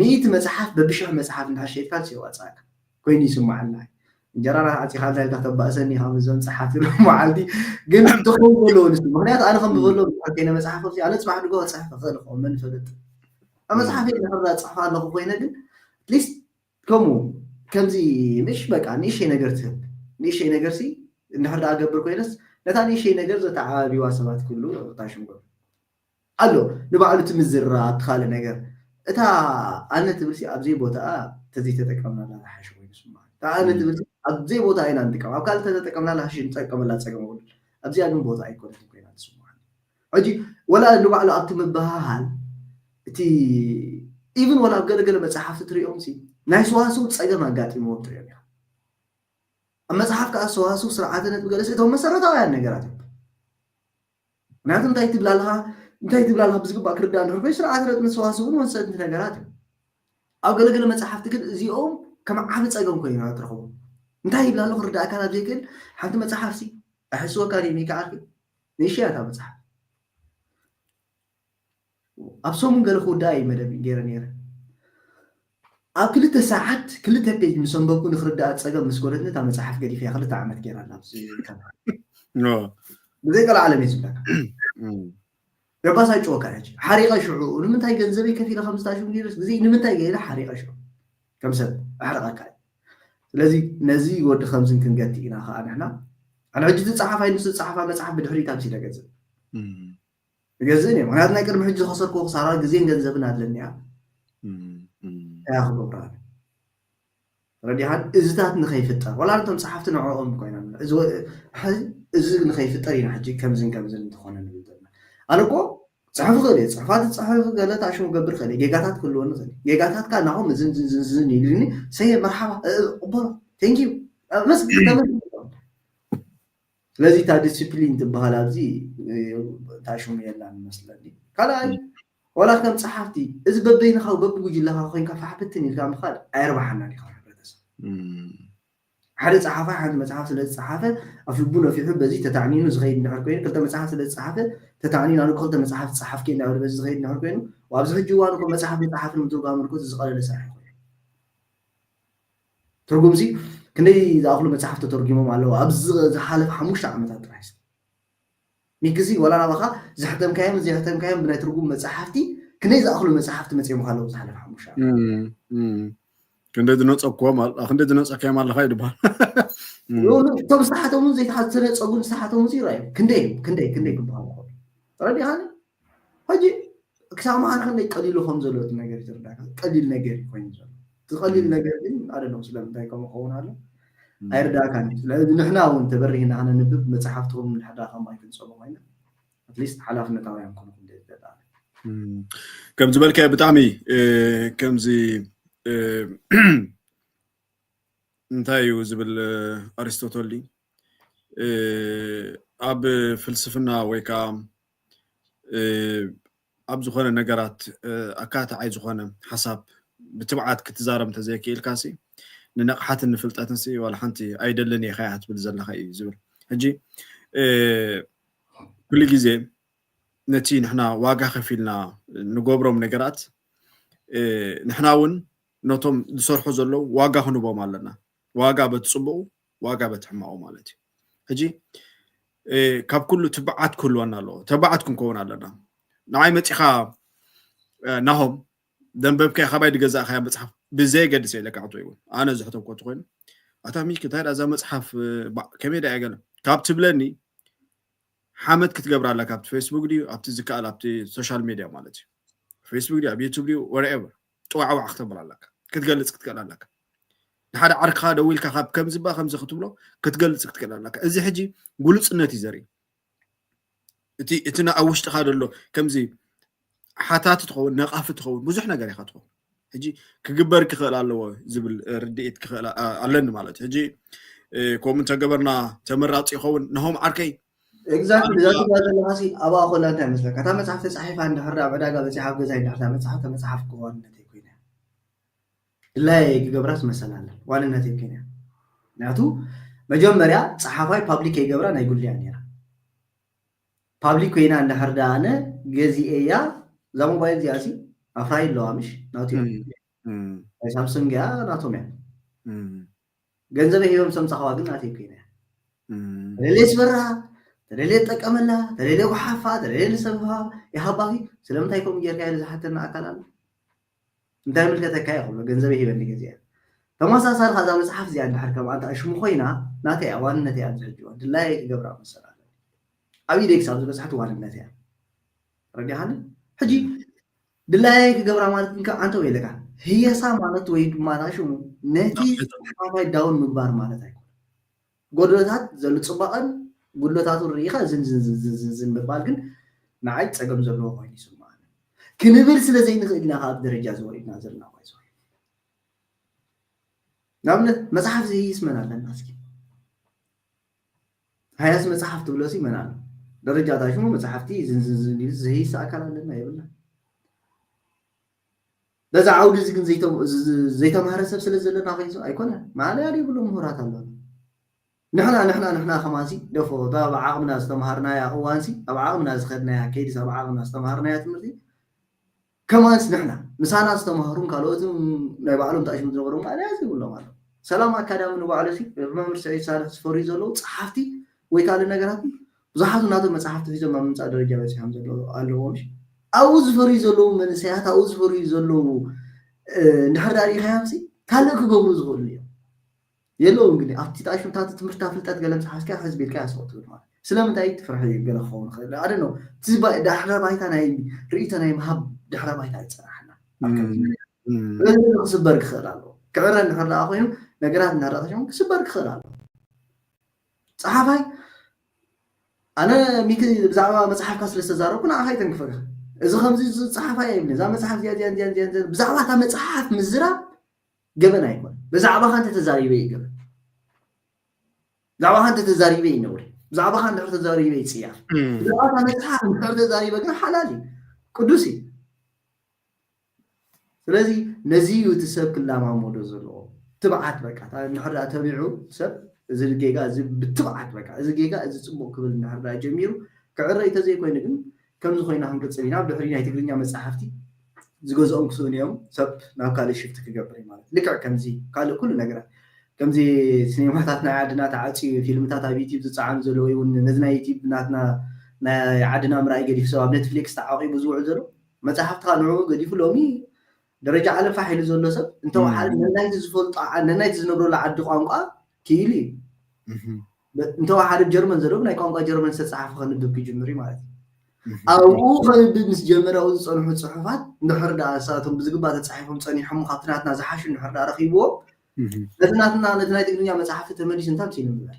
ሚእቲ መፅሓፍ በብሽሕ መፅሓፍ እንድሕር ሸይጥካ ንስ የዋፅኣካ ኮይኑ ይስማዓልና እንጀራና ዓፂኻ እንታይ ኢልካ ተባእሰኒ ካብ እዞም ፀሓፍቲ ሎም መዓልቲ ግን ትኸውን ዘለዎ ንሱ ምክንያቱ ኣነ ከም ዝበሎ ከይነ መፅሓፍ ኣብዚ ኣነ ፅባሕ ድጎ ክፅሕፍ ክኽእል ኸ መን ይፈልጥ ኣብ መፅሓፍ እንድሕር ዳ ፅሕፍ ኣለኹ ኮይነ ግን ኣትሊስት ከምኡ ከምዚ ምሽ በቃ ንእሽተይ ነገር ትህብ ንእሽተይ ነገር ሲ እንድሕር ዳ ገብር ኮይነስ ነታ ንእሽተይ ነገር ዘተዓባቢዋ ሰባት ክህሉ ታሽምጎ ኣሎ ንባዕሉ እቲ ምዝራብ እቲ ካልእ ነገር እታ ኣነ ትብል ሲ ኣብዘይ ቦታኣ ተዘይተጠቀምናላ ዝሓሸ ኮይኑ ስማ እታ ኣነ ትብል ሲ ኣብዘይ ቦታ ኢና ንጥቀም ኣብ ካልእ ተተጠቀምናላ ሽ ንጠቀመላ ፀገም እውን ኣብዚኣ ግን ቦታ ኣይኮነት ኮይና ትስማ ሕጂ ወላ ንባዕሉ ኣብቲ ምበሃሃል እቲ ኢቭን ወላ ኣብ ገለገለ መፅሓፍቲ ትሪኦም ሲ ናይ ሰዋስው ፀገም ኣጋጢምዎም ትሪኦም ኢኻ ኣብ መፅሓፍ ከዓ ሰዋስው ስርዓተ ነጥቢ ገለሲ እቶም መሰረታውያን ነገራት እዮም ምክንያቱ እንታይ ትብል ኣለኻ እንታይ ትብል ኣለኻ ብዝግባእ ክርዳእ እንድሕር ኮይኑ ስርዓተ ነጥቢ ሰዋስው እውን ወሰንቲ ነገራት እዮም ኣብ ገለገለ መፅሓፍቲ ግን እዚኦም ከም ዓብ ፀገም ኮይኑ ኢና ትረኽቦ እንታይ ይብል ኣሎ ክርዳእካ ናብ ዘይክእል ሓንቲ መፅሓፍ ሲ ኣሕስወካ ሪሚ ከዓርኪ ንእሽያ እታ መፅሓፍ ኣብ ሰሙን ገለ ክውዳእ እዩ መደብ ገይረ ነይረ ኣብ ክልተ ሰዓት ክልተ ፔጅ ምስ ኣንበብኩ ንክርዳእ ፀገም ምስ ጎደትኒ እታ መፅሓፍ ገዲፈ እያ ክልተ ዓመት ገይራ ኣላ ብዘይ ቀልዓለም እየ ዝብለካ የባሳጭወካ ሕጂ ሓሪቐ ሽዑ ንምንታይ ገንዘበይ ከፊለ ከም ዝታሽም ገይረስ ግዜ ንምንታይ ገይረ ሓሪቐ ሽዑ ከም ሰብ ኣሕርቐካ እዩ ስለዚ ነዚ ወዲ ከምዝን ክንገቲ ኢና ከዓ ንሕና ኣነ ሕጂ ዝፀሓፋይ ንሱ ዝፀሓፋ መፅሓፍ ብድሕሪት ኣምሲለ ገዝእ እገዝእን እየ ምክንያቱ ናይ ቅድሚ ሕጂ ዝኸሰርክዎ ክሳራ ግዜን ገንዘብን ኣለኒ እያ እያ ክገብራ ተረዲኻን እዝታት ንኸይፍጠር ዋላ ነቶም ፀሓፍቲ ንዕኦም ኮይና እዚ ንኸይፍጠር ኢና ሕጂ ከምዝን ከምዝን እንተኾነ ንብል ዘለና ኣነ እኮ ፅሕፍ ክእል እየ ፅሕፋት ዝፅሕፍ ገለ ታሽሙ ገብር ክእል ጌጋታት ክህልወኒ ክእል ጌጋታትካ ናኹም እዝን ዝን ዝን ዝን ኢሉኒ ሰየ መርሓባ እቕበሎ ቴንኪዩ ስለዚ እታ ዲስፕሊን ትበሃል ኣብዚ ታሽሙ የላን መስለኒ ካልኣይ ዋላ ከም ፀሓፍቲ እዚ በበይንኻ በብጉጅለኻ ኮይንካ ፋሕብትን ኢልካ ምኻድ ኣየርባሓና ዲኻ ሕብረተሰብ ሓደ ፀሓፋይ ሓንቲ መፅሓፍ ስለ ዝፀሓፈ ኣፍልቡ ነፊሑ በዚ ተታዕኒኑ ዝኸይድ እንድሕር ኮይኑ ክልተ መፅሓፍ ስለ ዝፀሓፈ ተታዕኒኑ ኣነ ክልተ መፅሓፍ ዝፀሓፍኪ እንዳበለ በዚ ዝኸይድ እንድሕር ኮይኑ ኣብዚ ሕጂ እዋን እኮ መፅሓፍ ምፅሓፍን ምትርጓምን እኮ ዝቐለለ ስራሕ ኮይኑ ትርጉምሲ ክንደይ ዝኣኽሉ መፅሓፍ ተተርጉሞም ኣለዉ ኣብዚ ዝሓለፈ ሓሙሽተ ዓመታት ጥራይ ሚክሲ ወላ ናባኻ ዘሕተምካዮም ዘሕተምካዮም ብናይ ትርጉም መፅሓፍቲ ክንደይ ዝኣኽሉ መፅሓፍቲ መፅሞም ኣለዉ ዝሓለፈ ሓሙሽተ ዓመት ክንደ ዝነፀኩዎም ክንደ ዝነፀካዮም ኣለካ ይድበሃል እቶም ዝተሓተሙን ዘይተሓተነፀጉን ዝተሓተሙ ይረኣዩ ክንደይ ክንደይ ክንደይ ክበሃሉ ተረዲኻኒ ሕጂ ክሳብ መዓር ክንደይ ቀሊሉ ከም ዘሎ እቲ ነገር ይትርዳካ ቀሊል ነገር ኮይኑ ዘሎ እቲ ቀሊል ነገር ግን ኣደለው ስለምንታይ ከምኡ ከውን ኣሎ ኣይርዳእካን እዩ ስለዚ ንሕና እውን ተበሪህና ክነንብብ መፅሓፍትኩም ንሕዳ ከም ኣይትንፀሉ ኮይና ኣትሊስት ሓላፍነታውያን ኮንኩም ዘይትደጣ ከም ዝበልካዮ ብጣዕሚ ከምዚ እንታይ እዩ ዝብል ኣሪስቶቶሊ ኣብ ፍልስፍና ወይ ከዓ ኣብ ዝኾነ ነገራት ኣካታዓይ ዝኾነ ሓሳብ ብትብዓት ክትዛረብ እንተዘይክኢልካ ሲ ንነቕሓትን ንፍልጠትን ሲ ዋላ ሓንቲ ኣይደልን እየ ከያ ትብል ዘለካ እዩ ዝብል ሕጂ ኩሉ ግዜ ነቲ ንሕና ዋጋ ከፊልና ንገብሮም ነገራት ንሕና እውን ነቶም ዝሰርሑ ዘለዉ ዋጋ ክንቦም ኣለና ዋጋ በቲ ፅቡቁ ዋጋ በቲ ሕማቁ ማለት እዩ ሕጂ ካብ ኩሉ ትብዓት ክህልወና ኣለዎ ተባዓት ክንከውን ኣለና ንዓይ መፂኻ ናሆም ደንበብካዮ ካባይ ዝገዛእካያ መፅሓፍ ብዘየገድስ የለካ ሕቶ ይውን ኣነ ዝሕተብኮ ተኮይኑ ኣታ ሚኪ እንታይ እዛ መፅሓፍ ከመይ ዳ ገለ ካብ ትብለኒ ሓመድ ክትገብራ ኣለካ ኣብቲ ፌስቡክ ድዩ ኣብቲ ዝከኣል ኣብቲ ሶሻል ሚድያ ማለት እዩ ፌስቡክ ድዩ ኣብ ዩቱብ ድዩ ወረኤቨር ጥዋዕዋዕ ክተብል ኣለካ ክትገልፅ ክትክእል ኣለካ ንሓደ ዓርክኻ ደዊልካ ካብ ከምዚ ባ ከምዚ ክትብሎ ክትገልፅ ክትክእል ኣለካ እዚ ሕጂ ጉሉፅነት እዩ ዘርኢ እቲ እቲ ኣብ ውሽጥኻ ዘሎ ከምዚ ሓታቲ ትኸውን ነቓፊ ትኸውን ብዙሕ ነገር ኢኻ ትኸውን ሕጂ ክግበር ክኽእል ኣለዎ ዝብል ርድኢት ክኽእል ኣለኒ ማለት ሕጂ ከምኡ እንተገበርና ተመራፂ ይኸውን ናሆም ዓርከይ ኤግዛክትሊ እዛ ትብላ ዘለካ ሲ ኣብኣ ኮላ እንታይ መስለካ እታ መፅሓፍ ተፃሒፋ እንድሕር ኣብ ዕዳጋ በፂሓ ኣብ ገዛይ እንድሕር እታ መፅሓፍ እታ መፅሓፍ ክዋንነተይ ኮይና ድላየ ክገብራስ መሰል ኣለን ዋንነተይ ኮይና ምክንያቱ መጀመርያ ፀሓፋይ ፓብሊክ ከይገብራ ናይ ጉልያ ነይራ ፓብሊክ ኮይና እንድሕር ዳ ኣነ ገዚኤያ እዛ ሞባይል እዚኣ ሲ ኣፍራይ ኣለዋ ምሽ ናቱ ናይ ሳምሰንግ እያ ናቶም እያ ገንዘበይ ሂበ ምስ ኣምጻኽዋ ግን ናተይ ኮይና እያ። ተለልየ ስበራ፣ ተለልየ ጠቀመላ፣ ተለልየ ጉሓፋ፣ ተለልየ ንሰብሃ ይሃባኺ። ስለምንታይ ከምኡ ጌርካ ኢሉ ዝሓተና ኣካል ኣሎ? እንታይ ምልከተካ እየ ክብሎ፣ ገንዘበይ ሂበኒ ገዚኣ። ተመሳሳሊ ከዛ መጽሓፍ እዚኣ እንድሕር ከም ኣንታ ሽሙ ኮይና ናተይ እያ፣ ዋንነተይ እያ ኣብዚ ሕጂ እዋን። ድላየ ክገብራ መሰል ኣለኒ። ኣብ ኢደይ ክሳብ ዝበጽሐት ዋንነት እያ። ረዲኻኒ? ሕጂ ድላየ ክገብራ ማለት ግን ኣንተ ወይለካ ህየሳ ማለት ወይ ድማ ናሽሙ ነቲ ሓፋፋይ ዳውን ምግባር ማለት ኣይኮነ። ጎደሎታት ዘሎ ጽባቐን ጉድለታቱን ርኢኻ ዝን ዝን ዝን ዝን ዝን ዝን ምባል ግን ንዓይ ጸገም ዘለዎ ኮይኑ ይስምዓኒ። ክንብል ስለ ዘይንኽእል ኢና ካብ ደረጃ ዝወሪድና ዘለና ኮይኑ። ንኣብነት መጽሓፍ ዝህይስ መን ኣለና እስኪ? ሃያስ መጽሓፍ ትብሎ ሲ መን ኣሎ? ደረጃ ታሽሙ መጽሓፍቲ ዝን ዝን ዝን ኢሉ ዝህይስ ኣካል ኣለና የብልና። በዛ ዓውዲ እዚ ግን ዘይተ- ዝ- ዝ- ዘይተማህረ ሰብ ስለ ዘለና ኮይኑ ኣይኮነ ማለያ ዘይብሎም ምሁራት ኣለና። ንሕና ንሕና ንሕና ከማንሲ ደፎ እታ ኣብ ዓቕምና ዝተምሃርናያ እዋንሲ ኣብ ዓቕምና ዝኸድናያ ከይድስ ኣብ ዓቕምና ዝተምሃርናያ ትምህርቲ ከማንስ ንሕና ምሳና ዝተምሃሩን ካልኦትን ናይ ባዕሎም ተኣሽሙ ዝነበሮም ማለያ ዘይብሎም ኣሎ። ሰላም ኣካዳሚ ንባዕሉ ሲ መምህር ስዒድ ሳልሕ ዝፈርዩ ዘለዉ ጸሓፍቲ ወይ ካልእ ነገራት ብዙሓት ናቶም መጽሓፍቲ ሒዞም ኣብ ምምጻእ ደረጃ በጺሖም ዘለዉ ኣለዎም። እሺ ኣብኡ ዝፈርዩ ዘለዉ መንእሰያት ኣብኡ ዝፈርዩ ዘለዉ እንድሕር ዳኣ ርኢኻዮም ሲ ካልእ ክገብሩ ዝኽእሉ እዮም። የለውን ግን ኣብቲ ጣሽምታት ትምህርታ ፍልጠት ገለ ምስ ሓዝካ ሕዝቢ ኢልካ ያስቆ ትብል ማለት ስለምንታይ ትፍርሒ ገለ ክኸውን ይኽእል ኣደ ነው። እቲ ዳሕረ ባይታ ናይ ርእይቶ ናይ ምሃብ ድሕረ ባይታ ኣይፀናሕና። ስለዚ ክስበር ክኽእል ኣለዎ። ክዕረ እንድሕር ደኣ ኮይኑ ነገራት እንድሕር ደኣ ተሸሙ ክስበር ክኽእል ኣለዎ። ፀሓፋይ ኣነ ሚኪ ብዛዕባ መፅሓፍካ ስለ ዝተዛረብኩ ንዓኻ ይተንክፈካ። እዚ ከምዚ ዝፀሓፋይ ኣይብልን። እዛ መፅሓፍ እዚኣ እዚኣ እዚኣ እዚኣ ብዛዕባ እታ መፅሓፍ ምዝራብ ገበን ኣይኮን። ብዛዕባኻ እንተ ተዛሪበ እዩ ገበን። ብዛዕባኻ እንተ ተዛሪበ እዩ ነውሪ። ብዛዕባኻ እንድሕር ተዛሪበ እዩ ፅያፍ። ብዛዕባ እታ መፅሓፍ እንድሕር ተዛሪበ ግን ሓላል እዩ፣ ቅዱስ እዩ። ስለዚ ነዚ እዩ እቲ ሰብ ክላማመዶ ዘለዎ። ትብዓት በቃ እንድሕር ደኣ ተቢዑ ሰብ እዚ ጌጋ እዚ ብትብዓት በቃ እዚ ጌጋ እዚ ፅቡቅ ክብል እንድሕር ደኣ ጀሚሩ ክዕረ እዩ። ተዘይኮይኑ ግን ከምዚ ኮይና ክንቅፅል ኢና። ኣብ ድሕሪ ናይ ትግርኛ መፅሓፍቲ ዝገዝኦም ክስእኑ እዮም። ሰብ ናብ ካልእ ሽፍቲ ክገብር እዩ ማለት ልክዕ ከምዚ ካልእ ኩሉ ነገራት ከምዚ ሲኔማታት ናይ ዓድና ተዓፅዩ ፊልምታት ኣብ ዩቲብ ዝፀዓኑ ዘሎ ወይ እውን ነዚ ናይ ዩቲብ ናትና ናይ ዓድና ምርኣይ ገዲፉ ሰብ ኣብ ኔትፍሊክስ ተዓቂቡ ዝውዕል ዘሎ መፅሓፍትኻ ንዕኡ ገዲፉ ሎሚ ደረጃ ዓለም ፋሕ ኢሉ ዘሎ ሰብ እንተወሓደ ነናይቲ ዝፈልጦ ዓ- ነናይቲ ዝነብረሉ ዓዲ ቋንቋ ክኢሉ እዩ። እንተወሓደ ጀርመን ዘሎ ናይ ቋንቋ ጀርመን ዝተፀሓፈ ከንብብ ክጅምር እዩ ማለት እዩ። ኣብኡ ከንብብ ምስ ጀመረ ኣብኡ ዝፀንሑ ፅሑፋት እንድሕር ደኣ ንሳቶም ብዝግባእ ተፃሒፎም ፀኒሖም ካብቲ ናትና ዝሓሹ እንድሕር ደኣ ረኪብዎም ነቲ ናትና ነቲ ናይ ትግርኛ መፅሓፍቲ ተመሊሱ እንታይ ምሲሉ ምበር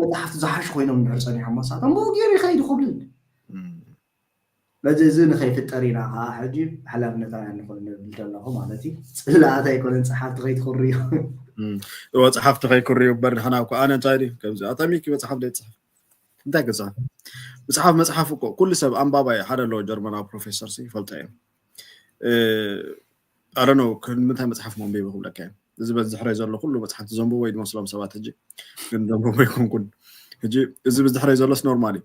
መፅሓፍቲ ዝሓሹ ኮይኖም እንድሕር ፀኒሖም ንሳቶም ብኡ ገይሩ ይኸይድ ክብልን በዚ እዚ ንኸይፍጠር ኢና ከዓ ሕጂ ሓላፍነታውያን ንኾን ንብል ዘለኹ ማለት እዩ። ፅላኣት ኣይኮነን ፀሓፍቲ ከይትኽርዩ። እዎ ፀሓፍቲ ከይክርዩ እበር ንሕና እኮ ኣነ እንታይ ድዩ ከምዚ ኣታ ሚኪ መፅሓፍ ደይ ፅሕፍ እንታይ ክፅሕፍ መፅሓፍ መፅሓፍ እኮ ኩሉ ሰብ ኣንባባ እዩ ሓደ ኣለዎ ጀርመናዊ ፕሮፌሰር ሲ ይፈልጦ እዮም ኣረነው ንምንታይ መፅሓፍ መንበቢ ክብለካ እዮም እዚ በዝሕረይ ዘሎ ኩሉ መፅሓፍቲ ዘንብቦ ይመስሎም ሰባት ሕጂ ግን ዘንብቦ ይኮንኩን ሕጂ እዚ ብዝድሕረይ ዘሎስ ኖርማል እዩ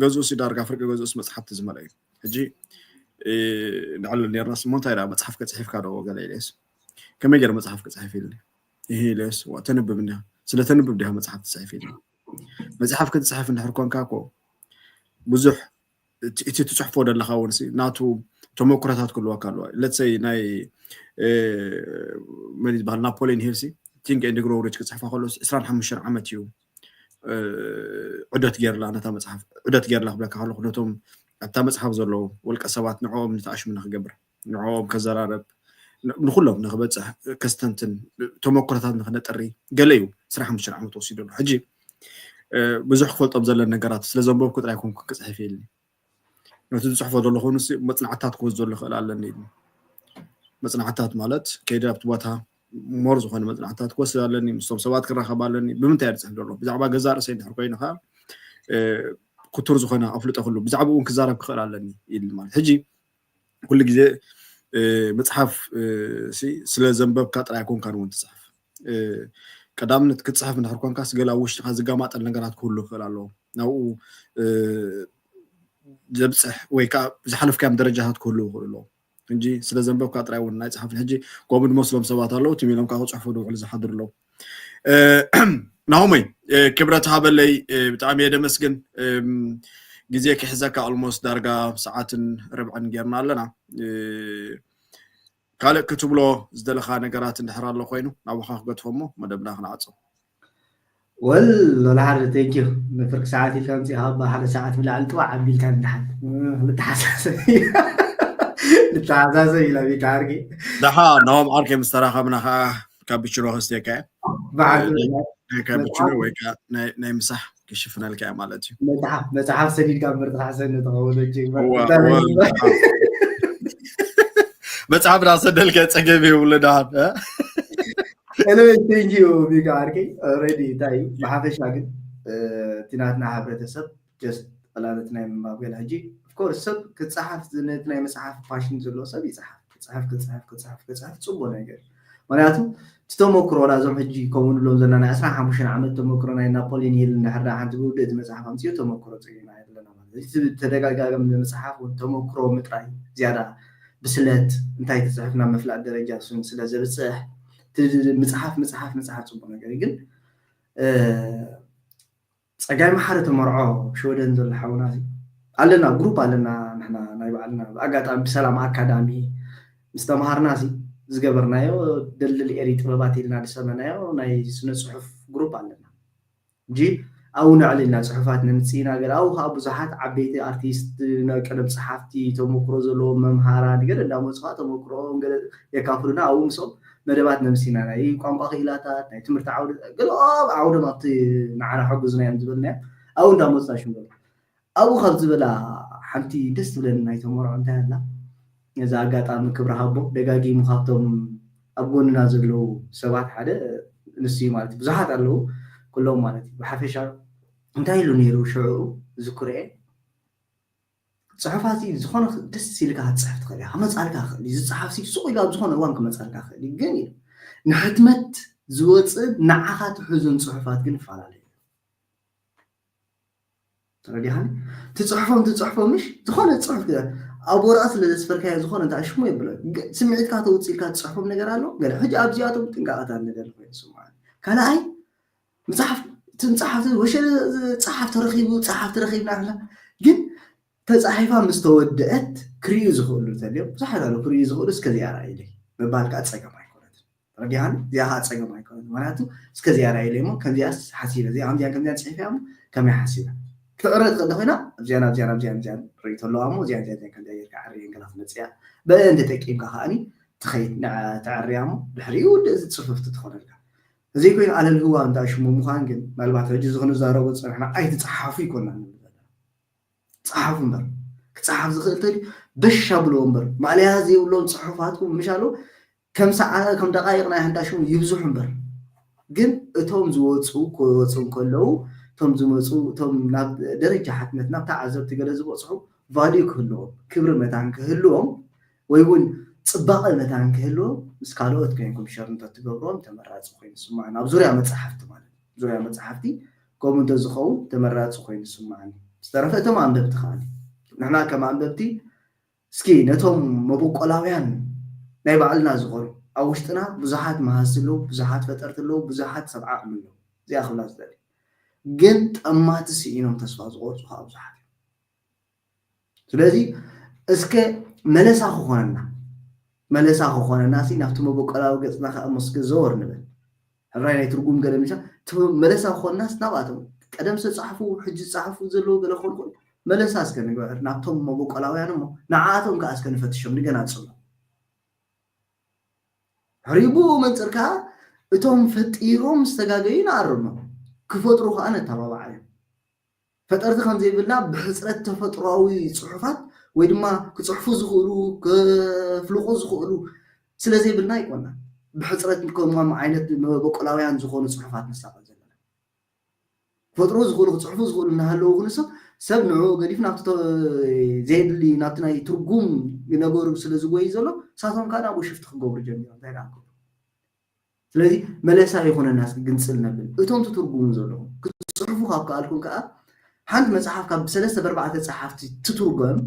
ገዝኡስ ዳርጋ ፍርቂ ገዝኡስ መፅሓፍቲ ዝመልአ እዩ ሕጂ ንዕልል ነርናስ እሞ እንታይ ዳ መፅሓፍ ከፅሒፍካ ዶ ገለ ኢለስ ከመይ ገይረ መፅሓፍ ክፅሕፍ ኢልኒ ይህ ኢለስ ተንብብ እንዲያ ስለ ተንብብ ዲካ መፅሓፍ ትፅሕፍ ኢልኒ መፅሓፍ ክትፅሕፍ እንድሕር ኮንካ እኮ ብዙሕ እቲ ትፅሕፎ ዘለካ እውን ናቱ ተመክሮታት ክህልወካ ኣለዋ ለትሰይ ናይ መን ዝበሃል ናፖሊን ሂል ሲ ቲንክ ኤንድ ግሮው ሪች ክፅሕፋ ከሎ ዕስራን ሓሙሽተን ዓመት እዩ ዑደት ገይርላ ነታ መፅሓፍ ዑደት ገይርላ ክብለካ ከለኩ ነቶም ኣብታ መፅሓፍ ዘለዉ ወልቀ ሰባት ንዕኦም ንተኣሽሙ ንክገብር ንዕኦም ከዘራረብ ንኩሎም ንክበፅሕ ከስተንትን ተመክሮታት ንክነጥሪ ገለ እዩ ዕስራን ሓሙሽተን ዓመት ወሲዱ ኣሎ ሕጂ ብዙሕ ክፈልጦም ዘለን ነገራት ስለ ዘንበብኩ ጥራይ ኮንኩ ክፅሕፍ የልኒ ነቲ ዝፅሕፎ ዘሎ ኮይኑ መፅናዕታት ክወስደሉ ይኽእል ኣለኒ መፅናዕታት ማለት ከይደ ኣብቲ ቦታ ሞር ዝኾነ መፅናዕታት ክወስድ ኣለኒ ምስቶም ሰባት ክራኸብ ኣለኒ ብምንታይ ዝፅሕፍ ዘሎ ብዛዕባ ገዛ ርእሰይ እንድሕር ኮይኑ ከዓ ክቱር ዝኾነ ኣፍልጦ ክሉ ብዛዕባ እውን ክዛረብ ክኽእል ኣለኒ ኢል ማለት ሕጂ ኩሉ ግዜ መፅሓፍ ስለ ዘንበብካ ጥራይ ኮንካ እውን ትፅሕፍ ቀዳምነት ክትፅሕፍ እንድሕር ኮንካ ስገላ ውሽጥካ ዝጋማጠል ነገራት ክህሉ ይኽእል ኣለዎ ናብኡ ዘብፅሕ ወይ ከዓ ዝሓለፍካዮም ደረጃታት ክህሉ ይኽእሉ ኣለዎ እንጂ ስለ ዘንበብካ ጥራይ እውን ኣይጽሓፍን። ሕጂ ከምኡ ዝመስሎም ሰባት ኣለዉ፣ ትም ኢሎም ከዓ ክጽሕፉ ዝውዕሉ ዝሓድሩ ኣለዉ። እ፣ ናሆመይ፣ እ፣ ክብረት ሃበለይ፣ እ፣ ብጣዕሚ እየ ደመስግን። እም፣ ግዜ ክሕዘካ ኦልሞስት ዳርጋ ሰዓትን ርብዕን ጌርና ኣለና። እ፣ ካልእ ክትብሎ ዝደለኻ ነገራት እንድሕር ኣሎ ኮይኑ ናባኻ ክገድፎ እሞ መደብና ክንዓጾ። ወል ሎላ ሓደ ቴንኪዩ ንፍርቂ ሰዓት ኢልካ ምፅኢኻ ባ ሓደ ሰዓት ብላዕሊ ጥዋዕ ኣቢልካ ንድሓን ንተሓሳሰብ ንተሓሳሰብ ኢላ ቤት ዓርኪ። ደሓ ናሆም ዓርከይ ምስ ተራኸብና ከዓ ካፒችኖ ከስትየካ እየ። በዓል ናይ ካፒችኖ ወይ ከዓ ናይ ናይ ምሳሕ ክሽፍነልካ እየ ማለት እዩ። መፅሓፍ መፅሓፍ ሰዲድካ እምበር ተሓሰኒ ተኸውን እጅ እዋ፣ እዋ፣ መፅሓፍ ዳሰደልካ ፀገም የብሉ ደሓን። እ? Anyway, thank you ቢጋ ዓርከይ። ኦልሬዲ እንታይ እዩ ብሓፈሻ ግን እ፣ እቲ ናትና ሕብረተሰብ just ጠላለት ናይ ምንባብ ገለ ሕጂ ኦፍኮርስ ሰብ ክፀሓፍ ነቲ ናይ መፅሓፍ ፓሽን ዘለዎ ሰብ ይፅሓፍ። ክፅሕፍ ክፅሕፍ ክፅሕፍ ክፅሕፍ ፅቡቅ ነገር እዩ። ምክንያቱ እቲ ተመክሮ ዋላ እዞም ሕጂ ከምኡ ንብሎም ዘለና ናይ ዕስራን ሓሙሽተን ዓመት ተመክሮ ናይ ናፖሊዮን ሂል እንድሕር ደኣ ሓንቲ ብውድእቲ መፅሓፍ ኣምፅኡ ተመክሮ ፅዒና ኣለና ማለት እዩ። እቲ ተደጋጋሚ ምፅሓፍ እውን ተመክሮ ምጥራይ ዝያዳ ብስለት እንታይ ትፅሕፍ ናብ ምፍላጥ ደረጃ እሱን ስለ ዘብፅሕ እቲ ምፅሓፍ ምፅሓፍ ምፅሓፍ ፅቡቅ ነገር እዩ። ግን እ፣ ፀጋይ መሓሪ ተመርዖ ኣብ ሽወደን ዘሎ ሓውና እዚ ኣለና፣ ግሩፕ ኣለና ንሕና ናይ ባዕልና። ብኣጋጣሚ ብሰላም ኣካዳሚ ምስ ተምሃርና እዚ ዝገበርናዮ ደልል ኤሪ ጥበባት ኢልና ዝሰመናዮ ናይ ስነ ፅሑፍ ግሩፕ ኣለና። እንጂ ኣብኡ ነዕሊ ኢና፣ ፅሑፋት ነምፅእ ኢና። ገለ ኣብኡ ከዓ ብዙሓት ዓበይቲ ኣርቲስት፣ ናይ ቀደም ፀሓፍቲ፣ ተመክሮ ዘለዎም መምሃራን ገለ እንዳመፁ ከዓ ተመክሮኦም ገለ የካፍሉና። ኣብኡ ምስኦም መደባት ነምስእ ኢና። ናይ ቋንቋ ክኢላታት፣ ናይ ትምህርቲ ዓውዲ፣ ገለኦም ዓውዶም ኣብቲ ንዓና ሓግዙና እዮም ዝበልናዮም ኣብኡ እንዳመፁ ሽም ገለ ኣብኡ ካብ ዝበላ ሓንቲ ደስ ትብለኒ ናይ ተመርዖ እንታይ ኣላ? ነዚ ኣጋጣሚ ክብሪ ሃቦ ደጋጊሙ ካብቶም ኣብ ጎንና ዘለዉ ሰባት ሓደ ንሱ እዩ ማለት እዩ። ብዙሓት ኣለዉ ኩሎም ማለት እዩ። ብሓፈሻ እንታይ ኢሉ ነይሩ ሽዑ ዝክርኤ? ጽሑፋት እዩ፣ ዝኾነ ደስ ኢልካ ክትጽሕፍ ትኽእል ኢኻ። ክመጻልካ ይኽእል እዩ። ዝጸሓፍ ሲ ሱቕ ኢሉ ኣብ ዝኾነ እዋን ክመጻልካ ይኽእል እዩ። ግን እዩ ንሕትመት ዝወጽእ ንዓኻ ትሕዞን ጽሑፋት ግን ይፈላለዩ። ተረዲኻኒ? ትጽሕፎም ትጽሕፎም ምሽ ዝኾነ ጽሑፍ ገለ ኣብ ወረቐት ስለ ዘስፈርካዮ ዝኾነ እንታይ ሽሙ የብሎ። ግን ስምዒትካ ተውጽእ ኢልካ ትጽሕፎም ነገር ኣሎ። ገለ ሕጂ ኣብዚኣቶም ጥንቃቐታት ንደሊ ኮይኑ ስምዓኒ። ካልኣይ ምጽሓፍ እቲ ምጽሓፍ ወሸለ ጸሓፍ ተረኺቡ ጸሓፍ ተረኺብና ኣላ። ግን ተጻሒፋ ምስ ተወደአት ክርእዩ ዝኽእሉ እንተልዮም ብዙሓት ኣለዉ። ክርእዩ ዝኽእሉ እስከ እዚኣ ርኣይለይ ምባል ከዓ ጸገም ኣይኮነትን። ተረዲኻኒ? እዚኣ ከዓ ጸገም ኣይኮነትን። ምክንያቱ እስከ እዚኣ ርኣይለይ እሞ ከምዚኣስ ሓሲበ፣ እዚኣ ከምዚኣ ከምዚኣ ጽሒፈ እሞ ከመይ ሓሲበ? ክዕረ ትኽእል ኮይና ኣብዚኣን ኣብዚኣን ኣብዚኣን ኣብዚኣን ርእይቶ ኣለዋ እሞ እዚኣ እዚኣ እዚኣ ከምዚኣ ጌርካ ዕርየን ገላ ክትመጽእ እያ። ብአን ተጠቂምካ ከዓኒ ትኸይድ ንዓ ተዕርያ እሞ ድሕሪኡ ውድእ እዚ ጽፍፍቲ ትኾነልካ። እዚ ኮይኑ ኣለልህዋ እንዳ ሽሙ ምዃን ግን ምናልባት ሕጂ እዚ ክንዛረቦ ዝጸንሕና ኣይትጸሓፉ ይኮና ንብል ዘለና። ጸሓፉ እምበር ክጸሓፍ ዝኽእል ተልዩ በሽ ኣብልዎ እምበር ማእለያ ዘይብሎም ጽሑፋትኩም ምሻሉ ከም ሰዓ ከም ደቃይቕ ናይ ሕንዳሽሙ ይብዝሑ እምበር ግን እቶም ዝወፁ ክወፁ እንከለዉ እቶም ዝመፁ እቶም ናብ ደረጃ ሕትመት ናብ ተዓዘብቲ ገለ ዝበፅሑ ቫልዩ ክህልዎም ክብሪ መታን ክህልዎም ወይ እውን ፅባቐ መታን ክህልዎም ምስ ካልኦት ኮይንኩም ሸር እንተትገብርዎም ተመራፂ ኮይኑ ይስማዓኒ። ኣብ ዙርያ መፅሓፍቲ ማለት እዩ። ዙርያ መፅሓፍቲ ከምኡ እንተዝኸውን ተመራፂ ኮይኑ ይስማዓኒ። ዝተረፈ እቶም ኣንበብቲ ከዓ ንሕና ከም ኣንበብቲ እስኪ ነቶም መበቆላውያን ናይ ባዕልና ዝኾኑ ኣብ ውሽጥና ብዙሓት መሃዝቲ ኣለዉ፣ ብዙሓት ፈጠርቲ ኣለዉ፣ ብዙሓት ሰብ ዓቕሚ ኣለዉ። እዚኣ ክብላ ዝደሊ ግን ጠማቲ ስኢኖም ተስፋ ዝቆርፁ ከዓ ብዙሓት እዮም። ስለዚ እስከ መለሳ ክኾነና መለሳ ክኾነና ሲ ናብቲ መበቆላዊ ገፅና ከዓ መስገ ዘወር ንብል። ሕራይ ናይ ትርጉም ገለ ምሻ መለሳ ክኾንናስ ናብኣቶም ቀደም ዝተፃሕፉ ሕጂ ዝፃሕፉ ዘለዉ ገለ ክኾኑ ይኽእሉ። መለሳ እስከ ንግበር ናብቶም መበቆላውያን እሞ ንዓኣቶም ከዓ እስከ ንፈትሾም ንገናፅሎም። ሕሪቡ መንፅር ከዓ እቶም ፈጢሮም ዝተጋገዩ ንኣርሞም ክፈጥሩ ከዓ ነተባብዓዮም። ፈጠርቲ ከም ዘይብልና ብሕፅረት ተፈጥሮኣዊ ፅሑፋት ወይ ድማ ክፅሕፉ ዝኽእሉ ከፍልቑ ዝኽእሉ ስለ ዘይብልና ኣይኮና ብሕፅረት ከምም ዓይነት መበቆላውያን ዝኾኑ ፅሑፋት ንሳቐል ዘለና። ክፈጥሩ ዝኽእሉ ክፅሕፉ ዝኽእሉ እናሃለዉ ክንሶ ሰብ ንዕኡ ገዲፍ ናብቲ ዘየድሊ ናብቲ ናይ ትርጉም ነገሩ ስለ ዝጎይ ዘሎ ሳቶም ከዓ ናብኡ ሽፍቲ ክገብሩ ጀሚሮም እንታይ ደኣ ስለዚ መለሳ ይኹነና እስኪ ግንፅል ነብል እቶም ትትርጉሙ ዘለኹም ክትፅሕፉ ካብ ከኣልኩም ከዓ ሓንቲ መፅሓፍ ካብ ሰለስተ በርባዕተ ፀሓፍቲ ትትርጎም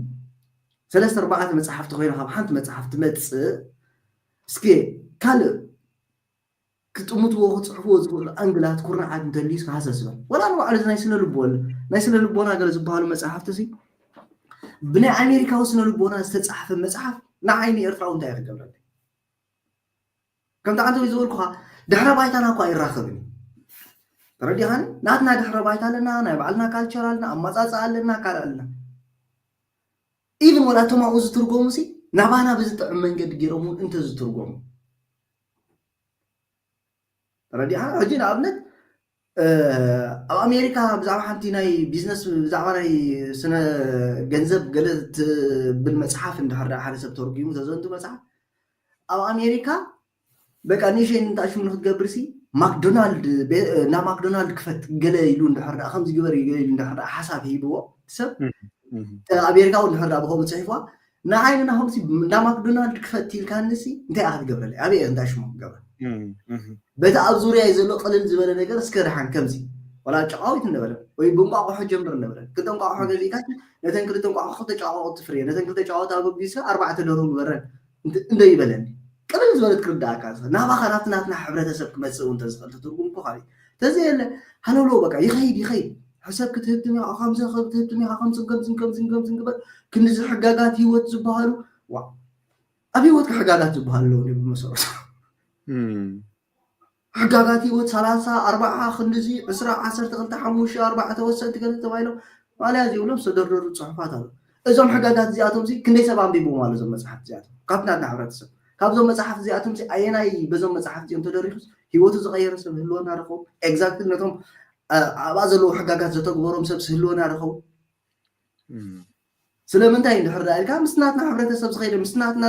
ሰለስተ ኣርባዕተ መፅሓፍቲ ኮይና ካብ ሓንቲ መፅሓፍ ትመፅእ። እስኪ ካልእ ክጥምትዎ ክፅሕፍዎ ዝኽእሉ ኣንግላት ኩርናዓት እንተልዩ እስኪ ሃሰስ በል። ወላ ንባዕሉ እዚ ናይ ስነ ልቦና ናይ ስነ ልቦና ገለ ዝበሃሉ መፅሓፍቲ ሲ ብናይ ኣሜሪካዊ ስነ ልቦና ዝተፃሕፈ መፅሓፍ ንዓይ ንኤርትራዊ እንታይ እዩ ክገብረለይ? ከምቲ ዓንተ ዝበልኩኻ ድሕረ ባይታና እኳ ኣይራኸብን እዩ። ተረዲኻኒ? ናትና ድሕረ ባይታ ኣለና፣ ናይ ባዕልና ካልቸር ኣለና፣ ኣመፃፅኣ ኣለና፣ ካልእ ኣለና። ኢቭን ወላ እቶም ኣብኡ ዝትርጎሙ ሲ ናባና ብዝጥዕም መንገዲ ገይሮም እውን እንተዝትርጎሙ ተረዲኻ? ሕጂ ንኣብነት ኣብ ኣሜሪካ ብዛዕባ ሓንቲ ናይ ቢዝነስ ብዛዕባ ናይ ስነ ገንዘብ ገለ ትብል መፅሓፍ እንድሕር ደኣ ሓደ ሰብ ተርጉሙ ተዘንቱ መፅሓፍ ኣብ ኣሜሪካ በቃ ንእሽተይ ንእንታሽሙ ንክትገብር ሲ ማክዶናልድ እንዳ ማክዶናልድ ክፈት ገለ ኢሉ እንድሕር ደኣ ከምዚ ግበር ገለ ኢሉ እንድሕር ደኣ ሓሳብ ሂብዎ ሰብ ኣሜሪካዊ እንድሕር ደኣ ብኸምኡ ፅሒፍዋ ንዓይ ንናሆም ሲ እንዳ ማክዶናልድ ክፈት ኢልካኒ ሲ እንታይ ኢኻ ትገብረለይ ኣበይ እንታይ ሽሙ ክገብረ በቲ ኣብ ዙርያ ዘሎ ቅልል ዝበለ ነገር እስከ ደሓን ከምዚ ወላ ጨቃዊት እንደበለ ወይ ብንቋቆሖ ጀምር እንደበለ ክልተ እንቋቆሖ ገዚእካ ነተን ክልተ እንቋቆሖ ክልተ ጨቃቆ ትፍርየ ነተን ክልተ ጨቃቆ ኣበጊስካ ኣርባዕተ ደርሁ ግበረን እንደ ይበለኒ ቅልል ዝበለት ክርዳእካ ናባኻ ናብቲ ናትና ሕብረተሰብ ክመፅእ እውን ተዝኽእል ትትርጉም እኮ ካልእ ተዘየለ ሃለውለው በቃ ይኸይድ ይኸይድ ሕሰብ ክትህብትም ኢኻ ከምዚ ክትህብትም ኢኻ ከምዚ ከምዚ ከምዚ ከምዚ ግበር ክንዚ ሕጋጋት ህይወት ዝበሃሉ ዋ ኣብ ህይወትካ ሕጋጋት ዝበሃሉ ኣለዉ ብመሰረቱ ሕጋጋት ህይወት ሰላሳ ኣርባዓ ክንድዚ ዕስራ ዓሰርተ ክልተ ሓሙሽተ ኣርባዕተ ወሰንቲ ገለ ተባሂሎም ማለያ ዘይብሎም ዝተደርደሩ ፅሑፋት ኣሎ እዞም ሕጋጋት እዚኣቶም ሲ ክንደይ ሰብ ኣንቢቦም ኣሎ እዞም መፅሓፍቲ እዚኣቶም ካብቲ ናትና ሕብረተሰብ ካብዞም መፅሓፍቲ እዚኣቶም ሲ ኣየናይ በዞም መፅሓፍቲ እዮም ተደሪኹስ ህይወቱ ዝቐየረ ሰብ ህልወና ረኸቡ ኤግዛክትሊ ነቶም ኣብኣ ዘለዉ ሕጋጋት ዘተግበሮም ሰብ ህልወና ረኸቡ ስለምንታይ እንድሕር ደኣ ኢልካ ምስ ናትና ሕብረተሰብ ዝኸይደ ምስ ናትና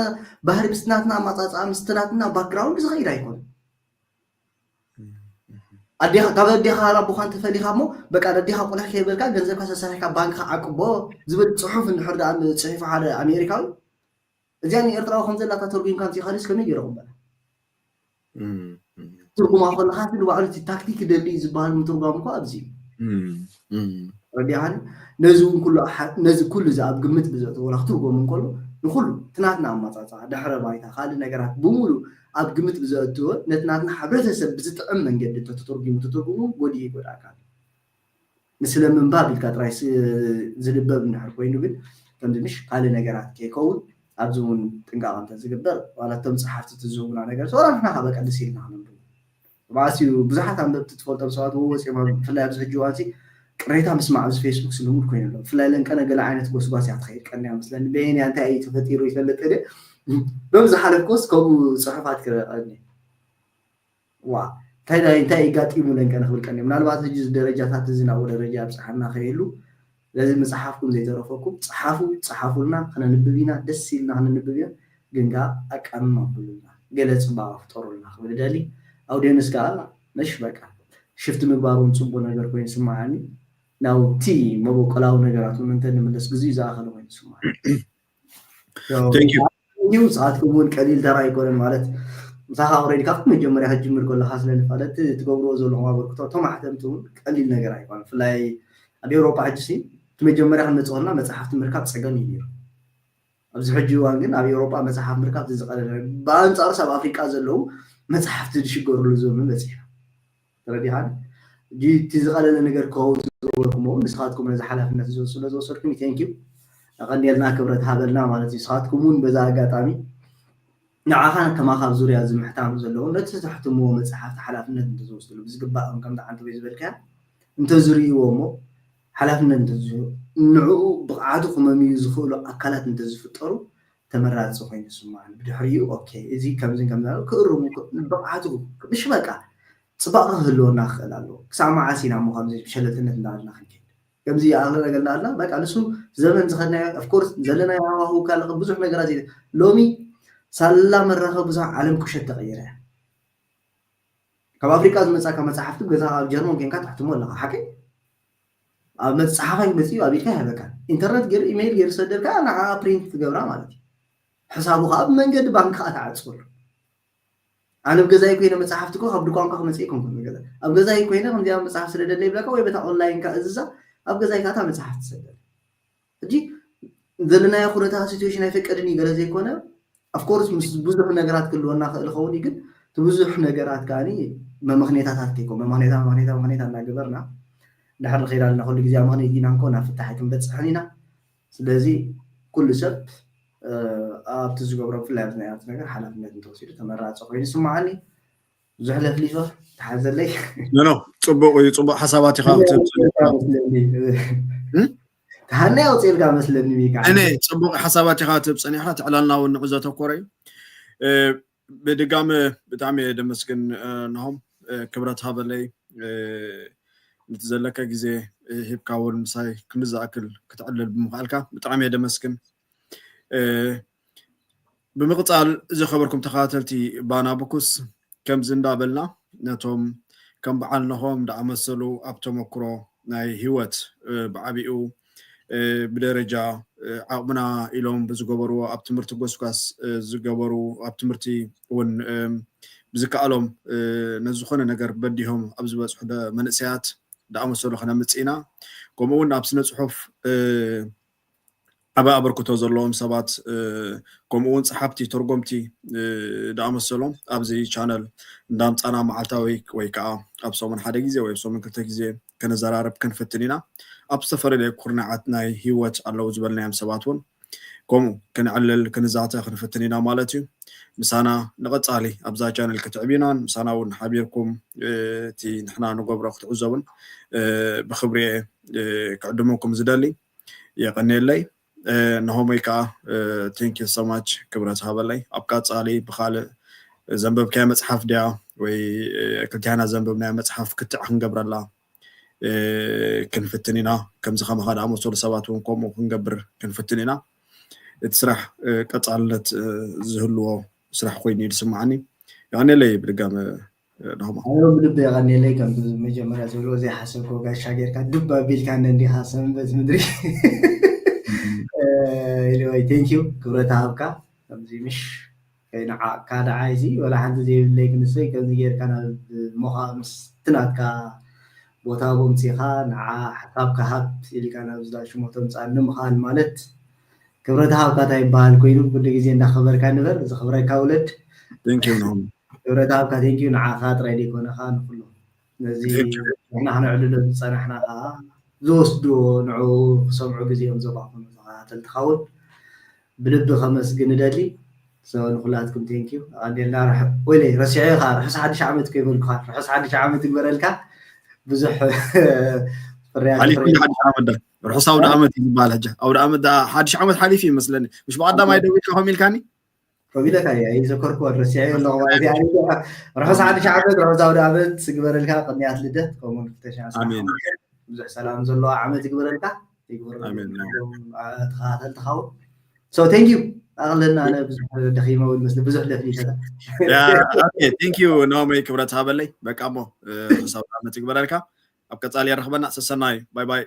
ባህሪ ምስ ናትና ኣማፃፅኣ ምስ ናትና ባክግራውንድ ዝኸይድ ኣይኮነ ኣዴኻ ካብ ኣዴኻ ኣቦኻን ተፈሊኻ እሞ በቃ ኣዴኻ ቁልሕ ከይበልካ ገንዘብካ ሰሰሪሕካ ባንክኻ ዓቅቦ ዝብል ፅሑፍ እንድሕር ደኣ ፅሒፉ ሓደ ኣሜሪካዊ እዚኣ ንኤርትራዊ ከም ዘላታ ተርጉምካ ኣምፂእካልስ ከመይ ገይረ ክበላ ትርጉማ ከለካ እቲ ንባዕሉ እቲ ታክቲክ ደሊ ዝበሃል ምትርጓም እኮ ኣብዚ እዩ ረዲኣኒ ነዚ እውን ኩሉ ነዚ ኩሉ እዚ ኣብ ግምት ብዘእተወ ወላ ክትርጎም እንከሎ ንኩሉ እቲ ናትና ኣማፃፅኣ ድሕረ ባይታ ካልእ ነገራት ብምሉ ኣብ ግምት ብዘእተወ ነቲ ናትና ሕብረተሰብ ብዝጥዕም መንገዲ ተተተርጉሙ ተተርጉሙ ጎዲኡ ይጎድኣካ ንስለ ምንባብ ኢልካ ጥራይ ዝልበብ እንድሕር ኮይኑ ግን ከምዚ ምሽ ካልእ ነገራት ከይከውን ኣብዚ እውን ጥንቃቐ እንተዝግበር ዋላ እቶም ፀሓፍቲ ትዝህቡና ነገር ዋላ ንሕና ካበ ቀድስ ኢልና ክነንብብ ባእሲ ብዙሓት ኣንበብቲ ትፈልጦም ሰባት ወፂኦም ብፍላይ ኣብዚ ሕጂ እዋን ቅሬታ ምስማዕ ኣብዚ ፌስቡክ ስልሙድ ኮይኑ ኣሎ ብፍላይ ለንቀነ ገለ ዓይነት ጎስጓስ እያ ትኸይድ ቀንያ መስለኒ በየን እያ እንታይ እዩ ተፈጢሩ ይፈልጥ ደ በብዝሓለፍኩስ ከምኡ ፅሑፋት ክረቐኒ ዋ እንታይ እንታይ ይጋጢሙ ለንቀነ ክብል ቀኒ ምናልባት እዚ ደረጃታት እዚ ናብኡ ደረጃ ኣብፅሓና ከይህሉ ስለዚ መፅሓፍኩም ዘይተረፈኩም ፀሓፉ ፀሓፉልና ክነንብብ ኢና ደስ ኢልና ክንንብብ እዮም ግን ከዓ ኣቃምም ኣብሉልና ገለ ፅባቐ ፍጠሩልና ክብል ደሊ ኣውዲየንስ ከዓ መሽ በቃ ሽፍቲ ምግባር እውን ፅቡቅ ነገር ኮይኑ ስማዓኒ ናብቲ መበቆላዊ ነገራት እውን እንተ ንምለስ ግዜኡ ዝኣኸለ ኮይኑ ስማዓኒ እዩ ንስኻትኩም እውን ቀሊል ተራ ኣይኮነን ማለት ምሳኻ ኦልሬዲ ካብቲ መጀመርያ ክትጅምር ከለካ ስለ ንፋለጥ ትገብርዎ ዘለኹም ኣበርክቶ እቶም ኣሕተምቲ እውን ቀሊል ነገር ኣይኮነ ብፍላይ ኣብ ኤውሮጳ ሕጂ ሲ እቲ መጀመርያ ክንመፅእ ከለና መፅሓፍቲ ምርካብ ፀገም እዩ ነይሩ ኣብዚ ሕጂ እዋን ግን ኣብ ኤውሮጳ መፅሓፍ ምርካብ ዝዝቀለለ ብኣንፃሩ ኣብ ኣፍሪቃ ዘለዉ መፅሓፍቲ ዝሽገርሉ ዘመን በፂሕና ተረዲኻኒ እቲ ዝቐለለ ነገር ክኸውን ዝገበርኩም እውን ንስኻትኩም ነዚ ሓላፍነት ስለ ዝወሰድኩም thank you ቀንዴልና ክብረት ሃበልና ማለት እዩ ንስኻትኩም እውን በዛ ኣጋጣሚ ንዓኻን ከማኻ ኣብ ዙርያ እዚ ምሕታም ዘለዉ ነቲ ዘሕትምዎ መፅሓፍቲ ሓላፍነት እንተዝወስድሉ ብዝግባእ ከም ከምቲ ዓንተበይ ዝበልካያ እንተዝርእይዎ እሞ ሓላፍነት እንተዝህቡ ንዕኡ ብቕዓቱ ክመምዩ ዝኽእሉ ኣካላት እንተዝፍጠሩ ተመራፂ ኮይኑ ዝስምዓኒ ብድሕሪኡ ኦኬ እዚ ከምዝን ከምዛ ክእርሙ ብቕዓቱ ብሽ በቃ ፅባቐ ክህልወና ክኽእል ኣለዎ ክሳብ መዓስ ኢና እሞ ከምዚ ብሸለልትነት እንዳበልና ክንከይድ ከምዚ ይኣኽለ ነገር እንዳበልና በቃ ንሱ ዘመን ዝኸድናዮ ኦፍኮርስ ዘለናዮ ሃዋህው ካልእ ብዙሕ ነገራት ሎሚ ሳላ መራኸቢ ብዙሃን ዓለም ቁሸት ተቐይረ እያ ካብ ኣፍሪቃ ዝመፃካ መፅሓፍቲ ገዛ ኣብ ጀርመን ኮንካ ትሕትሞ ኣለካ ሓቂ ኣብ መፅሓፋይ መፅኡ ኣብ ኢድካ ይሃበካ ኢንተርነት ገይሩ ኢሜይል ገይሩ ሰደልካ ንዓ ፕሪንት ትገብራ ማለት እዩ ሕሳቡ ከዓ ብመንገዲ ባንክ ከዓ ትዓፅወሉ ኣነ ኣብ ገዛይ ኮይነ መፅሓፍቲ እኮ ካብ ድኳንካ ክመፅእ ይኮንኩን ገዛ ኣብ ገዛይ ኮይነ ከምዚኣ መፅሓፍ ስለደለ ይብለካ ወይ በታ ኦንላይን ካ እዝዛ ኣብ ገዛይ ካታ መፅሓፍ ትሰደል ሕጂ ዘለናዮ ኩነታት ሲትዌሽን ኣይፈቀድን እዩ ገለ ዘይኮነ፣ ኦፍኮርስ ምስ ብዙሕ ነገራት ክህልወና ክእል ይኸውን እዩ፣ ግን እቲ ብዙሕ ነገራት ከዓኒ መመኽኔታታት ከይኮ መመኽኔታ መመኽኔታ መመኽኔታ እናገበርና ድሕር ንኸይድ ኣለና። ኩሉ ግዜ ኣብ ምኽንያት ኢና እንኮ ናብ ፍታሕ ኣይክንበፅሕን ኢና። ስለዚ ኩሉ ሰብ ኣብቲ ዝገብሮ ብፍላይ ኣብዚ ናይ ኣርት ነገር ሓላፍነት እንተወሲዱ ተመራፂ ኮይኑ ይስምዓኒ። ብዙሕ ለፍሊፈ ተሓዘለይ። ኖ ኖ፣ ፅቡቅ እዩ፣ ፅቡቅ ሓሳባት ኢኻ ክትህብ ጸኒሕካ። ተሃና ያውፅልካ መስለኒ ሚካ። እኔ ፅቡቅ ሓሳባት ኢኻ ክትህብ ጸኒሕካ፣ ትዕላልና እውን ንዑ ዘተኮረ እዩ። ብድጋሚ ብጣዕሚ እየ ደመስግን። ናሆም፣ ክብረት ሃበለይ። ነቲ ዘለካ ግዜ ሂብካ እውን ምሳይ ክንዲ ዝኣክል ክትዕልል ብምኽኣልካ ብጣዕሚ እየ ደመስግን። ብምቕፃል ዝኸበርኩም ተኸታተልቲ ባና ብኩስ፣ ከምዚ እንዳበልና ነቶም ከም በዓል ናሆም ዝኣመሰሉ ኣብ ተመክሮ ናይ ህይወት ብዓቢኡ ብደረጃ ዓቕምና ኢሎም ብዝገበርዎ ኣብ ትምህርቲ ጎስጓስ ዝገበሩ ኣብ ትምህርቲ እውን ብዝከኣሎም ነዝኾነ ነገር በዲሆም ኣብ ዝበፅሑ መንእሰያት ዝኣመሰሉ ከነምፅእ ኢና። ከምኡ እውን ኣብ ስነ ፅሑፍ ዓቢ ኣበርክቶ ዘለዎም ሰባት ከምኡ እውን ፀሓፍቲ፣ ተርጎምቲ ዝኣመሰሎም ኣብዚ ቻነል እንዳምፃና መዓልታዊ ወይ ከዓ ኣብ ሰሙን ሓደ ግዜ ወይ ኣብ ሰሙን ክልተ ግዜ ከነዘራርብ ክንፍትን ኢና። ኣብ ዝተፈላለዩ ኩርናዓት ናይ ህይወት ኣለዉ ዝበልናዮም ሰባት እውን ከምኡ ክንዕልል ክንዛተ ክንፍትን ኢና ማለት እዩ። ምሳና ንቐፃሊ ኣብዛ ቻነል ክትዕብዩናን ምሳና እውን ሓቢርኩም እቲ ንሕና ንገብሮ ክትዕዘቡን ብክብሪ ክዕድመኩም ዝደሊ። የቐንየለይ። ናሆመይ ከዓ thank you so much፣ ክብረት ሃበለይ። ኣብ ቀፃሊ ብካልእ ዘንበብካያ መፅሓፍ ድያ ወይ ክልቲና ዘንበብናያ መፅሓፍ ክትዕ ክንገብረላ ክንፍትን ኢና። ከምዚ ከማኻ ዝኣመሰሉ ሰባት እውን ከምኡ ክንገብር ክንፍትን ኢና። እቲ ስራሕ ቀፃልነት ዝህልዎ ስራሕ ኮይኑ እዩ ዝስምዓኒ። የቐንየለይ ብድጋሚ ናሆማ። ኣነ ብልቢ የቐንየለይ። ከም መጀመርያ ዝብልዎ ዘይሓሰብክዎ ጋሻ ጌርካ ዱብ ኣቢልካ እንዲኻ ሰንበት ምድሪ። Anyway thank you፣ ክብረት ሃብካ። ከምዚ ምሽ ከይነዓቕካ ደዓይሲ ወላ ሓንቲ ዘይብለይ ክንሰይ ከምዚ ጌርካ ናብ ሞኻ ምስቲ ናትካ ቦታ ቦምፂኻ ንዓ ሓሳብካ ሃብ ኢልካ ናብ ዝዳ ሽሞቶም ፃኒ ምኻል ማለት ክብረት ሃብካ እንታይ ይበሃል ኮይኑ ኩሉ ግዜ እንዳኸበርካ ንበር፣ ዝኽብረካ ውለድ። Thank you ናሆም። ክብረት ሃብካ thank you፣ ንዓኻ ጥራይ ዘይኮነኻ ንኩሎም ነዚ ንሕና ክነዕልሎ ዝፀናሕና ከዓ ዝወስድዎ ንዑ ክሰምዑ ግዜኦም ዘባኽኑ ተኸታተልትኻ እውን ብልቢ ከመስግን እደሊ። So ንኩላትኩም thank you። ኣቐንዴልና ርሕ-፣ ወይለይ ረሲዐ ከዓ ርሑስ ሓድሽ ዓመት ከይበልኩኻ፣ ርሑስ ሓድሽ ዓመት ይግበረልካ። ብዙሕ ፍርያት ሓሊፉ ፍርያት ሓድሽ ዓመት ዳ? ርሑስ ኣውደ ዓመት እዩ ዝበሃል ሕጂ። ኣውደ ዓመት ዳ ሓድሽ ዓመት ሓሊፉ ይመስለኒ። ምሽ ብቐዳማይ ደዊልካ ከምኡ ኢልካኒ? ከቢለካ እየ ኣይዘከርኩ ረሲዐ ኣለኹ ማለት እየ። ርሑስ ሓድሽ ዓመት፣ ርሑስ ኣውደ ዓመት ይግበረልካ። ቅንያት ልደት ከምኡ ንፍተሻ ኣሜን። ብዙሕ ሰላም ዘለዎ ዓመት ይግበረልካ። ይግበረልካ። ኣሜን። ተኸታተልቲ ኻውን። So thank you። ኣቕለና ኣነ ብዙሕ ደኺመ እውን መስለ ብዙሕ ለፍሊፈ። Yeah, okay, thank you ናሆመይ፣ ክብረት ሃበለይ። በቃ እሞ ርሑስ ኣውደ ዓመት ይግበረልካ። ኣብ ቀጻሊ የራኽበና። ሰሰናዩ። ባይ ባይ።